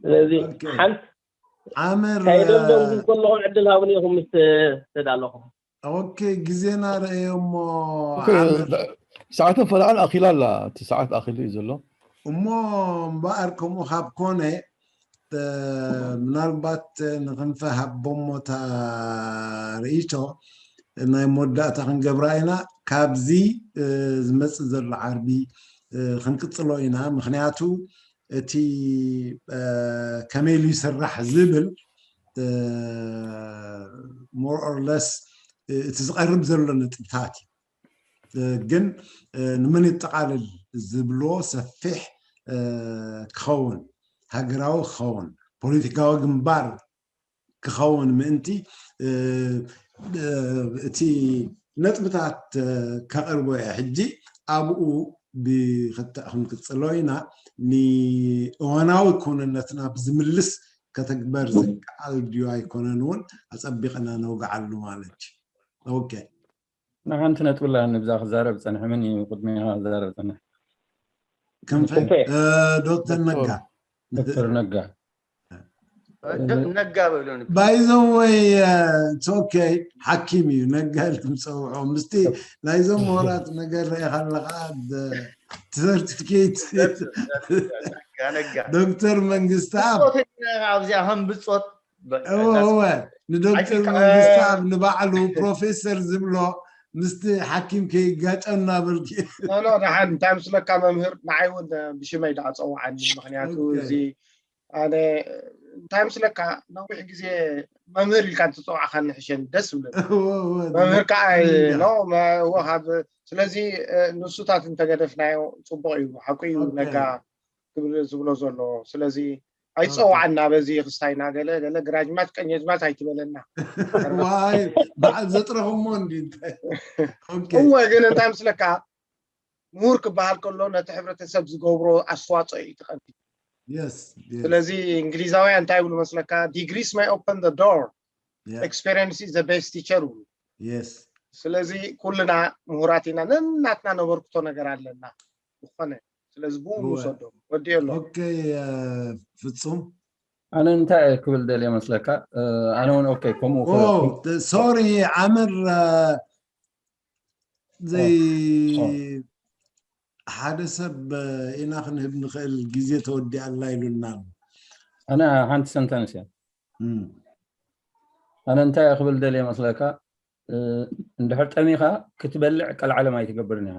ስለዚ ኦኬ። ሓንቲ ዓምር ከይዶም ደንጉ ከለኹም ዕድል ሃቡኒ ኢኹም ምስ ተዳለኹም። ኦኬ፣ ግዜና ረእዮ እሞ ኦኬ፣ ዓምር ሰዓትን ፈላዕን ኣኺላ ኣላ። እቲ ሰዓት ኣኺሉ እዩ ዘሎ። እሞ እምበኣር ከምኡ ካብ ኮነ እ፣ ምናልባት ንክንፈ ሃቦሞ እታ ርእይቶ ናይ መወዳእታ ክንገብራ ኢና። ካብዚ እ፣ ዝመፅእ ዘሎ ዓርቢ እ፣ ክንቅፅሎ ኢና። ምክንያቱ እቲ እ፣ ከመይ ኢሉ ይስራሕ ዝብል more or less እቲ ዝቐርብ ዘሎ ነጥብታት እዩ። እ፣ ግን እ፣ ንመን የጠቓልል ዝብልዎ ሰፊሕ እ፣ ክኸውን፣ ሃገራዊ ክኸውን፣ ፖለቲካዊ ግንባር ክኸውን ምእንቲ እ፣ እ፣ እቲ ነጥብታት እ፣ ከቕርቦ እየ። ሕጂ ኣብኡ ብክትዕ ክንቅፅሎ ኢና። ንእዋናዊ ክውንነትና ብዝምልስ ከተግበር ዝከኣል ድዩ ኣይኮነን እውን ኣፀቢቕና ነውግዓሉ ማለት እዩ። ኦኬ። ንሓንቲ ነጥቢ ኣለኒ ብዛ ክዛረብ ዝጸንሐ፣ መን እዩ ቅድሚኻ ክዛረብ ዝጸንሐ? ክንፈ ክንፈ። እ፣ ዶክተር ነጋ ዶክተር ነጋ። ዶ- ነጋ በሉን። ባይዘወይ ኦኬ፣ ሓኪም እዩ ነጋ ኢሎም ዝፀውዖ። ምስቲ ናይዞም ምሁራት ነገር ርኢኻ ኣለኻ ሰርቲፊኬት ነጋ ነጋ ዶክተር መንግስቲ ኣብ ብጾት ኢና ኣብዚኣ ከም ብጾት በቃ እወ እወ ንዶክተር ኣይትካ- መንግስቲ ኣብ ንባዕሉ ፕሮፌሰር ዝብሎ ምስቲ ሓኪም ከይጋጨና በልኪ ኖ ኖ ደሓን እንታይ ምስለካ መምህር ንዓይ እውን ብሽመይ ደኣ ፀዋዓኒ ምክንያቱ ኦኬ። እዚ ኣነ እንታይ ምስለካ ነዊሕ ግዜ መምህር ኢልካ ትፀዋዕካኒ ሕሸኒ ደስ ዝብለኒ እወ እወ መምህር ከዓ ነጋ። ኖ መ- እወ ካብ ስለዚ እ፣ ንሱታት እንተገደፍናዮ ፅቡቅ እዩ ሓቁ እዩ ኦኬ። ነጋ ክብል ዝብሎ ዘሎ ስለዚ ኣይፀዋዓና በዚ ክስታይና ገለ ገለ ግራጅማት ቀኘጅማት ኣይትበለና ዋይ በዓል ዘጥረኹሞ እንዲ እንታይ ኦኬ እወ ግን እንታይ ምስለካ ምሁር ክበሃል ከሎ ነቲ ሕብረተሰብ ዝገብሮ ኣስተዋፅኦ እዩ እቲ ቀንዲ yes yes ስለዚ እንግሊዛውያን እንታይ ይብሉ መስለካ degrees may open the door yeah, experience is the best teacher ይብሉ yes ስለዚ ኩልና ምሁራት ኢና ነናትና ነበርክቶ ነገር ኣለና ዝኾነ ስለዚ ብኡ እወ። ንውሰዶ ወዲኦ ኣሎ ኦኬ እ፣ ፍጹም ኣነ እንታይ እየ ክብል ደልየ መስለካ? እ፣ ኣነ እውን ኦኬ ከምኡ ኦ ከ- ሶሪ ዓምር እ፣ ዘይ ኦ። ሓደ ሰብ እ፣ ኢና ክንህብ ንኽእል ግዜ ተወዲኣላ ኢሉና ኣሎ ኣነ ሓንቲ ሰንተንስ እያ። እም፣ ኣነ እንታይ እየ ክብል ደልየ መስለካ? እ፣ እንድሕር ጠሚኻ ክትበልዕ ቀልዓለም ኣይትገብርን ኢኻ።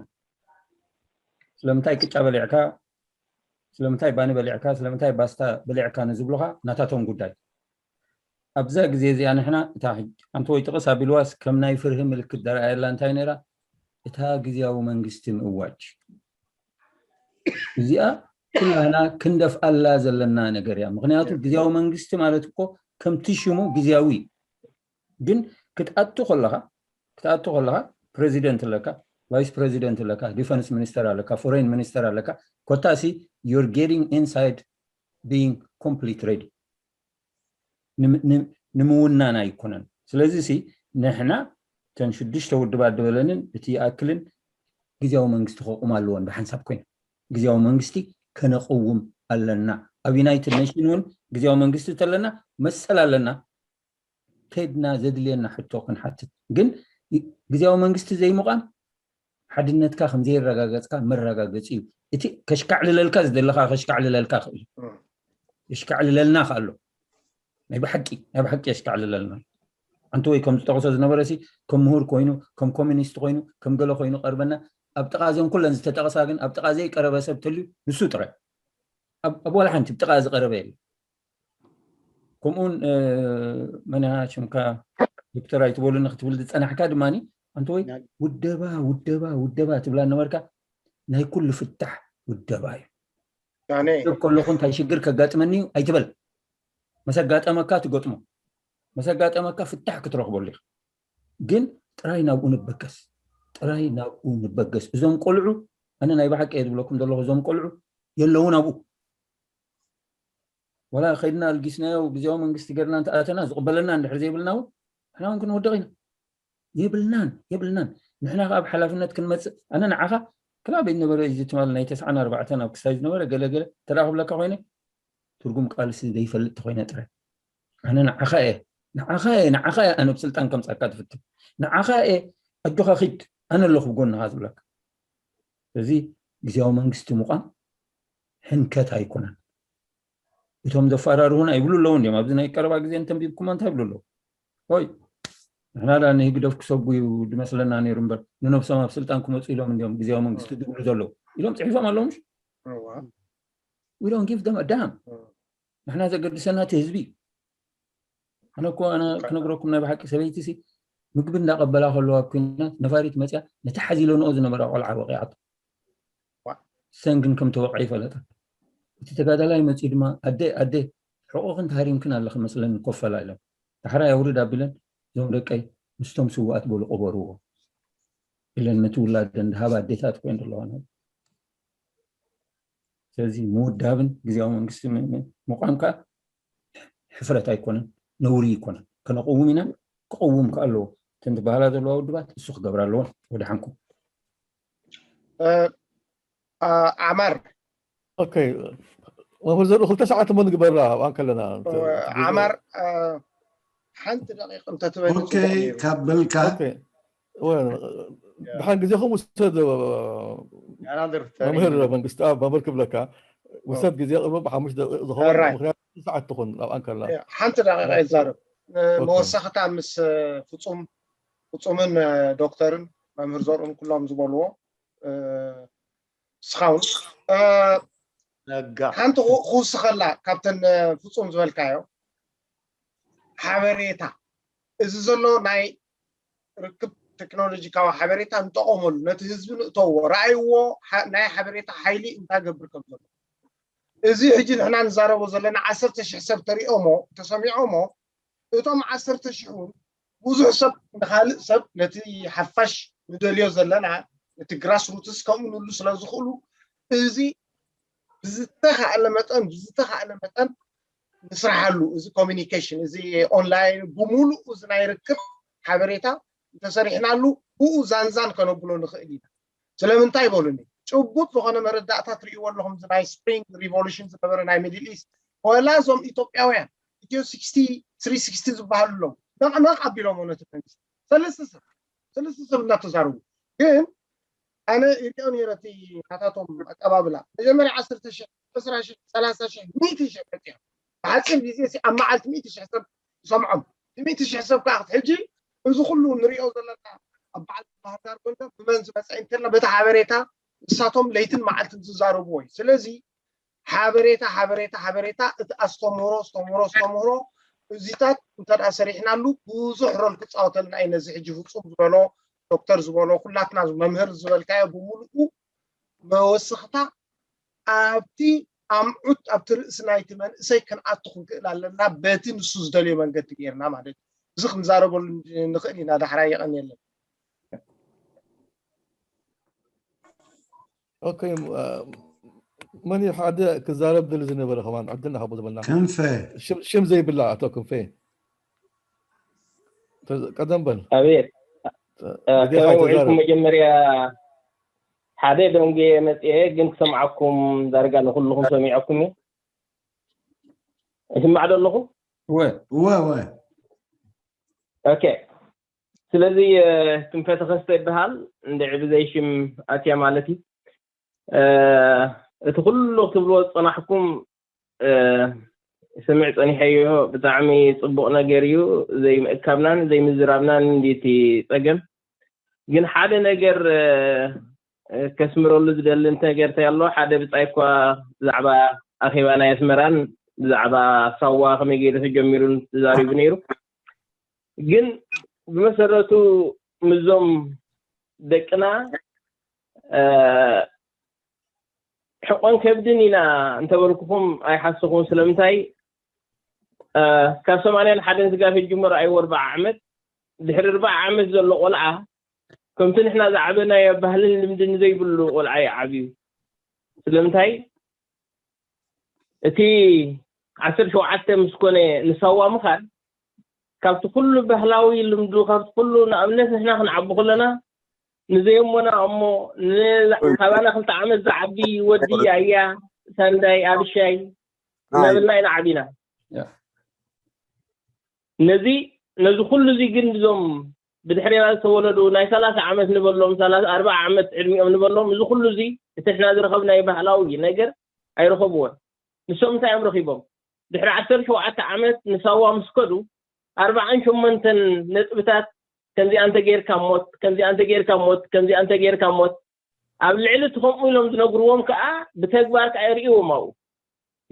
ስለምንታይ ቅጫ በሊዕካ፣ ስለምንታይ ባኒ በሊዕካ፣ ስለምንታይ ባስታ በሊዕካ ንዝብሉኻ ናታቶም ጉዳይ። ኣብዛ ግዜ እዚኣ ንሕና እታ ሕጂ ኣንተ ወይ ጥቕስ ኣቢልዋስ ከም ናይ ፍርሂ ምልክት ዘርኣየላ እንታይ ነይራ? እታ ግዝያዊ መንግስቲ ምእዋጅ። እዚኣ ኩላህና ክንደፍኣላ ዘለና ነገር እያ። ምክንያቱ ግዝያዊ መንግስቲ ማለት እኮ ከምቲ ሽሙ ግዝያዊ እዩ። ግን ክትኣቱ ከለኻ ክትኣቱ ከለኻ ፕሬዚደንት ኣለካ፣ ቫይስ ፕሬዚደንት ኣለካ፣ ዲፈንስ ሚኒስተር ኣለካ፣ ፎሬን ሚኒስተር ኣለካ። ኮታሲ you're getting inside being complete ready ንምውናን ኣይኮነን። ስለዚ ሲ ንሕና እተን ሽዱሽተ ውድባት ዝበለንን እቲ ይኣክልን ግዝያዊ መንግስቲ ከቁም ኣለዎን ብሓንሳብ ኮይና ግዝያዊ መንግስቲ ከነቅውም ኣለና። ኣብ ዩናይትድ ኔሽን እውን ግዝያዊ መንግስቲ ተለና መሰል ኣለና። ከድና ዘድልየና ሕቶ ክንሓትት ግን ግዝያዊ መንግስቲ ዘይምቋም ሓድነትካ ከም ዘየረጋገፅካ መረጋገፂ እዩ። እቲ ከሽካዕልለልካ ዝደለካ ከሽካዕልለልካ ክእል እዩ። የሽካዕልለልና ከ ኣሎ ናይ ብሓቂ ናይ ብሓቂ የሽካዕልለልና። ኣንቲ ወይ ከም ዝጠቕሶ ዝነበረ ሲ ከም ምሁር ኮይኑ ከም ኮሚኒስት ኮይኑ ከም ገለ ኮይኑ ቀርበና። ኣብ ጥቓ እዚኦም ኩለን ዝተጠቕሳ ግን ኣብ ጥቓ ዘይቀረበ ሰብ ተልዩ ንሱ ጥራይ ኣብ ኣብ ዋላ ሓንቲ ብጥቓ ዝቐረበ የለ። ከምኡውን መን ሽምካ ዶክተር ኣይትበሉኒ ክትብል ዝፀናሕካ ድማ ኣንቲ ወይ ውደባ ውደባ ውደባ ትብላ ነበርካ። ናይ ኩሉ ፍታሕ ውደባ እዩ። ኣነ ሰብ ከለኹ እንታይ ሽግር ከጋጥመኒ እዩ ኣይትበል። መሰጋጠመካ ትገጥሞ፣ መሰጋጠመካ ፍታሕ ክትረኽበሉ ኢኻ። ግን ጥራይ ናብኡ ንበገስ፣ ጥራይ ናብኡ ንበገስ። እዞም ቆልዑ፣ ኣነ ናይ ብሓቂ እየ ዝብለኩም ዘለኹ፣ እዞም ቆልዑ የለውን ኣብኡ። ወላ ከይድና ኣልጊስናዮ፣ ግዜያዊ መንግስቲ ገርና እንተኣተና ዝቕበለና እንድሕር ዘይብልና እውን፣ ንሕና እውን ክንወድቕ ኢና። የብልናን፣ የብልናን። ንሕና ከኣ ብሓላፍነት ክንመጽእ፣ ኣነ ንዓኻ ክላበይ ነበረ እዚ ትማል ናይ ተስዓን ኣርባዕተን ኣብ ክሳይ ዝነበረ ገለ ገለ ተደኣ ክብለካ ኮይነ፣ ትርጉም ቃልሲ ዘይፈልጥ ተኮይነ ጥራይ። ኣነ ንዓኻ እየ፣ ንዓኻ እየ፣ ንዓኻ እየ ኣነ ብስልጣን ከምጻካ ትፍትን። ንዓኻ እየ ኣጆኻ ኺድ፣ ኣነ ኣለኹ ብጎንኻ ዝብለካ። እዚ ግዜያዊ መንግስቲ ምቋም ሕንከት ኣይኮነን። እቶም ዘፈራርሁና ይብሉ ኣለዉ እንዲም። ኣብዚ ናይ ቀረባ ግዜ እንተንቢብኩሞ እንታይ ይብሉ ኣለዉ? ሆይ ንሕና ዳ ንህግደፍ ክሰጉ እዩ ዝመስለና ነይሩ እምበር ንነብሶም ኣብ ስልጣን ክመፁ ኢሎም እንዲም ግዜያዊ መንግስቲ ዝብሉ ዘለዉ ኢሎም ፅሒፎም ኣለዉ ምሽ? We don't give them a damn። ንሕና ዘገድሰና እቲ ህዝቢ እዩ። ኣነ እኮ ኣነ ክነግረኩም ናይ ብሓቂ ሰበይቲ ሲ ምግቢ እንዳቀበላ ከለዋ ኣብ ኩናት ነፋሪት መፅያ ነቲ ሓዚለንኦ ዝነበራ ቆልዓ ወቂዓቶ። ሰን ግን ከም ተወቕዐ ይፈለጠ። እቲ ተጋዳላይ መፅኡ ድማ ኣደ ኣደ ሕቑኽን ተሃሪምክን ኣለኺ መስለኒ ኮፈላ ኢሎም ዳሕራይ ኣውርድ ኣቢለን እዞም ደቀይ ምስቶም ስውኣት በሉ ቅበርዎ ኢለን ነቲ ውላደን ዝሃባ ኣዴታት ኮይን ዘለዋ። ስለዚ ምውዳብን ግዜያዊ መንግስቲ ምቋም ከዓ ሕፍረት ኣይኮነን፣ ነውሪ ኣይኮነን። ከነቕውም ኢና፣ ክቐውም ከዓ ኣለዎ። እተን ዝበሃላ ዘለዋ ውድባት እሱ ክገብራ ኣለዎን። ወደ ሓንኩም ዓማር ኦኬ መምህር ዘሩ ክልተ ሰዓት እሞ ንግበራ ኣብኣ ከለና ዓማር ሓንቲ ደቂቕ እንተትበኒ ካብ በልካ ድሓን ግዜኹም ውሰድ መምህር መንግስቲ ኣብ መምህር ክብለካ ውሰድ ግዜ ቅርበ ብሓሙሽ ደቂቕ ዝኸውን ምክንያቱ ሰዓት ትኹን ኣብኣ ከላ ሓንቲ ደቂቕ ይዛረብ መወሰኽታ ምስ ፍፁም ፍፁምን ዶክተርን መምህር ዘርኡን ኩሎም ዝበልዎ እስኻውን ሓንቲ ክውስኸላ ካብተን ፍፁም ዝበልካዮ ሓበሬታ እዚ ዘሎ ናይ ርክብ ቴክኖሎጂካዊ ሓበሬታ ንጠቐመሉ ነቲ ህዝቢ ንእተዎ ረኣይዎ ናይ ሓበሬታ ሓይሊ እንታይ ገብር ከም ዘሎ እዚ ሕጂ ንሕና ንዛረቦ ዘለና ዓሰርተ ሽሕ ሰብ ተሪኦሞ ተሰሚዖሞ እቶም ዓሰርተ ሽሕ እውን ብዙሕ ሰብ ንካልእ ሰብ ነቲ ሓፋሽ ንደልዮ ዘለና ነቲ ግራስ ሩትስ ከምኡ ንሉ ስለ ዝኽእሉ እዚ ብዝተኻእለ መጠን ብዝተኻእለ መጠን ንስራሓሉ እዚ ኮሚኒኬሽን እዚ ኦንላይን ብሙሉእ እዚ ናይ ርክብ ሓበሬታ እንተሰሪሕናሉ ብኡ ዛንዛን ከነብሎ ንኽእል ኢና ስለምንታይ ይበሉኒ ጭቡጥ ዝኾነ መረዳእታ ትርእይዎ ኣለኹም እዚ ናይ ስፕሪንግ ሪቮሉሽን ዝነበረ ናይ ሚድል ኢስት ወላ እዞም ኢትዮጵያውያን ኢትዮ ስክስቲ ስሪ ስክስቲ ዝበሃሉ ኣለዉ ነቕነቕ ኣቢሎሞ ነቲ መንግስቲ ሰለስተ ሰብ ሰለስተ ሰብ እናተዛረቡ ግን ኣነ ይሪኦ ነይረ እቲ ናታቶም ኣቀባብላ መጀመርያ ዓሰርተ ሽሕ ዕስራ ሽሕ ሰላሳ ሽሕ ሚእቲ ሽሕ መፅኦም ብሓፂር ግዜ ኣብ መዓልቲ ሚእቲ ሽሕ ሰብ ይሰምዖም እቲ ሚእቲ ሽሕ ሰብ ከዓ ሕጂ እዚ ኩሉ ንሪኦ ዘለና ኣብ በዓል ባህርዳር ጎንደር ብመን ዝመፀ እንተልና በቲ ሓበሬታ ንሳቶም ለይትን መዓልትን ዝዛረብዎ እዩ ስለዚ ሓበሬታ ሓበሬታ ሓበሬታ እቲ ኣስተምህሮ ኣስተምህሮ ኣስተምህሮ እዚታት እንተ ሰሪሕናሉ ብዙሕ ሮል ክፃወተልና እዩ ነዚ ሕጂ ፍፁም ዝበሎ ዶክተር ዝበሎ ኩላትና መምህር ዝበልካዮ ብምሉኡ መወስኽታ ኣብቲ ኣምዑት ኣብቲ ርእሲ ናይቲ መንእሰይ ክንኣቱ ክንክእል ኣለና በቲ ንሱ ዝደልዮ መንገዲ ገይርና ማለት እዩ እዚ ክንዛረበሉ ንኽእል ኢና ዳሕራይ የቐንየለን ኦኬ መን ሓደ ክዛረብ ድል ዝነበረ ከማን ዕድል ንሃቦ ዝበልና ክንፈ ሽም ዘይብላ ኣቶ ክንፈ ቀደም በል ኣቤት ከመይ ውዒልኩም መጀመርያ ሓደ ደንጉየ መፅአ ግን ክሰምዓኩም ዳርጋ ንኩልኩም ሰሚዐኩም እዩ ይስማዕ ዶ ኣለኹ እወ እወ ኦኬ ስለዚ ክንፈ ተኸስተ ይበሃል እንድዒ ብዘይ ሽም ኣትያ ማለት እዩ እቲ ኩሉ ክትብልዎ ዝፀናሕኩም ስምዕ ፀኒሐዮ ብጣዕሚ ፅቡቕ ነገር እዩ ዘይምእካብናን ዘይምዝራብናን እንዲ እቲ ፀገም ግን ሓደ ነገር ከስምረሉ ዝደሊ ነገር እንታይ ኣሎ ሓደ ብፃይ እኳ ብዛዕባ ኣኼባ ናይ ኣስመራን ብዛዕባ ሳዋ ከመይ ገይሩ ተጀሚሩን ተዛሪቡ ነይሩ ግን ብመሰረቱ ምዞም ደቅና ሕቆን ከብድን ኢና እንተበልኩኹም ኣይሓስኹም ስለምንታይ ካብ ሰማንያን ሓደን ስጋብ ሕጂ እሞ ረኣይዎ ኣርባዓ ዓመት። ድሕሪ ኣርባዓ ዓመት ዘሎ ቆልዓ ከምቲ ንሕና ዝዓበናዮ ባህልን ልምድን ዘይብሉ ቆልዓ እዩ ዓብዩ። ስለምንታይ? እቲ ዓሰርተ ሸውዓተ ምስ ኮነ ንሳዋ ምኻድ ካብቲ ኩሉ ባህላዊ ልምዱ፣ ካብቲ ኩሉ፣ ንኣብነት ንሕና ክንዓቢ ከለና ንዘየሞና እሞ ካባና ክልተ ዓመት ዝዓቢ ወዲ ኣያ ሳንዳይ ኣብሻይ እናበልና ኢና ዓቢና። ነዚ ነዚ ኩሉ እዚ ግን እዞም ብድሕሬና ዝተወለዱ ናይ ሰላሳ ዓመት ንበሎም፣ ሰላሳ ኣርባዓ ዓመት ዕድሚኦም ንበሎም፣ እዚ ኩሉ እዚ እቲ ንሕና ዝረኸብናዮ ባህላዊ ነገር ኣይረኸብዎን። ንሶም እንታይ እዮም ረኺቦም? ድሕሪ ዓሰርተ ሸውዓተ ዓመት ንሳዋ ምስ ከዱ ኣርባዓን ሸሞንተን ነጥብታት ከምዚኣ እንተጌርካ ሞት፣ ከምዚኣ እንተጌርካ ሞት፣ ከምዚኣ እንተጌርካ ሞት። ኣብ ልዕሊ እቲ ከምኡ ኢሎም ዝነግርዎም ከዓ ብተግባር ከዓ የርእዎም። ኣብኡ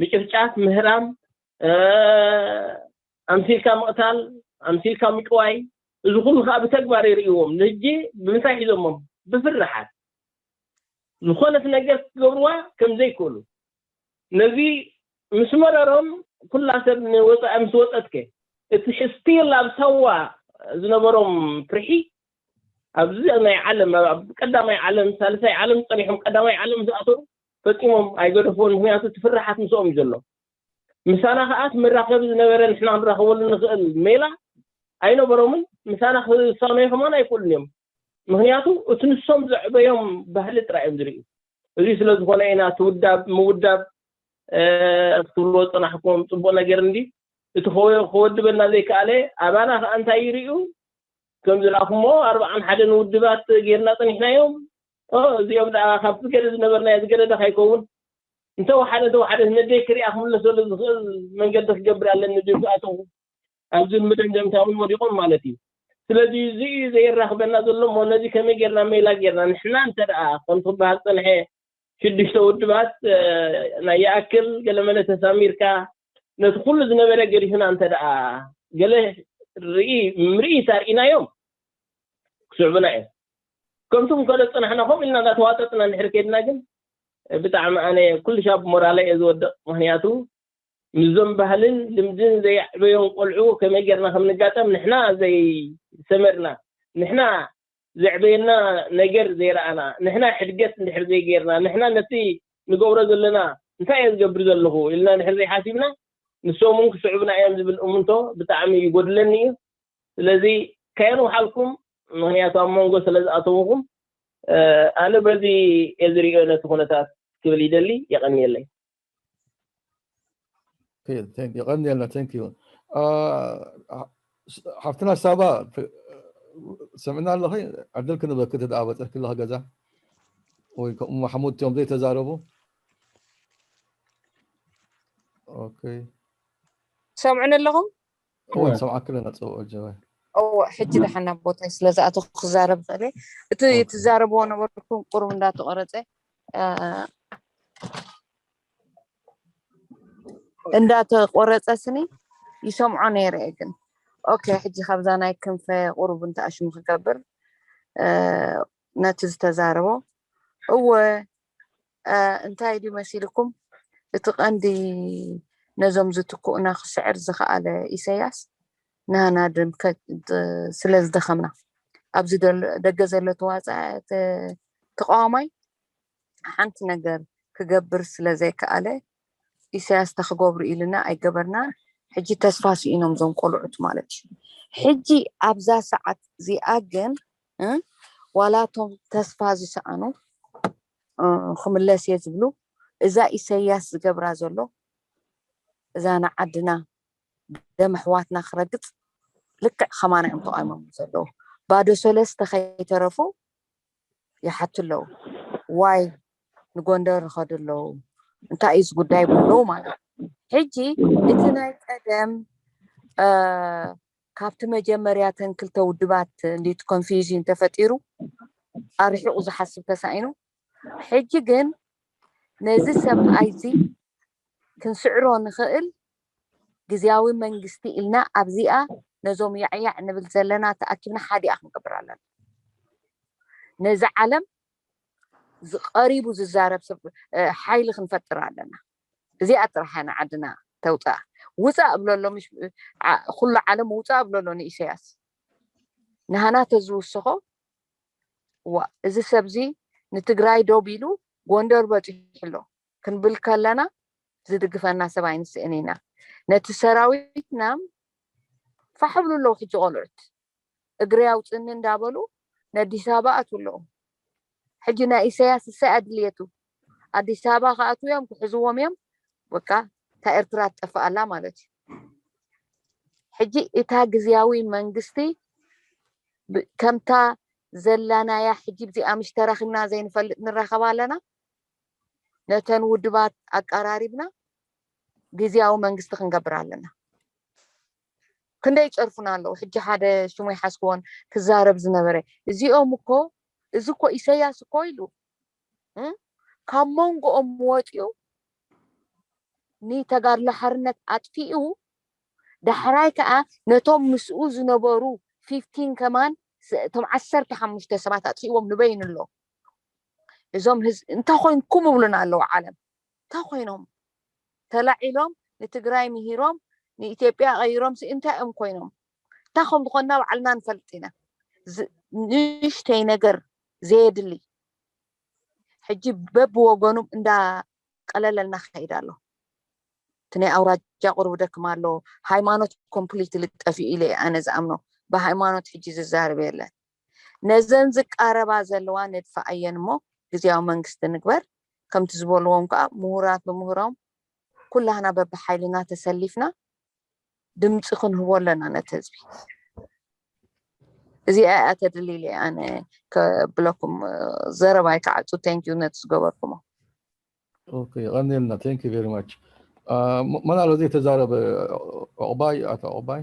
ምጭፍጫፍ፣ ምህራም፣ ኣምሲልካ ምቕታል፣ ኣምሲልካ ምጭዋይ፣ እዚ ኩሉ ከዓ ብተግባር የርእዎም። ንሕጂ ብምንታይ ሒዞሞም? ብፍርሓት። ዝኾነት ነገር ክገብርዋ ከም ዘይክእሉ። ነዚ ምስ መረሮም ኩላ ሰብ ንወፃኢ ምስ ወፀትከ እቲ ስቲል ኣብ ሳዋ ዝነበሮም ፍርሒ ኣብዚ ናይ ዓለም ኣብ ቀዳማይ ዓለም ሳልሳይ ዓለም ፀኒሖም ቀዳማይ ዓለም ዝኣተሩ ፈፂሞም ኣይገደፍዎን። ምክንያቱ እቲ ፍርሓት ምስኦም እዩ ዘሎ። ምሳና ከዓ እቲ መራኸቢ ዝነበረ ንሕና ክንራኸበሉ ንኽእል ሜላ ኣይነበሮምን። ምሳና ክሳነዩ ከማን ኣይክእሉን እዮም። ምክንያቱ እቲ ንሶም ዘዕበዮም ባህሊ ጥራይ እዮም ዝርእዩ። እዚ ስለ ዝኾነ ኢና እቲ ውዳብ ምውዳብ ክትብልዎ ዝፀናሕኩም ፅቡቕ ነገር እንዲ እቲ ከወድበና ዘይከኣለ ኣባና ከዓ እንታይ ይርእዩ? ከም ዝለኣኹሞ ኣርባዓን ሓደን ውድባት ጌርና ፀኒሕናዮም። እዚኦም ደኣ ካብቲ ገለ ዝነበርናዮ ዝገደደ ካይከውን እንተወሓደ እንተወሓደ ነደይ ክሪኣ ክምለሰሉ ዝኽእል መንገዲ ክገብር ኣለኒ ዝብል ኣተኹ ኣብዚ መደምደምታ እውን ወዲቖም ማለት እዩ። ስለዚ እዚ እዩ ዘየራኽበና ዘሎ እሞ ነዚ ከመይ ጌርና ሜላ ጌርና ንሕና እንተ ደኣ ከምቲ ክበሃል ዝጸንሐ ሽዱሽተ ውድባት ናይ ይኣክል ገለመለ ተሳሚርካ ነቲ ኩሉ ዝነበረ ገዲፍና እንተ ደኣ ገለ ርኢ ምርኢት ኣርኢናዮም ክስዕቡና እዮም። ከምቲ ክንከዶ ዝጸናሕና ከምኡ ኢልና እንዳተዋጠጥና እንድሕር ከይድና ግን ብጣዕሚ ኣነ ኩሉ ሻብ ሞራለይ እየ ዝወድቕ። ምክንያቱ ምስዞም ባህልን ልምድን ዘየዕበዮም ቆልዑ ከመይ ጌርና ከም ንጋጠም ንሕና ዘይሰመርና፣ ንሕና ዘዕበየና ነገር ዘይረኣና፣ ንሕና ሕድገት እንድሕር ዘይጌርና፣ ንሕና ነቲ ንገብሮ ዘለና እንታይ እየ ዝገብር ዘለኹ ኢልና እንድሕር ዘይሓሲብና ንሶም እውን ክስዕቡና እዮም ዝብል እምንቶ ብጣዕሚ ይጎድለኒ እዩ። ስለዚ ከየንውሓልኩም፣ ምክንያቱ ኣብ መንጎ ስለ ዝኣተውኹም ኣነ በዚ እየ ዝሪኦ ነቲ ኩነታት ክብል ይደሊ። የቐንየለይ። የቐንየልና። Thank you ሓፍትና ሳባ ሰምዕና ኣለኺ? ዕድል ክንበኪ ተደኣ በፂሕኪ ኣለኺ ገዛ ወይ ከምኡ ማሕሙድ እዮም ዘይተዛረቡ። ኦኬ ሰምዑን ኣለኹም? እወ ንሰምዓኪ ኣለና። ፀውዖ ጀባይ እወ ሕጂ ደሓን ናብ ቦታይ ስለ ዝኣተኹ ክዛረብ ክእል እየ። እቲ ትዛረብዎ ነበርኩም ቁሩብ እንዳተቆረፀ እንዳተቆረፀ ስኒ ይሰምዖ ነይረ እየ ግን ኦኬ ሕጂ ካብዛ ናይ ክንፈ ቁሩብ እንተ ኣሽሙ ክገብር ነቲ ዝተዛረቦ እወ እንታይ ድዩ መሲልኩም እቲ ቀንዲ ነዞም ዝትክኡና ክስዕር ዝኸኣለ ኢሰያስ ናህና ስለ ዝደኸምና ኣብዚ ደገ ዘሎ ተዋፃ ተቃዋማይ ሓንቲ ነገር ክገብር ስለ ዘይከኣለ ኢሳያስ ተክገብሩ ኢልና ኣይገበርናን። ሕጂ ተስፋ ስኢኖም ዞም ቆልዑት ማለት እዩ። ሕጂ ኣብዛ ሰዓት እዚኣ ግን ዋላ እቶም ተስፋ ዝሰኣኑ ክምለስ እየ ዝብሉ እዛ ኢሳያስ ዝገብራ ዘሎ እዛ ንዓድና ደም ኣሕዋትና ክረግፅ ልክዕ ከማና እዮም ተቃይሞም ዘለዉ። ባዶ ሰለስተ ከይተረፉ ይሓቱ ኣለዉ። ዋይ ንጎንደር ይኸዱ ኣለዉ እንታይ እዩ ዝጉዳይ ይብሉ ኣለዉ ማለት እዩ። ሕጂ እቲ ናይ ቀደም ካብቲ መጀመርያ ተን ክልተ ውድባት እንዴት ኮንፊውዥን ተፈጢሩ ኣርሒቑ ዝሓስብ ተሳኢኑ ሕጂ ግን ነዚ ሰብኣይ እዚ ክንስዕሮ ንኽእል ግዝያዊ መንግስቲ ኢልና ኣብዚኣ ነዞም ያዕያዕ ንብል ዘለና ተኣኪብና ሓዲኣ ክንገብር ኣለና። ነዚ ዓለም ዝቀሪቡ ዝዛረብ ሰብ ሓይሊ ክንፈጥር ኣለና። እዚኣ ጥራሕ እያ ንዓድና ተውፅኣ። ውፃእ እብለሎ። ኩሉ ዓለም ውፃእ እብለሎ ንኢሰያስ። ንሃና ተዝውስኾ፣ ዋ፣ እዚ ሰብዚ ንትግራይ ዶብ ኢሉ ጎንደር በፂሑ ኣሎ ክንብል ከለና ዝድግፈና ሰብ ኣይንስእን ኢና። ነቲ ሰራዊትና ፋሕ ብሉ ኣለዉ ሕጂ ቆልዑት እግሪ ኣውፅኒ እንዳበሉ ነኣዲስ ኣበባ ኣትዉ ኣለዉ። ሕጂ ናይ ኢሳያስ እሳይ ኣድልየቱ ኣዲስ ኣበባ ክኣትዉ እዮም፣ ክሕዝዎም እዮም። በቃ እታ ኤርትራ ትጠፍእ ኣላ ማለት እዩ። ሕጂ እታ ግዝያዊ መንግስቲ ከምታ ዘላናያ ሕጂ ብዚኣ ምሽ ተራኺብና ዘይንፈልጥ ንራኸብ ኣለና። ነተን ውድባት ኣቀራሪብና ግዝያዊ መንግስቲ ክንገብር ኣለና። ክንደይ ይጨርፉና ኣለዉ። ሕጂ ሓደ ሽሙ ይሓዝክዎን ክዛረብ ዝነበረ፣ እዚኦም እኮ፣ እዚ እኮ ኢሰያስ እኮ ኢሉ ካብ መንጎኦም ወፂኡ ንተጋድሎ ሓርነት ኣጥፊኡ፣ ዳሕራይ ከዓ ነቶም ምስኡ ዝነበሩ ፊፍቲን ከማን፣ እቶም ዓሰርተ ሓሙሽተ ሰባት ኣጥፊእዎም ንበይኑ ኣሎ። እዞም ህዝ እንታይ ኮይንኩም ይብሉና ኣለዉ ዓለም። እንታይ ኮይኖም? ተላዒሎም ንትግራይ ምሂሮም ንኢትዮጵያ ቀይሮም ሲ እንታይ እዮም ኮይኖም? እንታይ ከም ዝኾንና ባዕልና ንፈልጥ ኢና። ንእሽተይ ነገር ዘየድሊ ሕጂ በብወገኑ እንዳቀለለልና ከይድ ኣሎ። እቲ ናይ ኣውራጃ ቁርብ ደክም ኣሎ። ሃይማኖት ኮምፕሊትሊ ጠፊኡ ኢለ ኣነ ዝኣምኖ። ብሃይማኖት ሕጂ ዝዛረብ የለን። ነዘን ዝቃረባ ዘለዋ ነድፍኣየን እሞ ግዝያዊ መንግስቲ ንግበር። ከምቲ ዝበልዎም ከዓ ምሁራት ብምሁሮም ኩላህና በብሓይልና ተሰሊፍና ድምፂ ክንህቦ ኣለና ነቲ ህዝቢ። እዚኣ እያ ተድልይለ ኣነ ከብለኩም ዘረባይ ክዓፁ። Thank you ነቲ ዝገበርኩሞ። Okay፣ ቀኒልና። Thank you very much። መን ኣሎ ዘይተዛረበ? ዕቑባይ፣ ኣቶ ዕቑባይ።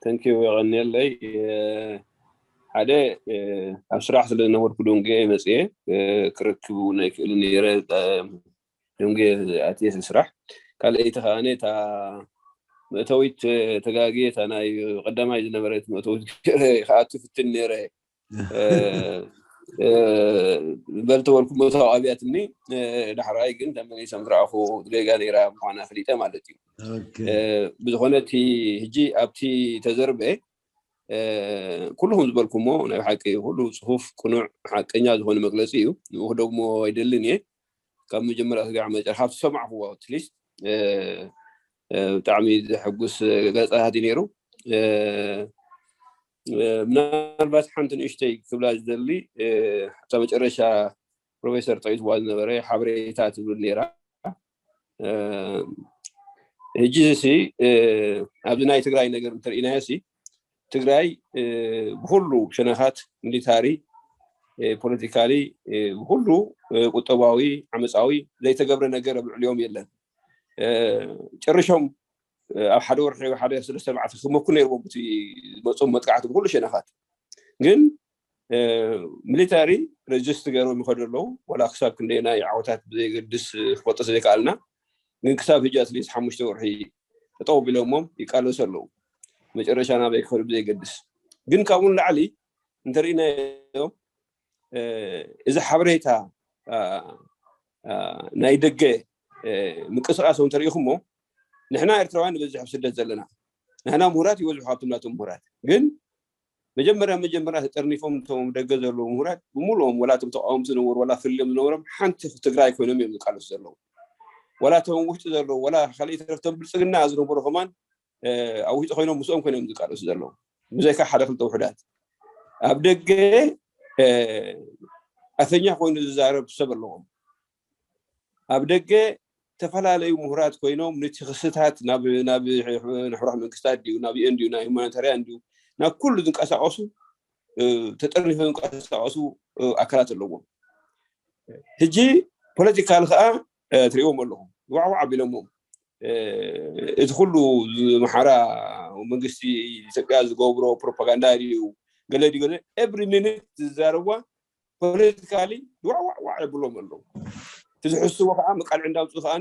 Thank you፣ የቐኒየለይ። ሓደ ኣብ ስራሕ ስለ ዝነበርኩ ዶንጌ መፅየ ክረክብ እውን ኣይክእል ነይረ። ዶንጌ ኣትየ ስራሕ። ካልኣይቲ ከዓነ እታ መእተዊት ተጋግየ፣ እታ ናይ ቀዳማይ ዝነበረት መእተዊት ክኣቱ ፍትን ነይረ። በልተበልኩ መእተዊ ኣብያትኒ። ዳሕራይ ግን ተመሊሰ ምስ ረኣኹ ጌጋ ነይራ ምዃና ፈሊጠ ማለት እዩ። ብዝኾነ እቲ ሕጂ ኣብቲ ተዘርበ ኩልኹም ዝበልኩሞ ናይ ሓቂ ኩሉ ፅፉፍ ቅኑዕ ሓቀኛ ዝኾነ መግለፂ እዩ። ንኡ ክደግሞ ኣይደልን እየ። ካብ መጀመርያ ስጋዕ መጨረሻ ካብቲ ሰማዕኩዎ ኣትሊስት ብጣዕሚ ዘሐጉስ ገለፃታት እዩ ነይሩ። ምናልባት ሓንቲ ንእሽተይ ክብላ ዝደሊ ኣብታ መጨረሻ ፕሮፌሰር ጠቂስዋ ዝነበረ ሓበሬታ ትብል ነይራ። ሕጂ ሲ ኣብዚ ናይ ትግራይ ነገር እንተርኢናዮ ሲ ትግራይ ብኩሉ ሸነኻት ሚሊታሪ፣ ፖለቲካሊ፣ ብኩሉ ቁጠባዊ፣ ዓመፃዊ ዘይተገብረ ነገር ኣብ ልዕሊኦም የለን። ጨርሾም ኣብ ሓደ ወርሒ ሓደ ሰለስተ መዓልቲ ክመኩ ነይርዎም እቲ ዝመፅኦም መጥቃዕቲ ብኩሉ ሸነኻት። ግን ሚሊታሪ ረጅስት ገይሮም ይኸዱ ኣለዉ። ዋላ ክሳብ ክንደየናይ ዓወታት ብዘይገድስ ክፈልጦ ዘይከኣልና፣ ግን ክሳብ ሕጂ ኣትሊስት ሓሙሽተ ወርሒ ጠጠው ቢሎሞም ይቃለሱ ኣለዉ። መጨረሻ ናበይ ክኸዱ ብዘይገድስ። ግን ካብኡ ንላዕሊ እንተርኢናዮም እዚ ሓበሬታ ናይ ደገ ምንቅስቃሶም እንተሪኢኹሞ፣ ንሕና ኤርትራውያን ንበዝሕ ኣብ ስደት ዘለና፣ ንሕና ምሁራት ይበዝሑ ካብቶም ናቶም ምሁራት። ግን መጀመርያ መጀመርያ ተጠርኒፎም እቶም ደገ ዘለዉ ምሁራት ብምሉኦም፣ ወላ እቶም ተቃወምቲ ዝነበሩ፣ ወላ ክልልዮም ዝነበሮም ሓንቲ ትግራይ ኮይኖም እዮም ዝቃለሱ ዘለዉ። ወላ እቶም ውሽጢ ዘለዉ፣ ወላ ካልእ ተረፍቶም ብልፅግና ዝነበሩ ከማን ኣብ ውሽጢ ኮይኖም ምስኦም ኮይኖም ዝቃለሱ ዘለዉ፣ ብዘይካ ሓደ ክልተ ውሑዳት። ኣብ ደገ ኣፈኛ ኮይኑ ዝዛረብ ሰብ ኣለዎም። ኣብ ደገ ዝተፈላለዩ ምሁራት ኮይኖም ነቲ ክስታት ናብ ናብ ሕቡራት መንግስታት ድዩ፣ ናብ ዩኤን ድዩ፣ ናብ ሁማኒታርያን ድዩ፣ ናብ ኩሉ ዝንቀሳቀሱ፣ ተጠርኒፎም ዝንቀሳቀሱ ኣካላት ኣለዎም። ሕጂ ፖለቲካል ከዓ ትሪእዎም ኣለኹም፣ ዋዕዋዕ ኣቢሎሞም። እቲ ኩሉ መሓራ መንግስቲ ኢትዮጵያ ዝገብሮ ፕሮፓጋንዳ ድዩ፣ ገለ ድዩ፣ ገለ ኤቭሪ ሚኒት ዝዛረብዋ ፖለቲካሊ ዋዕዋዕዋዕ የብሎም ኣለዉ። እቲ ዝሕስዎ ከዓ መቃልዕ እንዳምፅኡ ከዓ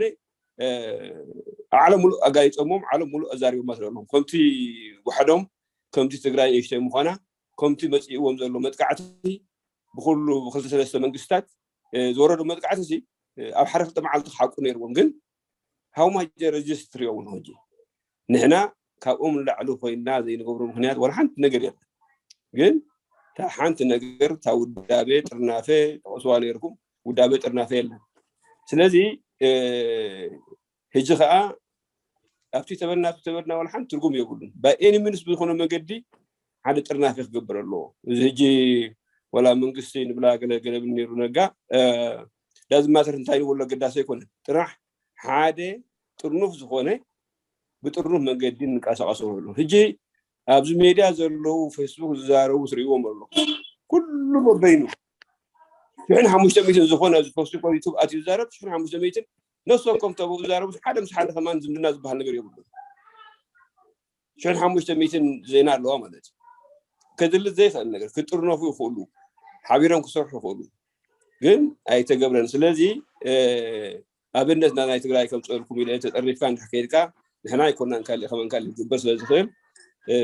ዓለም ሙሉእ ኣጋይፀሞም፣ ዓለም ሙሉእ ኣዛሪቦማ ስለ ኣለኹም። ከምቲ ውሓዶም፣ ከምቲ ትግራይ ንእሽተይ ምዃና፣ ከምቲ መፂእዎም ዘሎ መጥቃዕቲ፣ ብኩሉ ብክልተ ሰለስተ መንግስታት ዝወረዶ መጥቃዕቲ ሲ ኣብ ሓደ ክልተ መዓልቲ ክሓቁ ነይርዎም። ግን how much resist ትሪኦ እውን ሕጂ ንሕና ካብኦም ንላዕሊ ኮይንና ዘይንገብሮ ምክንያት ዋላ ሓንቲ ነገር የለን። ግን እታ ሓንቲ ነገር እታ ውዳቤ ጥርናፈ ተቐስዋ ነይርኩም፣ ውዳቤ ጥርናፈ የለን። ስለዚ ሕጂ ከዓ ኣብቲ ተበልና ኣብቲ ተበልና ዋላ ሓንቲ ትርጉም የብሉን። By any means ብዝኾነ መገዲ ሓደ ጥርናፈ ክገብር ኣለዎ። እዚ ሕጂ ወላ መንግስቲ ንብላ ገለ ገለ ብል ነይሩ ነጋ ዳዝማተር እንታይ ንበሎ ገዳሲ ኣይኮነን። ጥራሕ ሓደ ጥርኑፍ ዝኾነ ብጥርኑፍ መንገዲ ንንቀሳቀሱ ኣሎ። ሕጂ ኣብዚ ሜድያ ዘለዉ ፌስቡክ ዝዛረቡ ትርእይዎም ኣሎ። ኩሉ በበይኑ ሽሕን ሓሙሽተ ሚእትን ዝኾነ ኣብዚ ፌስቡክ ዩቱብ ኣትዩ ዝዛረብ ሽሕን ሓሙሽተ ሚእትን ነሶም ከም ተብኡ ዝዛረቡ ሓደ ምስ ሓደ ከማን ዝምድና ዝበሃል ነገር የብሉ። ሽሕን ሓሙሽተ ሚእትን ዜና ኣለዋ ማለት እዩ። ከድሊ ዘይኽእል ነገር ክጥርነፉ ይኽእሉ፣ ሓቢሮም ክሰርሑ ይኽእሉ፣ ግን ኣይተገብረን። ስለዚ ኣብነት ናይ ትግራይ ከምፀልኩም ኢለ ተጠሪፍካ እንድሕ ከይድካ ንሕና ኣይኮናን ካልእ ከመን ካልእ ክግበር ስለ ዝኽእል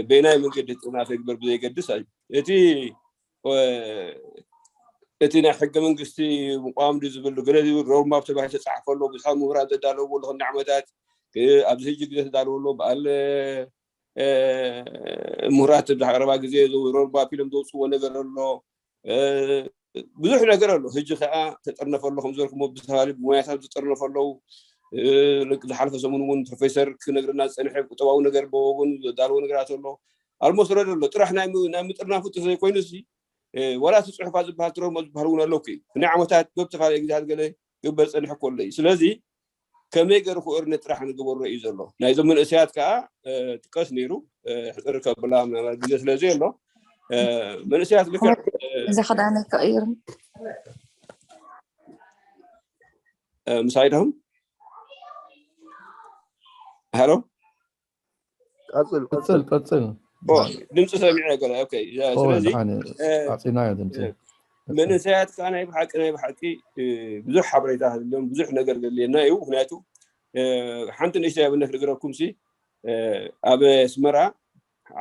በናይ መንገዲ ጥርናፈ ይግበር ብዘይገድስ እቲ እቲ ናይ ሕገ መንግስቲ ምቋም ድዩ ዝብል ገለ ዝብል ሮድማፕ ተባሂሉ ተፃሕፈ ኣሎ። ብዙሓት ምሁራት ዘዳለውዎ ኣሎ ክንዲ ዓመታት ኣብዚ ሕጂ ግዜ ተዳለወሎ በዓል ምሁራት ኣብዚ ቀረባ ግዜ ሮድማፕ ኢሎም ዘውፅዎ ነገር ኣሎ። ብዙሕ ነገር ኣሎ። ሕጂ ከዓ ተጠርነፈ ኣሎ ከምዘልኩሞ ብዝተባለ ብሞያታት ዝጠርነፈ ኣለዉ። ዝሓለፈ ሰሙን እውን ፕሮፌሰር ክነግርና ዝፀንሐ ቁጠባዊ ነገር ብወገኑ ዘዳለዎ ነገራት ኣሎ። ኣልሞስት ረድ ኣሎ። ጥራሕ ናይ ምጥርናፉ ተዘይኮይኑ ሲ ዋላ እቲ ፅሑፋት ዝበሃል ትረሞ ዝበሃል እውን ኣለኩ እዩ። ክንደይ ዓመታት በብተፈላለየ ግዜታት ገለ ግበር ፀንሐ ኮሎ እዩ። ስለዚ ከመይ ገይሩ ክእርነ ጥራሕ ንግበሮ እዩ ዘሎ። ናይዞም መንእሰያት ከዓ ጥቀስ ነይሩ ሕፅር ከብላ ምናልባት ግዜ ስለዚ ኣሎ መንእሰያት ልክዕ እዚ ክዳነይ ክቕይር ምሳይ ዶም ሃሎ ቀፅል ቀፅል ቀፅል ድምፂ ሰሚዐ ገለ ስለዚ ኣፂናዮ ድምፂ መንእሰያት ከዓ ናይ ብሓቂ ናይ ብሓቂ ብዙሕ ሓበሬታ ህልዮም ብዙሕ ነገር ዘድልየና እዩ። ምክንያቱ ሓንቲ ንእሽተይ ኣብነት ክነግረኩም ሲ ኣብ ኣስመራ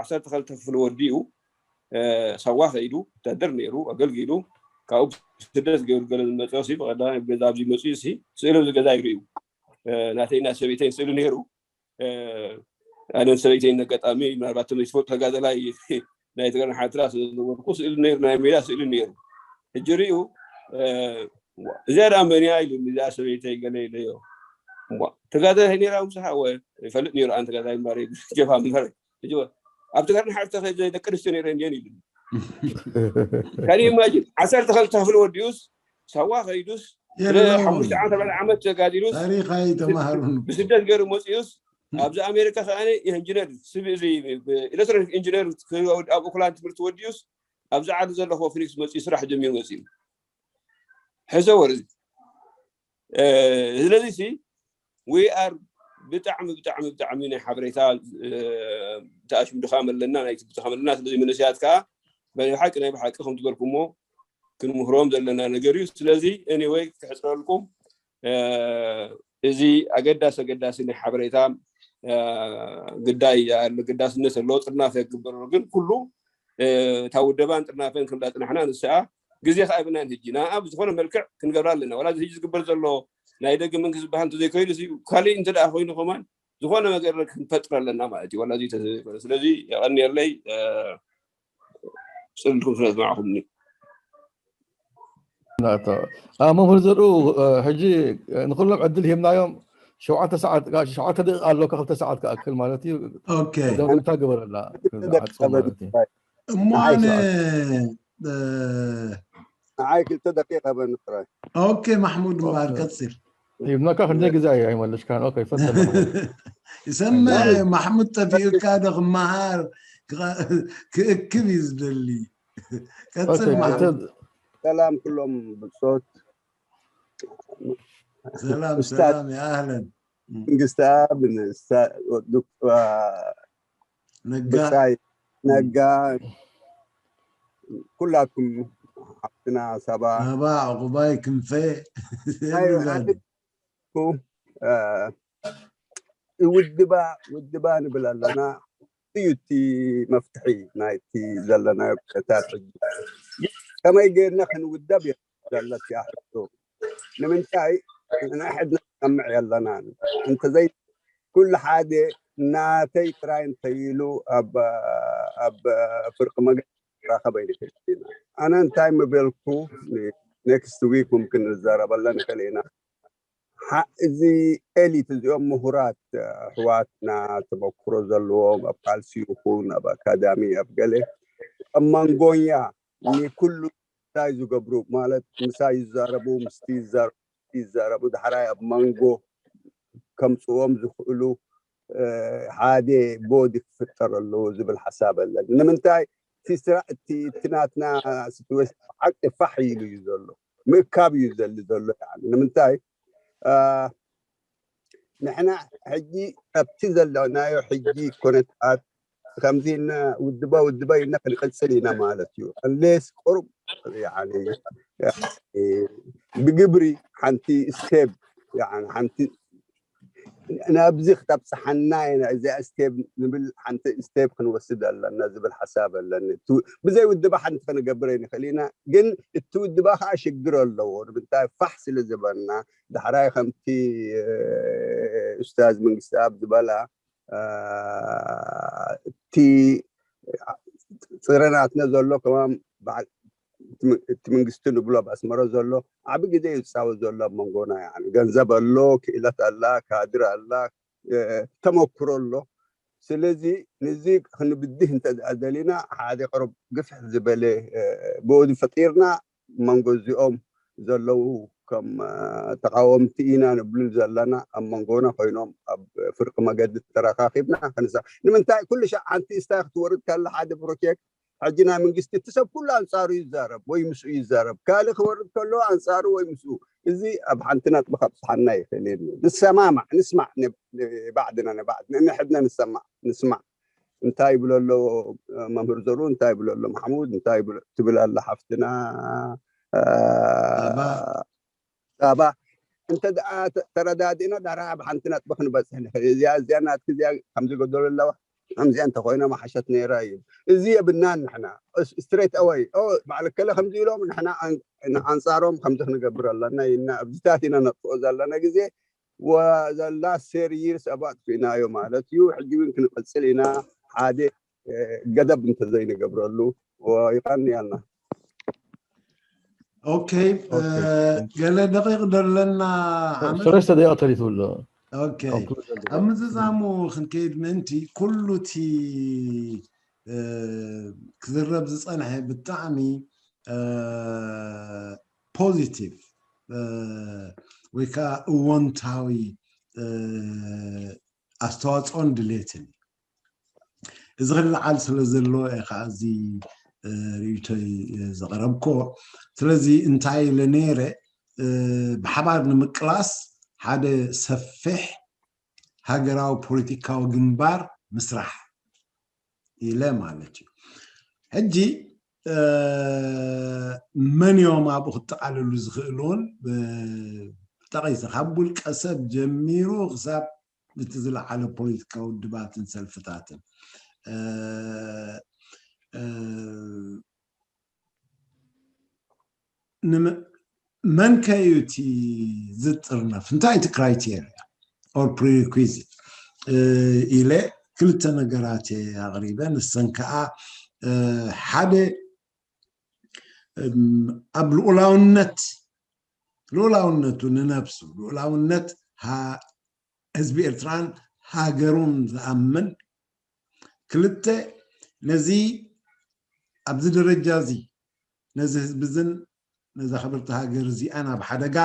ዓሰርተ ክልተ ክፍሊ ወዲኡ ሳዋ ከይዱ ወታደር ነይሩ ኣገልጊሉ ካብኡ ስደት ገይሩ ገለ ዝመፅኦ ሲ ብቀዳማይ ገዛ ኣብዚ መፅኡ ሲ ስእሊ ኣብዚ ገዛ ይርእዩ ናተይ ናይ ሰበይተይ ስእሊ ነይሩ ኣነን ሰበይተይን ኣጋጣሚ ምናልባት ተመይ ዝፈልጡ ተጋደላይ ናይ ትግራይ ሓትራ ስለዝነበርኩ ስእሊ ነይሩ ናይ ሜዳ ስእሊ ነይሩ ሕጂ ርእዩ እዚኣ ደኣ መን እያ ኢሉ እዚኣ ሰበይተይ ገለ ኢለዮ ተጋዳላይ ነይራ ምሳሓ ወ ይፈልጥ ነይሩ ኣን ተጋዳላይ እምበረ ጀፋ እምበረ ኣብ ትግራይ ሓፍተ ደቂ ኣንስትዮ ነይረ እንድየን ኢሉ ካን ኢማጂን ዓሰርተ ክልተ ክፍሊ ወዲኡስ ሳዋ ከይዱስ ሓሙሽተ ዓመት ኣርባዕተ ዓመት ተጋዲሉስ ታሪኻይ ተማሃሩን ብስደት ገይሩ መፅኡስ ኣብዚ ኣሜሪካ ከዓ ኢንጂነር ኤሌክትሮኒክ ኢንጂነር ኣብ ኦክላንድ ትምህርቲ ወዲኡስ ኣብዚ ዓዲ ዘሎ ፎኒክስ መፅኡ ስራሕ ጀሚሩ መፅኡ ሕሰ ወርዚ ስለዚ ሲ we are ብጣዕሚ ብጣዕሚ ብጣዕሚ ናይ ሓበሬታ ተኣሽም ድኻም ኣለና ናይ ድኻም ኣለና ስለዚ መንእሰያት ከዓ ናይ ብሓቂ ናይ ብሓቂ ከም ዝበልኩሞ ክንምህሮም ዘለና ነገር እዩ ስለዚ anyway ክሕፅረልኩም እዚ ኣገዳሲ ኣገዳሲ ናይ ሓበሬታ ግዳይ ኣሎ ግዳስነት ኣሎ ጥርናፈ ክግበረሉ ግን ኩሉ እታ ውደባን ጥርናፈን ከም ዳፅናሕና ንስኣ ግዜ ከዓ ይብናን ህጂ ንኣ ብዝኾነ መልክዕ ክንገብራ ኣለና ዋላ እዚ ህጂ ዝግበር ዘሎ ናይ ደገ መንግስቲ ዝበሃል እንተዘይኮይኑ ካልእ እንተ ደኣ ኮይኑ ከማን ዝኾነ ነገር ክንፈጥር ኣለና ማለት እዩ ዋላ እዚ ተዘይኮነ ስለዚ የቐንየለይ ፅልልኩም ስለ ዝሰማዕኹምኒ መምህር ዘርኡ ሕጂ ንኩሎም ዕድል ሂብናዮም ሸውዓተ ሰዓት ሸውዓተ ደቂቃ ኣለካ ክልተ ሰዓት ክኣክል ማለት እዩ ደምታ ግበረላ ዓፅው ማለት እዩ እሞ ኣነ ንዓይ ክልተ ደቂቃ በኒ ጥራይ ኦኬ ማሕሙድ እምበኣር ቀፅል ሂብናካ ክንደይ ግዜ እዩ ኣይመለስካን ኦኬ ፈተለ ይሰምዕ ማሕሙድ ጠፊኡካ ዶ ክመሃር ክእክብ እዩ ዝደሊ ቀፅል ማሕሙድ ሰላም ኩሎም ብጾት ሰላም ሰላም ኣህለን መንግስትኣብ ብጻይ ነጋ ኩላትኩም ሓፍትና ሳባ ሳባ ዕቁባይ ክንፈ ውድባ ውድባ ንብል ኣለና እዩ እቲ መፍትሒ ናይቲ ዘለናዮ ኩነታት ሕጂ ከመይ ገይርና ክንውደብ ዘለትያ ሕቶ ንምንታይ ንሕድና ንሰምዕ የለናን። እንተዘይ ኩሉ ሓደ ናተይ ጥራይ እንተይሉ ኣብ ኣብ ፍርቂ መገዲ ክራኸብ ኣይንክእል ኢና። ኣነ እንታይ ምበልኩ፣ ኔክስት ዊክ ሙምክን ንዘረበለን ንኽእል ኢና። ሓ- እዚ ኤሊት እዚኦም ምሁራት ኣሕዋትና ተመክሮ ዘለዎም ኣብ ቃልሲ ይኹን ኣብ ኣካዳሚ ኣብ ገለ ኣብ መንጎኛ ንኩሉ እንታይ ዝገብሩ ማለት ምሳይ ይዛረቡ ምስቲ ይዛረቡ ይዛረቡ ዳሕራይ ኣብ መንጎ ከምፅዎም ዝኽእሉ ሓደ ቦዲ ክፍጠር ኣለዎ ዝብል ሓሳብ ኣለኒ። ንምንታይ እቲ ስራ እቲ እቲ ናትና ሲትዌሽን ሓቂ ፋሕ ኢሉ እዩ ዘሎ፣ ምእካብ እዩ ዘሊ ዘሎ። ያኒ ንምንታይ ንሕና ሕጂ ኣብቲ ዘለናዮ ሕጂ ኩነታት ከምዚ እና ውድባ ውድባ ኢልና ክንቅፅል ኢና ማለት እዩ። እንሌስ ቁሩብ ብግብሪ ሓንቲ ስቴፕ ሓንቲ ናብዚ ክተብፅሓና ኢና እዚኣ ስቴፕ ንብል ሓንቲ ስቴፕ ክንወስድ ኣለና ዝብል ሓሳብ ኣለኒ። ብዘይ ውድባ ሓንቲ ክንገብር ኣይንኽእል ኢና፣ ግን እቲ ውድባ ከዓ ሽግር ኣለዎ። ንምንታይ ፋሕ ስለ ዝበልና ዳሕራይ ከምቲ ኡስታዝ መንግስቲ ኣብ ዝበላ እቲ ፅረናትና ዘሎ ከማን እቲ መንግስቲ ንብሎ ኣብ ኣስመሮ ዘሎ ዓቢ ግዜ ይፃወት ዘሎ ኣብ መንጎና። ገንዘብ ኣሎ፣ ክእለት ኣላ፣ ካድር ኣላ፣ ተመክሮ ኣሎ። ስለዚ ንዚ ክንብድህ እንተ ደሊና ሓደ ቅሩብ ግፍሕ ዝበለ ቦዲ ፈጢርና መንጎ እዚኦም ዘለዉ ከም ተቃወምቲ ኢና ንብሉ ዘለና ኣብ መንጎና ኮይኖም ኣብ ፍርቂ መገዲ ተረካኪብና ክንሳ ንምንታይ ኩሉ ሻዕ ሓንቲ ስታይ ክትወርድ ከላ ሓደ ፕሮጀክት ሕጂ ናይ መንግስቲ እቲ ሰብ ኩሉ ኣንፃሩ ይዛረብ ወይ ምስኡ ይዛረብ ካልእ ክወርድ ከሎ ኣንፃሩ ወይ ምስኡ እዚ ኣብ ሓንቲ ነጥቢ ከብፅሓና ይኽእል የለን። ንሰማማዕ ንስማዕ ንባዕድና ንባዕድና ንሕድና ንሰማዕ ንስማዕ እንታይ ይብሎ ኣሎ መምህር ዘሩ እንታይ ይብሎ ኣሎ ማሕሙድ እንታይ ትብል ኣላ ሓፍትና ሳባ እንተ ደኣ ተረዳዲእና ዳራ ኣብ ሓንቲ ነጥቢ ክንበፅሕ ንኽእል እዚኣ እዚኣ ናትክ እዚኣ ከምዚ ጎደሎ ኣለዋ ከምዚኣ እንተኮይና መሓሸት ነይራ እዩ እዚ የብናን ንሕና ስትሬት ኣወይ ባዕል ከለ ከምዚ ኢሎም ንሕና ኣንፃሮም ከምዚ ክንገብር ኣለና ኢልና ኣብዚታት ኢና ነጥፍኦ ዘለና ግዜ ወዘላ ሴር ይርስ ኣባጥፊእናዮ ማለት እዩ ሕጂ እውን ክንቅፅል ኢና ሓደ ገደብ እንተዘይንገብረሉ ይቀንያልና ኦኬ ገለ ደቂቕ ደለና ሰለስተ ደቂቕ ተሪፉ ኣሎ ኣብ ምዝዛሙ ክንከይድ ምእንቲ ኩሉ እቲ ክዝረብ ዝፀንሐ ብጣዕሚ ፖዚቲቭ ወይ ከዓ እወንታዊ ኣስተዋፅኦን ድሌትን እዩ እዚ ክልዓል ስለ ዘለዎ እየ ከዓ እዚ ርእቶይ ዘቕረብኮ ስለዚ እንታይ ኢለ ነይረ ብሓባር ንምቅላስ ሓደ ሰፊሕ ሃገራዊ ፖለቲካዊ ግንባር ምስራሕ ኢለ ማለት እዩ ሕጂ መን እዮም ኣብኡ ክጠቃልሉ ዝኽእሉን ጠቂሰ ካብ ውልቀ ሰብ ጀሚሩ ክሳብ እቲ ዝለዓለ ፖለቲካዊ ውድባትን ሰልፍታትን መን ከ እዩ እቲ ዝጥርነፍ እንታይ እቲ criteria or prerequisite ኢለ ክልተ ነገራት ኣቕሪበ ንሰን ከዓ ሓደ ኣብ ልኡላውነት ልኡላውነቱ ንነብሱ ልኡላውነት ህዝቢ ኤርትራን ሃገሩን ዝኣምን ክልተ ነዚ ኣብዚ ደረጃ እዚ ነዚ ህዝቢ ዝን ነዛ ክብርቲ ሃገር እዚኣ ናብ ሓደጋ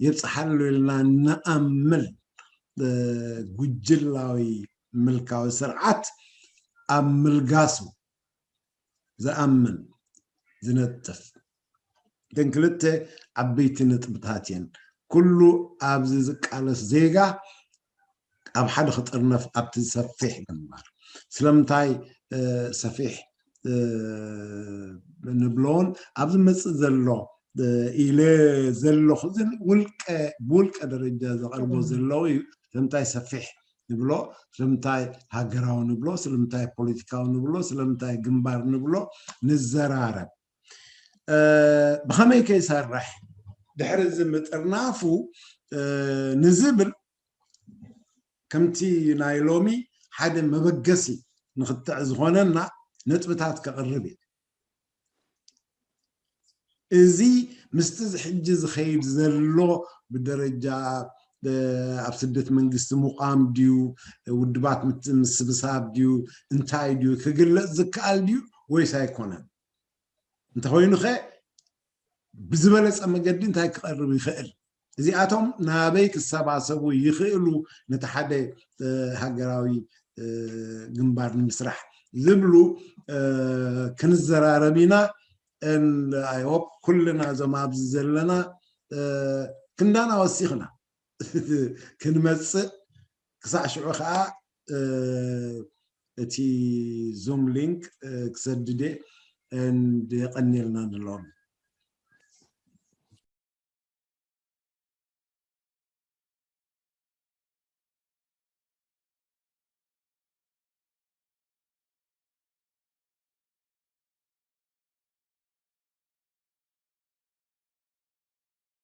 የብፅሓሉ ኢልና ንኣምን ጉጅላዊ ምልካዊ ስርዓት ኣብ ምልጋሱ ዝኣምን ዝነጥፍ እተን ክልተ ዓበይቲ ነጥብታት እየን ኩሉ ኣብዚ ዝቃለስ ዜጋ ኣብ ሓደ ክጥርነፍ ኣብቲ ሰፊሕ ግንባር ስለምንታይ ሰፊሕ ንብሎን ኣብዚ መፅእ ዘሎ ኢለ ዘለኹ ውልቀ ብውልቀ ደረጃ ዘቐርቦ ዘለዉ እዩ ስለምንታይ ሰፊሕ ንብሎ ስለምንታይ ሃገራዊ ንብሎ ስለምንታይ ፖለቲካዊ ንብሎ ስለምንታይ ግንባር ንብሎ ንዘራረብ ብኸመይ ከይሰርሕ ድሕሪ እዚ ምጥርናፉ ንዝብል ከምቲ ናይ ሎሚ ሓደ መበገሲ ንክትዕ ዝኾነና ነጥብታት ከቕርብ እየ። እዚ ምስቲ ሕጂ ዝኸይድ ዘሎ ብደረጃ ኣብ ስደት መንግስቲ ምቋም ድዩ፣ ውድባት ምስብሳብ ድዩ፣ እንታይ ድዩ ክግለፅ ዝከኣል ድዩ ወይስ ኣይኮነን? እንተኮይኑኸ ብዝበለፀ መገዲ እንታይ ክቐርብ ይኽእል? እዚኣቶም ናበይ ክሰባሰቡ ይኽእሉ ነቲ ሓደ ሃገራዊ ግንባር ንምስራሕ ዝብሉ ክንዘራረብ ኢና። I hope ኩልና እዞም ኣብዚ ዘለና ክንዳና ወሲኽና ክንመፅእ፣ ክሳዕ ሽዑ ከዓ እቲ ዙም ሊንክ ክሰድድ እየ። የቐንየልና ንሎም።